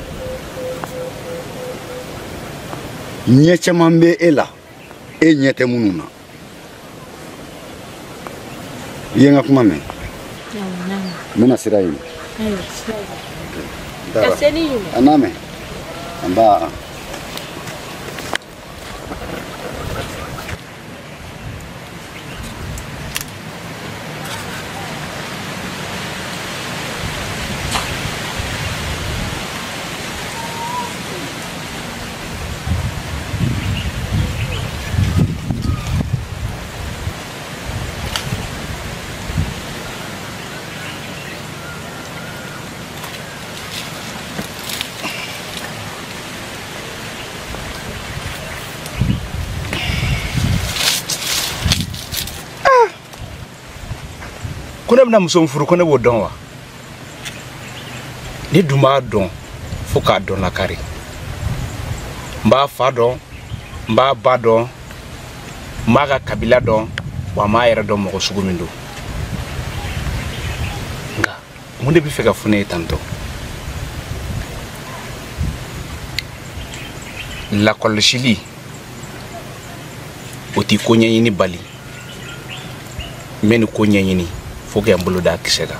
Ɲɛ caman bɛ e la, e ɲɛ tɛ minnu na. I ye n ka kuma mɛn? N bɛna sira ɲini. Ka seli ɲuman. A n'a mɛn. Nba. Ko ne bɛna muso min furu, ko ne b'o dɔn wa? Ne dun b'a dɔn fo k'a dɔn lakari. N b'a fa dɔn, n b'a ba dɔn, n b'a ka kabila dɔn, wa n b'a yɛrɛ dɔn mɔgɔ sugu min don. Nka mun de bɛ fɛ ka fɔ ne ye tantɔ? Lakɔlɔsili, o ti ko ɲɛɲini bali. N bɛ nin ko ɲɛɲini fo kɛ n bolo da kisɛ kan.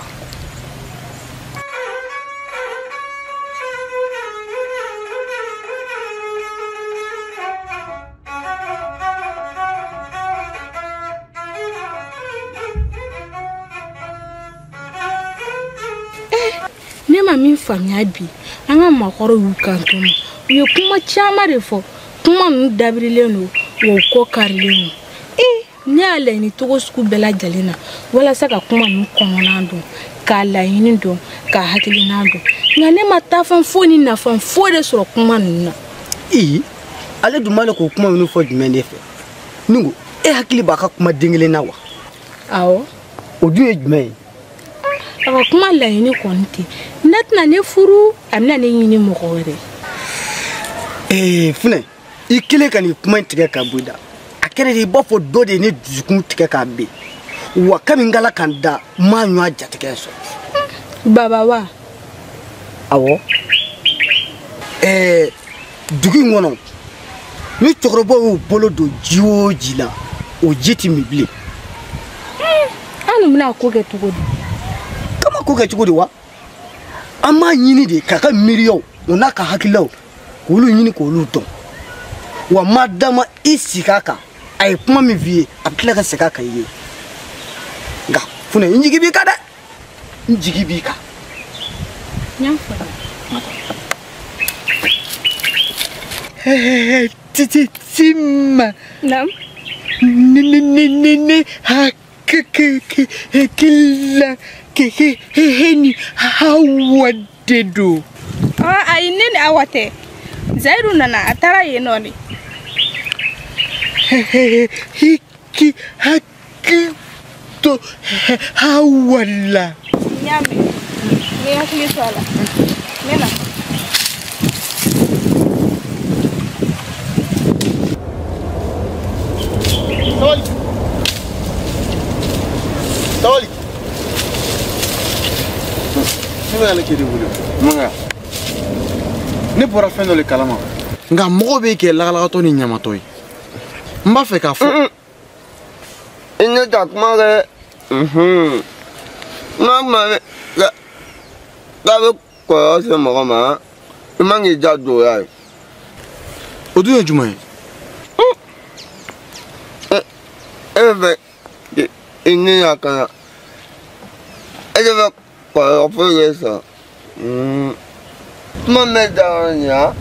Ne ma min faamuya bi, an ka maakɔrɔw y'u kanto ma. U ye kuma caman de fɔ. Kuma ninnu dabirilen don, wa u kɔ karilen don. Ee, ne y'a laɲini cogo sugu bɛɛ lajɛlen na walasa ka kuma ninnu kɔnɔna dɔn, k'a laɲini dɔn, k'a hakilina dɔn. Nka ne ma taafan foyi ni nafan foyi de sɔrɔ kuma ninnu na. Ee, ale dun b'a la k'o kuma ninnu fɔ jumɛn de fɛ? Ni ko e hakili b'a ka kuma den kelen na wa? Awɔ. O dun ye jumɛn ye? A ka kuma laɲini kɔni tɛ. Ne tɛna ne furu, a bɛna ne ɲini mɔgɔ wɛrɛ. Ee, Funɛ, i kɛlen ka nin kuma in tigɛ ka bɔ i da. A kɛra de i b'a fɔ dɔ de ye ne dusukun tigɛ k'a ben. Wa kabi n kala ka n da, n m'a ɲɔgɔn jatigɛ sɔrɔ. Baba wa? Awɔ. Ɛɛ, dugu in kɔnɔ, ni cɛkɔrɔbaw y'u bolo don ji o ji la, o ji ti min bilen. An dun bɛna ko kɛ cogo di? Kama ko kɛ cogo di wa? An b'a ɲini de k'a ka miiriyaw o n'a ka hakililaw k'olu ɲini k'olu dɔn. Wa ma dama i sigi a kan, a ye kuma min f'i ye, a bɛ tila ka segin a kan i ye. Nka Funɛ, n jigi b'i kan dɛ, n jigi b'i kan. N y'a faamu. Titi Tima. Naam. Ne ne ne ne ne ha ke ke ke ke la ke ke he ni hawa de do. Ah, ayi ne ni Awa tɛ. Zayidu nana, a taara yen nɔ de. Hiki hakili to Hawa la. N y'a mɛn. N bɛ hakili to a la. N bɛ na. Sabali. Sabali. Ne bɛ ale kɛ de wele. Mun kɛra? Ne bɔra fɛn dɔ de kalama. Nka mɔgɔw bɛ kɛ lagalagatɔ ni ɲamatɔ ye. N b'a fɛ k'a fɔ. I ne ta kuma kɛ. N'a kuma bɛ k'a bɛ kɔlɔlɔ se mɔgɔ ma, i man k'i da don o la ye. O dun ye jumɛn ye? E bɛ fɛ i ni lakana, e tɛ fɛ kɔlɔlɔ foyi k'e sɔrɔ. Kuma min bɛ da yɔrɔ nin na,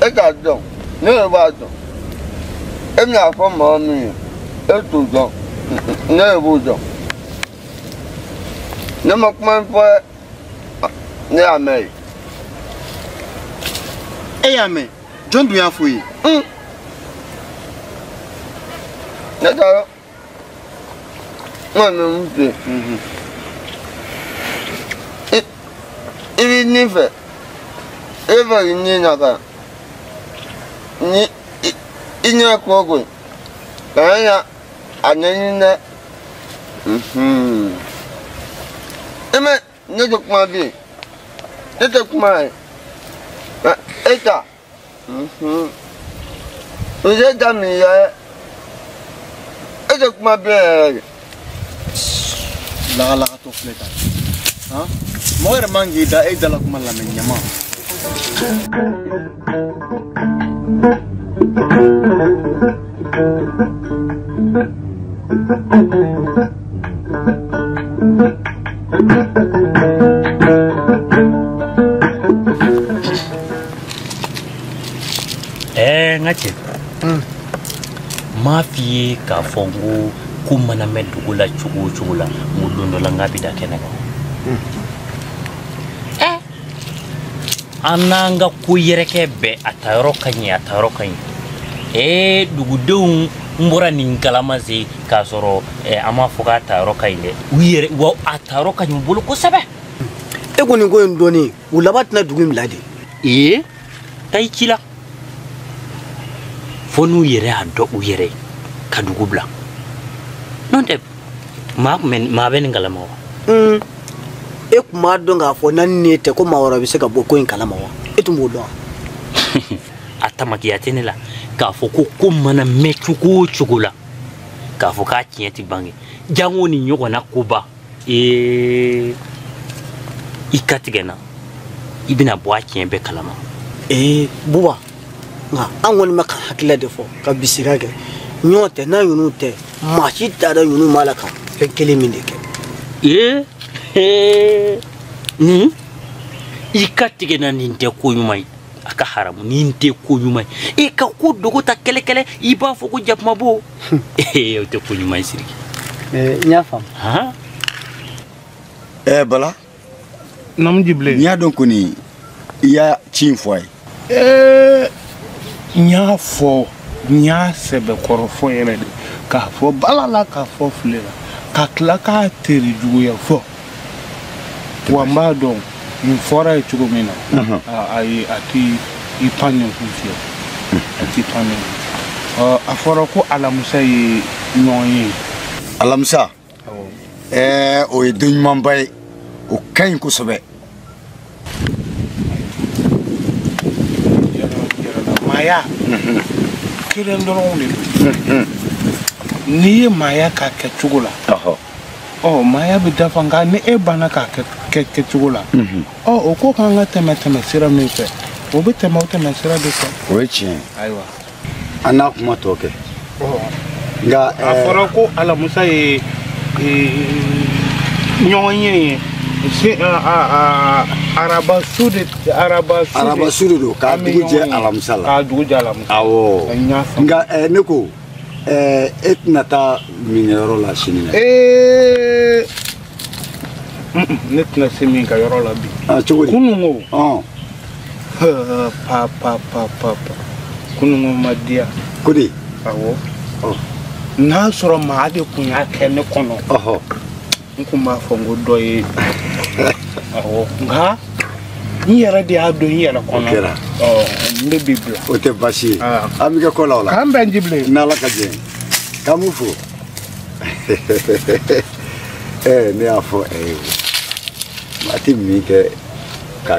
e t'a dɔn, ne de b'a dɔn. E bɛna fɔ mɔgɔ min ye, e t'o dɔn, ne de b'o dɔn. Ne ma kuma in fɔ dɛ, ne y'a mɛn ye. E y'a mɛn? Jɔn dun y'a fɔ i ye? Ne t'a dɔn. N kɔni bɛ mun f'i ye? I b'i ni fɛ, e bɛ fɛ k'i ni lakana. Ni i ɲɛ ko ko ye, kana na a ɲɛɲini dɛ. E mɛ ne tɛ kuma bilen, ne tɛ kuma yɛrɛ. Nka e ta, o tɛ da min yɛrɛ, e tɛ kuma bilen yɛrɛ de. Lagalagatɔ filɛ tan. Han? Mɔgɔ yɛrɛ man k'i da e da la kuma lamɛn ɲama. Ɛɛ, n ka cɛ. N m'a f'i ye k'a fɔ n ko mana mɛn dugu la cogo o cogo la, n ko don dɔ la n k'a bɛ da kɛnɛ kan. An n'an ka ko yɛrɛkɛ bɛɛ, a ta yɔrɔ ka ɲi, a ta yɔrɔ ka ɲi. Ee, dugudenw n bɔra nin kalama se k'a sɔrɔ an m'a fɔ k'a ta yɔrɔ ka ɲi dɛ. U yɛrɛ wa a ta yɔrɔ ka ɲi u bolo kosɛbɛ. E kɔni ko in dɔɔnin, u laban tɛna dugu in bila de. Ee, taa i ci la. Fo n'u yɛrɛ y'a dɔn u yɛrɛ ka dugu bila. N'o tɛ maa kun bɛ maa bɛ nin kalama wa? E kun b'a dɔn k'a fɔ n'an ni tɛ ko maa wɛrɛ bɛ se ka bɔ ko in kalama wa? E tun b'o dɔn wa? A tamakiya tɛ ne la k'a fɔ ko mana mɛn cogo o cogo la k'a fɔ k'a tiɲɛ tɛ bange. Jango ni ɲɔgɔnna koba. Ee, i ka tigɛ n na, i bɛna bɔ a tiɲɛ bɛɛ kalama. Ee, Buba, nka an kɔni bɛ ka hakilila de fɔ ka bisira kɛ. Ɲɔgɔn tɛ, n'a ɲunu tɛ, maa si t'a dɔn ɲunu b'a la ka fɛn kelen min de kɛ. Ee, nin I ka tigɛ na nin tɛ ko ɲuman ye. A ka haramu nin tɛ ko ɲuman ye. E ka ko dogo ta kɛlɛ kɛlɛ i b'a fɔ ko jakumabo. O tɛ ko ɲuman ye Sidiki. N y'a faamu. Han? Bala. Naamu Jibilen. N y'a dɔn kɔni i y'a ci in fɔ a ye. N y'a fɔ n y'a sɛbɛkɔrɔ fɔ yɛrɛ de k'a fɔ bala la k'a fɔ file la ka tila k'a teri juguya fɔ wa n b'a dɔn nin fɔra ye cogo min na ayi a ti i pan nin kun fiyewu a ti pan nin kun a fɔra ko alamisa ye ɲɔgɔn ye. Alamisa. O ye don ɲumanba ye o ka ɲi kosɛbɛ. Maaya kelen dɔrɔn de don n'i ye maaya k'a kɛ cogo la ɔ maaya bɛ dafa nka ni e banna k'a kɛ kɛcogo la ɔ o ko k'an ka tɛmɛ sira min fɛ o bɛ tɛmɛ o tɛmɛ sira de fɛ. O ye tiɲɛ ye. Ayiwa. An n'a kuma tɔ kɛ. Nka a fɔra ko alamisa ye ɲɔgɔn ye araba su de araba su de don k'a dugu jɛ alamisa la. K'a dugu jɛ alamisa. Awɔ nka ne ko e tɛna taa minkɛyɔrɔ la sini dɛ. Ne tɛna se min ka yɔrɔ la bi. Cogo di? Kununko. Pa pa pa pa pa kununko ma diya. Ko di? Awɔ. N'a sɔrɔ maa de kun y'a kɛ ne kɔnɔ. N kun b'a fɔ n ko dɔ ye. Awɔ nka n yɛrɛ de y'a don n yɛrɛ kɔnɔ. O kɛra. N bɛ bi bila. O tɛ baasi ye. An bɛ kɛ kɔ la o la. K'an bɛn Jibilen. N'Ala ka jɛ ye. K'an b'u fo. Ne y'a fɔ ɛ ye o. Maa tɛ min kɛ ka.